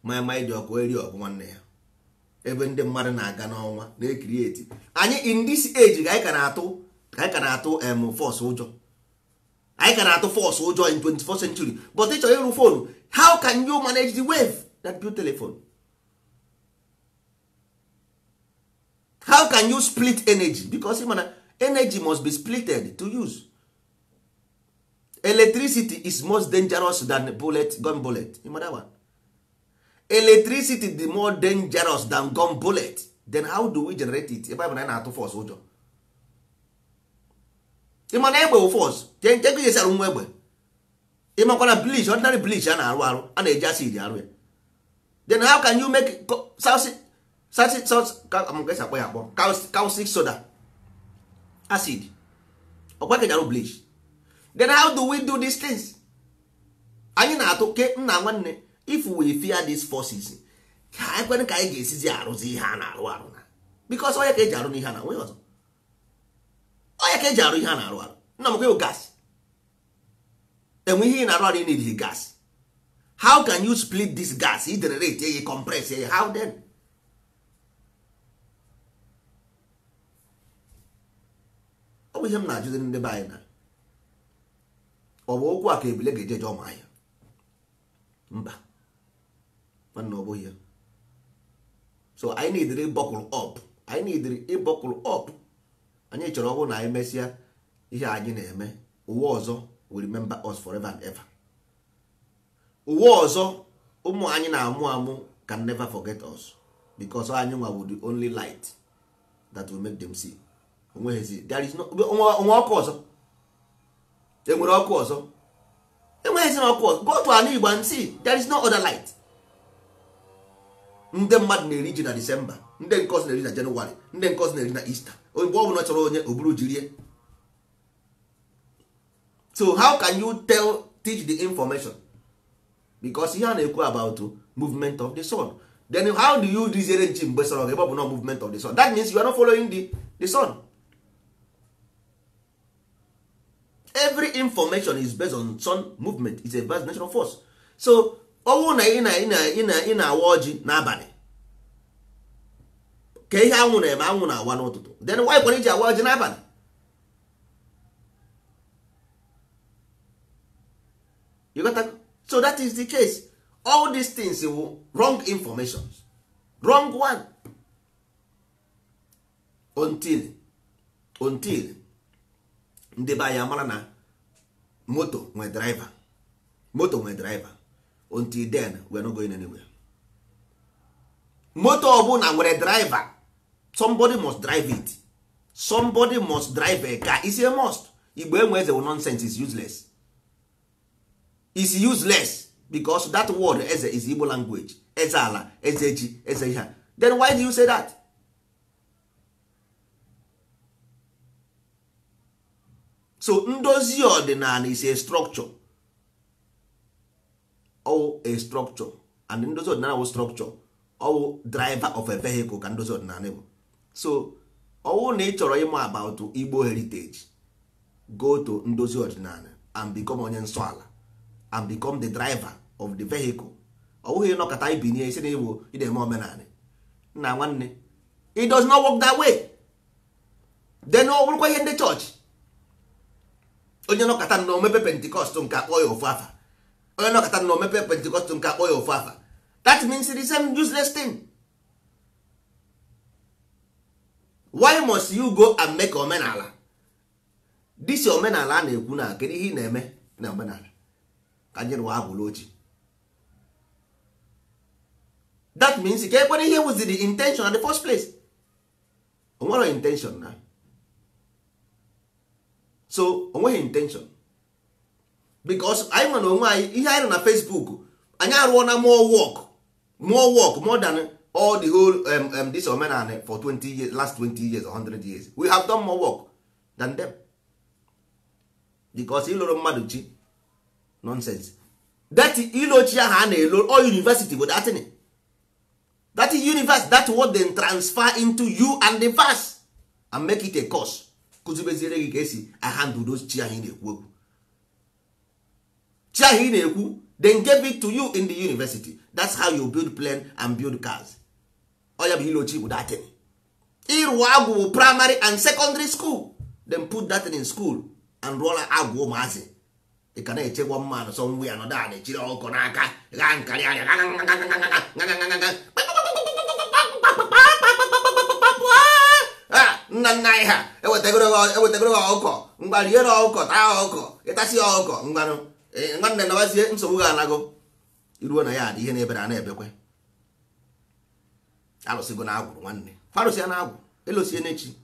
maịmaị dị ọkụ, onye rie ọgwọ nwanne ya. Ebe ndị mmadụ na-aga n'ọnwa na-ekirieti anyị in this age ka anyị ka na-atụ force ụjọ, anyị ka na-atụ force ụjọ in 24th century. But ị chọrọ ịrụ phone, how can you manage the wave that build telephone? How can you split energy? Because mana energy must be splitted to use. Electricity is most dangerous than bullet, gun bullet. You know that one? Electricity is more dangerous than gun bullet. Then how do we generate it? Ebe na na-atụ force ụjọ. Ị ma na egbe wụ force, nke esi arụ nwa egbe. Ị makwa na bleach, ordinary bleach a na-arụ arụ, a na-eji acid arụ ya. Then how can you make caustic soda acid? Ọkwa ka arụ bleach. Then how do we do these things? Anyị na-atụ ke nna nwanne, if we fear these forces, ka anyị kwere ka anyị ga-esizi arụzi ihe a na-arụ arụ na, because onye ka eji arụ n'ihe a na onye ọzọ, onye ka eji arụ ihe a na-arụ arụ nna m kwe gas. Enwe ihe ị na-arụ arụ, need gas. How can you split this gas? You generate, you compress, how then? Ọ bụ ihe m na-ajụzi ndị be anyị na ọ bụ okwu a ka ebile ga-eje jụọ ma ya mba nwanne, ọ bụghị ya. So anyị need ịbọkụl up, anyị need ịbọkụl up. Anyị chọrọ ọ bụrụ na anyị mesịa ihe anyị na-eme, ụwa ọzọ will remember us forever and ever. Ụwa ọzọ ụmụ anyị na-amụ amụ can never forget us, because anyị nwa bụ the only light that will make them see. Onweghịzi, there is no onwe ọkụ ọzọ, enwere ọkụ ọzọ, enweghịzi na ọkụ ọzọ. Go to ala Igbo and see, there is no other light. Ndị mmadụ na-eri ji na December, ndị nke ọzọ na-eri na Jenụwarị, ndị nke ọzọ na-eri na Easter. Mgbe ọ bụla chọrọ onye o buru ji rie. So how can you teach the information? Because ihe a na-ekwu about movement of the sun. Then how do you reason nchi mgbe sọrọ gị ebe ọ bụ na movement of the sun? That means you are not following the sun. Every information is based on sun movement. It's a vast natural force. So ọnwụ na ị na-awa ọjị n'abalị, ka ihe anwụ na-eme, anwụ na-awa n'ụtụtụ, then why kwere iji awa ọjị n'abalị? You got that? So that is the case. All these things were wrong information, wrong one, until ndị be anyị amara na moto nwere driver, moto nwere driver. Until then we are not going anywhere. Moto ọbụla nwere driver. Somebody must drive it. Somebody must drive a car. It's a must. Igbo enwe eze nonsense is useless. Is useless because that word eze is Igbo language. Eze ala, eze ji, eze ihe. Then why do you say that? So ndozi ọdịnala is a structure. Oh, a structure. And ndozi ọdịnala wụ structure. Oh, driver of a vehicle ka ndozi ọdịnala bụ. So ọwụ na ị chọrọ ịmụ about Igbo heritage, go to ndozi ọdịnala and become onye nsọ ala and become the driver of the vehicle. Ọ bụghị ịnọkọta ibinye isi na iwu ị na-eme omenala nna nwanne. It does not work that way. Then ọ bụrụkwa ihe ndị chọọchị, onye nọkọta na omepe pentikọst nke akpọ ya ofu afa, onye nọkọta na omepe pentikọst nke akpọ ya ofu afa. That means the same useless thing. Why must you go and make omenala? This omenala a na-ekwu na kedu ihe ị na-eme na omenala? Ka anyị rụọ agwụla ochi. That means ka ekwere ihe was the intention at the first place. O nwere intention na. So o nweghị intention. Because anyị nwe na onwe anyị ihe anyị nọ na Facebook, anyị arụọ na more work more than all the whole this omenala for 20 years, last 20 years or 100 years. We have done more work than them. Because ịlụrụ mmadụ chi nonsense. That ilochi ahụ a na-elo all university bụ that thing. That universe, that what they transfer into you and the verse and make it a course. Kụzibeziere gị ka esi handle those chi ahụ ị na-ekwu okwu. Chi ahụ ị na-ekwu, then gave it to you in the university. That's how you build plane and build cars. Ọ ya bụ ilochi bụ that thing. Ịrụ agwụ bụ primary and secondary school. Then put that thing in school and rụọla agwụ ụmụazị. Ị ka na-echekwa mmanụ sọ nwa ya nọdụ ala echiri ọkụ n'aka gha nkarị anya. Nna nna anyị ha ewetagoro ọkụkọ, ngwa riere ọkụkọ, taa ọkụkọ, ịtasị ọkụkọ, ngwanụ nwanne nabazie nsogbu ga-anago. Iruo na ya dị ihe na-ebere a na-ebekwe. Arụsịgo na agwụrụ nwanne, farụsịa na agwụ elosie n'echi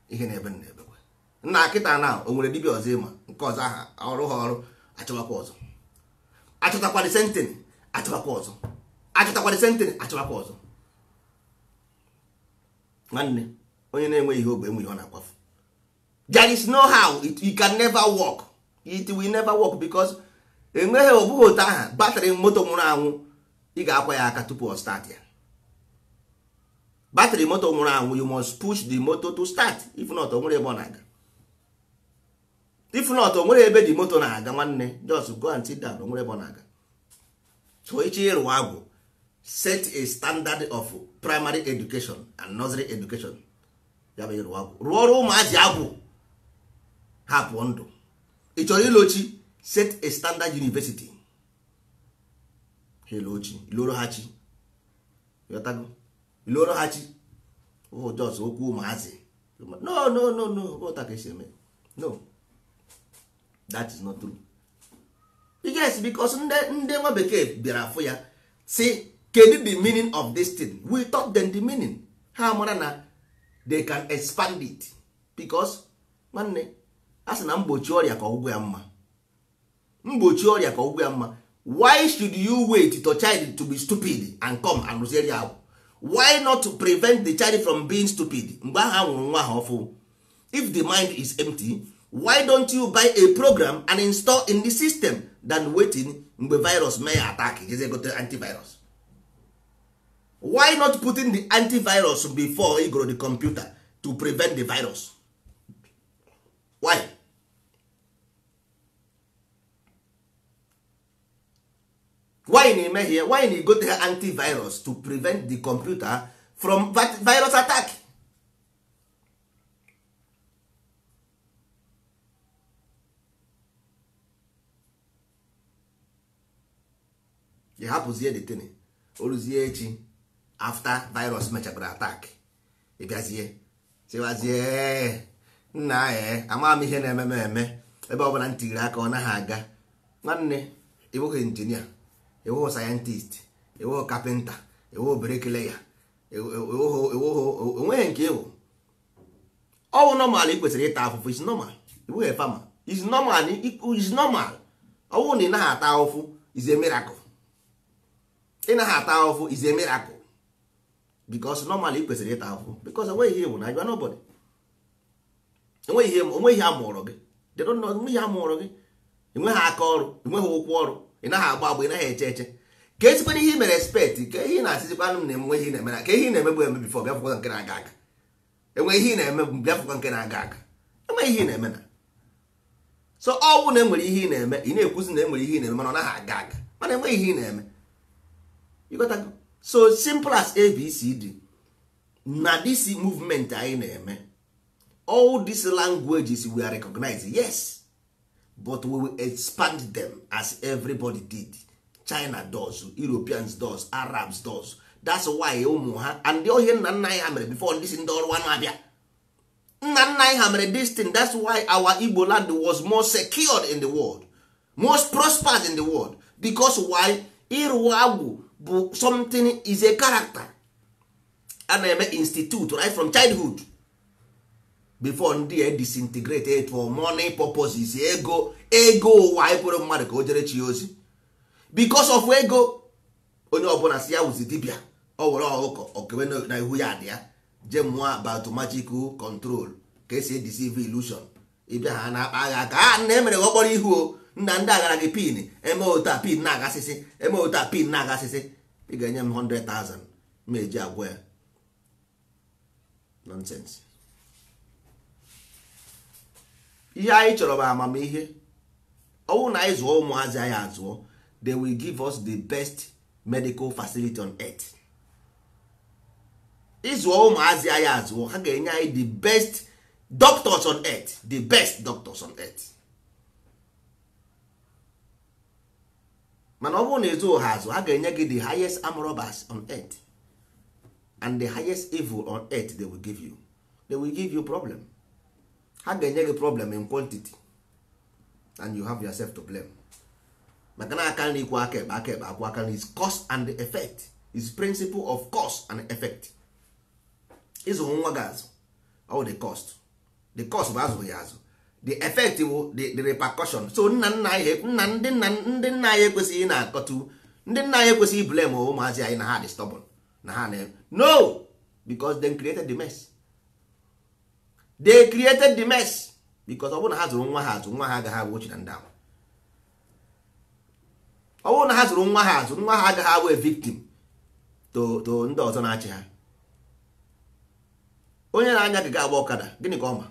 ihe na-ebe na-ebekwe. Nna kịta na o nwere dibịa ọzọ ịma nke ọzọ aha ọrụ ha ọrụ achọbakwa ọzọ, achọtakwa the same thing, achọbakwa ọzọ, achọtakwa the same thing, achọbakwa ọzọ. Nwanne onye na-enweghị ihe ogbe enwe ihe ọ na-akwafu. There is no how it can never work. It will never work because enweghị ọbụghị otu aha batrị moto nwụrụ anwụ ị ga-akwa ya aka tupu ọ start ya. Batrị moto nwụrụ anwụ, you must push the motor to start. If not, o nwere ebe ọ na-aga. If not, o nwere ebe the moto na-aga. Nwanne, just go and sit down. O nwere ebe ọ na-aga. So echi ịrụ agwụ, set a standard of primary education and nursery education. Ya bụ ịrụ agwụ, rụọ ọrụ ụmụazị agwụ ha pụọ ndụ. Ị chọrọ ilochi, set a standard university. Ha elochi, iloro ha chi, ịghọtago, iloro ha chi. Just okwu ụmụazị. No no no no, ụta ka esi eme. No, that is not true. Yes, because ndị nwa bekee bịara afụ ya si kedu the meaning of this thing. We taught them the meaning. Ha mara na they can expand it because nwanne a sị na mgbochi ọrịa ka ọgwụgwọ ya mma. Mgbochi ọrịa ka ọgwụgwọ ya mma. Why should you wait to child to be stupid and come and rụziere ya agwụ? Why not to prevent the child from being stupid? Mgbe ahụ nwụrụ nwa ha ọfụ. If the mind is empty, why don't you buy a program and install in the system than waiting mgbe virus may attack jeze gote antivirus? Why not putting the antivirus before you go to the computer to prevent the virus? Why? Why na-eme here? Why na gote antivirus to prevent the computer from virus attack? You hapụzie the thing, oruzie echi after virus mechakwara attack, ị bịazie sịwazie nna ya ama m ihe na-eme m eme ebe ọ bụla m tiri aka ọ naghị aga. Nwanne, ị bụghị injinia, ị bụghị sayentist, ị bụghị kapịnta, ị bụghị bricklayer, Enweghị nke ịwụ. Ọwụ normal ị kwesịrị ịta afụfụ is normal. Ịbụghị farmer is normal, is normal. Ọwụ na ị naghị ata ahụfụ is a miracle. Ị naghị ata ahụfụ is a miracle, because normal ị kwesịrị ịta ahụfụ, because enweghị ihe bụ na you are nobody. Enweghị ihe amụrụ gị. They don't know. Enweghị ihe amụrụ gị, enweghị aka ọrụ, enweghị ụkwụ ọrụ, ị naghị agba agba, ị naghị eche eche. Ka ezikwana ihe i mere expect ka ihe ị na-asịzikwa m na enwe ihe ị na-eme, ka ihe ị na-emegbu eme before bịa fụkwa nke na-aga aga. Enwe ihe ị na-eme bịa fụkwa nke na-aga aga. Enweghị ihe ị na-eme na so ọ bụ na enwere ihe ị na-eme, ị na-ekwuzi na enwere ihe ị na-eme, mana ọ naghị aga aga, mana enweghị ihe ị na-eme. You got to. So simple as ABCD. Na this movement anyị na-eme, all these languages we are recognized, yes, but we will expand them as everybody did. China does, Europeans does, Arabs does. That's why ụmụ ha and ohe nna nna anyị ha mere before ndị si ndị ọrụ anụ abịa, nna nna anyị ha mere this thing. That's why our Igbo land was more secured in the world, most prospered in the world, because why? Ịrụ agwụ bụ something, is a character a na-eme institute right from childhood before ndị a disintegrate it for money purposes. Ego, ego ụwa ekwere mmadụ ka o jere chi ozi because of ego. Onye ọbụla si ya wụzi dibịa, o were ọkụkọ okewe na ihu ya dị ya jee mụọ about magical control, ka esi deceive illusion. Ịbịa ha na-akpa agha aka a nna emere ọkpọrọ ihu o nna ndị agara gị pin eme otu a, pin na-agasịsị eme otu a, pin na-agasịsị, ị ga-enye m 100,000 ma eji agwọ ya. Nonsense. Ihe anyị chọrọ bụ amamihe. Ọwụ na anyị zụọ ụmụazị anyị azụọ, they will give us the best medical facility on earth. Ịzụọ ụmụazị anyị azụọ, ha ga-enye anyị the best doctors on earth, the best doctors on earth. Mana ọ bụrụ na ịzụ ha azụ, ha ga-enye gị the highest arm robbers on earth and the highest evil on earth. They will give you problem. Ha ga-enye gị problem in quantity, and you have yourself to blame, maka na aka nri kwụ aka ekpe, aka ekpe akwụ aka nri. Is cause and effect, is principle of cause and effect. Ịzụ nwa gị azụ, all the cost, the cost bụ azụghị ya azụ, the effect bụ the repercussion. So nna nna anyị, nna ndị nna, ndị nna anyị ekwesịghị na-akọtu ndị nna anyị, ekwesịghị blame ụmụazị anyị na ha dị stubborn, na ha na no, because they created the mess. They created the mess because ọ bụrụ na ha zụrụ nwa ha azụ, nwa ha agaghị abụ ochi na ndị ama. Ọ bụrụ na ha zụrụ nwa ha azụ, nwa ha agaghị abụ a victim to ndị ọzọ na-achị ha. Onye na-anya gị ga-agba ọkada, gịnị ka ọ ma?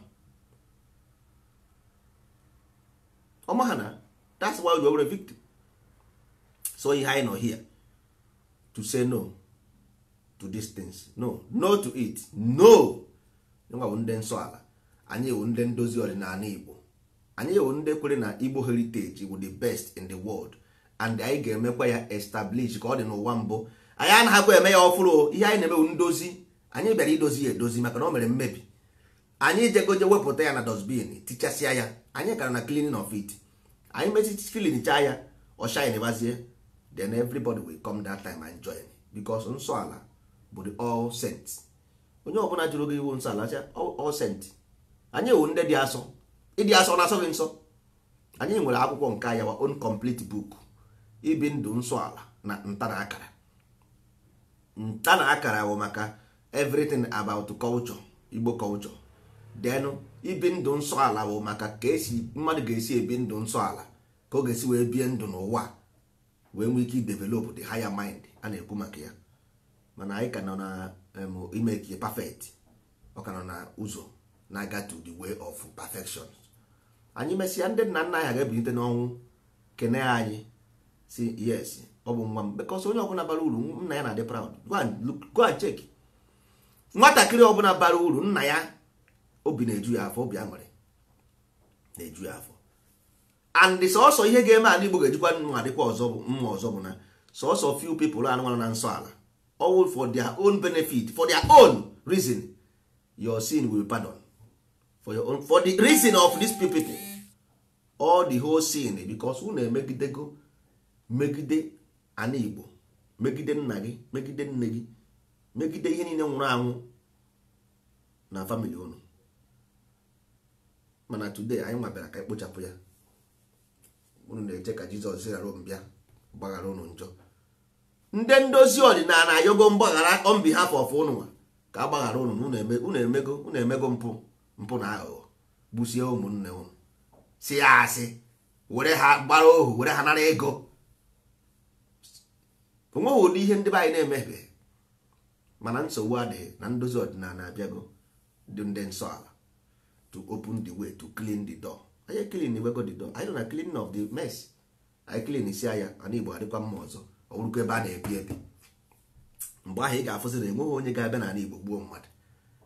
Ọ ma ha na that's why you were a victim. So ihe anyị nọ here to say no to these things, no, no to it, no. Nwa bụ ndị nsọ ala anyị, wụ ndị ndozi ọdịnala Igbo. Anyị wụ ndị kwere na Igbo heritage wụ the best in the world, and anyị ga-emekwa ya establish ka ọ dị n'ụwa mbụ. Anyị anaghịkwa eme ya ọfụrụ. Ihe anyị na-eme wụ ndozi. Anyị bịara idozi ya edozi, maka na o mere mmebi. Anyị jegoje wepụta ya na dustbin, tichasịa ya. Anyị kara na cleaning of it. Anyị mesi clean cha ya, ọ shine bazie, then everybody will come that time and join, because nsọ ala bụ the all saints. Onye ọbụla jụrụ gị iwu nsọ ala, sị all saint. Anyị wụ ndị dị asọ. Ịdị asọ na-asọ gị nsọ. Anyị nwere akwụkwọ nke anyị, our own complete book, ibi ndụ nsọ ala na nta na akara. Nta na akara bụ maka everything about culture, Igbo culture. Then ibi ndụ nsọ ala bụ maka ka esi mmadụ ga-esi ebi ndụ nsọ ala, ka ọ ga-esi wee bie ndụ n'ụwa, wee nwee ike develop the higher mind a na-ekwu maka ya. Mana anyị ka nọ na ime ka perfect, ọ ka nọ na ụzọ na-aga to the way of perfection. Anyị mesịa, ndị nna nna anyị ga-ebilite n'ọnwụ kene anyị, si yes, ọ bụ nwa m, because onye ọbụla bara uru, nna ya na-adị proud. Go and look, go and check. Nwatakịrị ọbụla bara uru, nna ya obi na-eju ya afọ, obi aṅụrị na-eju ya afọ. And sọsọ ihe ga-eme ala Igbo ga-ejikwa mma adịkwa ọzọ bụ mma ọzọ bụ na sọsọ few people anụmanụ na nsọ ala, all for their own benefit, for their own reason. Your sin will be pardoned for your own, for the reason of these few people, all the whole sin, because unu emegidego, megide ana Igbo, megide nna gị, megide nne gị. Megide ihe niile nwụrụ anwụ na family unu. Mana today anyị nwabịara ka ekpochapụ ya. Unu na-eche ka Jizọs ghara mbịa gbaghara unu njọ. Ndị ndozi ọdịnala ayogo mgbaghara on behalf of unu nwa ka a gbaghara unu. Unu emego, unu emego mpụ na aghụghọ, gbusie ụmụnne unu, si ya asị, were ha gbara ohu, were ha nara ego. Onweghị ụdị ihe ndị be anyị na-emebe. Mana nsogbu adịghị na ndozi ọdịnala abịago dị ndị nsọ ala to open the way, to clean the door. Anyị clean wego the door, anyị nọ na clean of the mess. Anyị clean isi ya, ana Igbo adịkwa mma ọzọ. Ọ bụrụkwa ebe a na-ebi ebi, mgbe ahụ ị ga-afụsị na enweghị onye ga-abịa n'ala Igbo gbuo mmadụ.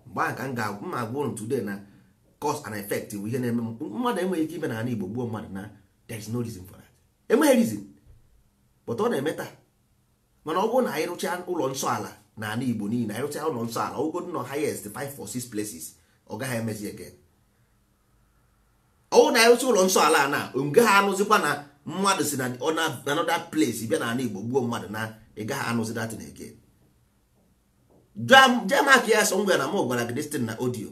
Mgbe ahụ ka m ga-agwa agwa unu today na cause and effect bụ ihe na-eme. Mmadụ enweghị ike ime n'ala Igbo gbuo mmadụ na there is no reason for that. Enweghị reason, but ọ na-eme taa. Mana ọ bụrụ na anyị rụchaa ụlọ nsọ ala n'ala Igbo niile, anyị rụchaa ụlọ nsọ ala ogodo nọ highest 5 or 6 places, ọ gaghị emezi again. Ọ bụrụ na anyị rụchaa ụlọ nsọ ala na nga ha anụzikwa na mmadụ si na another place bịa n'ala Igbo gbuo mmadụ, na ị gaghị anụzi that thing again. Jee maka ya somewhere na m gwara gị this thing na audio.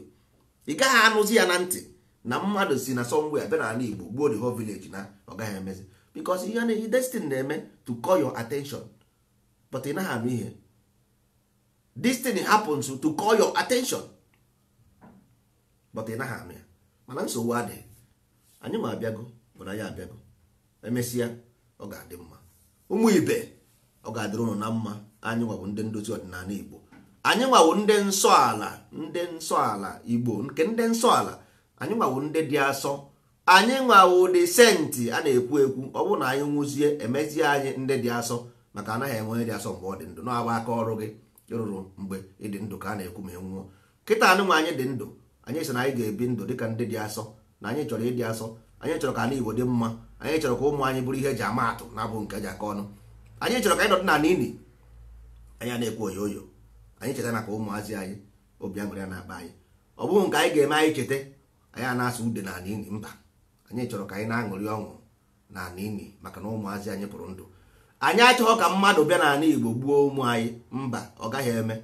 Ị gaghị anụzi ya na ntị na mmadụ si na somewhere bịa n'ala Igbo gbuo the whole village, na ọ gaghị emezi, because ihe na this thing na-eme to call your attention, but ị naghị anụ ihe. This thing happens to call your attention, but ị naghị anụ ya. Mana nsogbu adịghị, anyị ma abịago, mana anyị abịago. Emesịa ọ ga-adị mma. Ụmụ ibe, ọ ga-adịrị ụnụ na mma. Anyị nwabụ ndị ndozi ọdịnala Igbo, anyị nwawo ndị nsọ ala, ndị nsọ ala Igbo nke ndị nsọ ala. Anyị nwawo ndị dị asọ, anyị nwawo dị saint a na-ekwu ekwu. Ọ bụrụ na anyị nwụzie, emezie anyị ndị dị asọ, maka anaghị enwe onye dị asọ mgbe ọ dị ndụ. Na-agba aka ọrụ gị rụrụ mgbe ị dị ndụ ka a na-ekwu ma ị nwụọ. Kịta anụ nwa anyị dị ndụ, anyị sị na anyị ga-ebi ndụ dịka ndị dị asọ, na anyị chọrọ ịdị asọ. Anyị chọrọ ka ala Igbo dị mma. Anyị chọrọ ka ụmụ anyị bụrụ ihe eji ama atụ na abụ nke eji aka ọnụ. Anyị chọrọ ka anyị nọdụ n'ala ini anyị a na-ekwu oyoyo. Anyị cheta maka ụmụazị anyị, obi aṅụrị a na-akpa anyị. Ọ bụghị nke anyị ga-eme anyị cheta anyị a na-asụ ude n'ala ini. Mba, anyị chọrọ ka anyị na-aṅụrị ọṅụ n'ala ini maka na ụmụazị anyị pụrụ ndụ. Anyị achọghọ ka mmadụ bịa n'ala Igbo gbuo ụmụ anyị. Mba, ọ gaghị eme.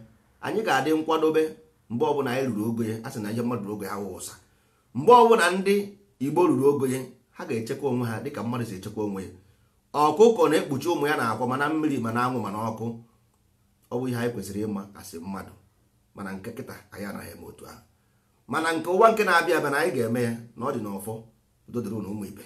Anyị ga-adị nkwadobe mgbe ọbụla anyị ruru ogo ya. A sị na ihe mmadụ ruru ogo ya wụ ụsa. Mgbe ọbụla ndị Igbo ruru ogo ya, ha ga-echekwa onwe ha dịka mmadụ si echekwa onwe ya. Ọkụkọ na-ekpuchi ụmụ ya na akwa, mana mmiri, mana anwụ, mana ọkụ. Ọ bụ ihe anyị kwesịrị ịma asị mmadụ. Mana nke kịta anyị anaghị eme otu ahụ, mana nke ụwa nke na-abịa abịa na anyị ga-eme ya na ọ dị n'ọfọ. Udo dịrị ụnụ, ụmụ ibe.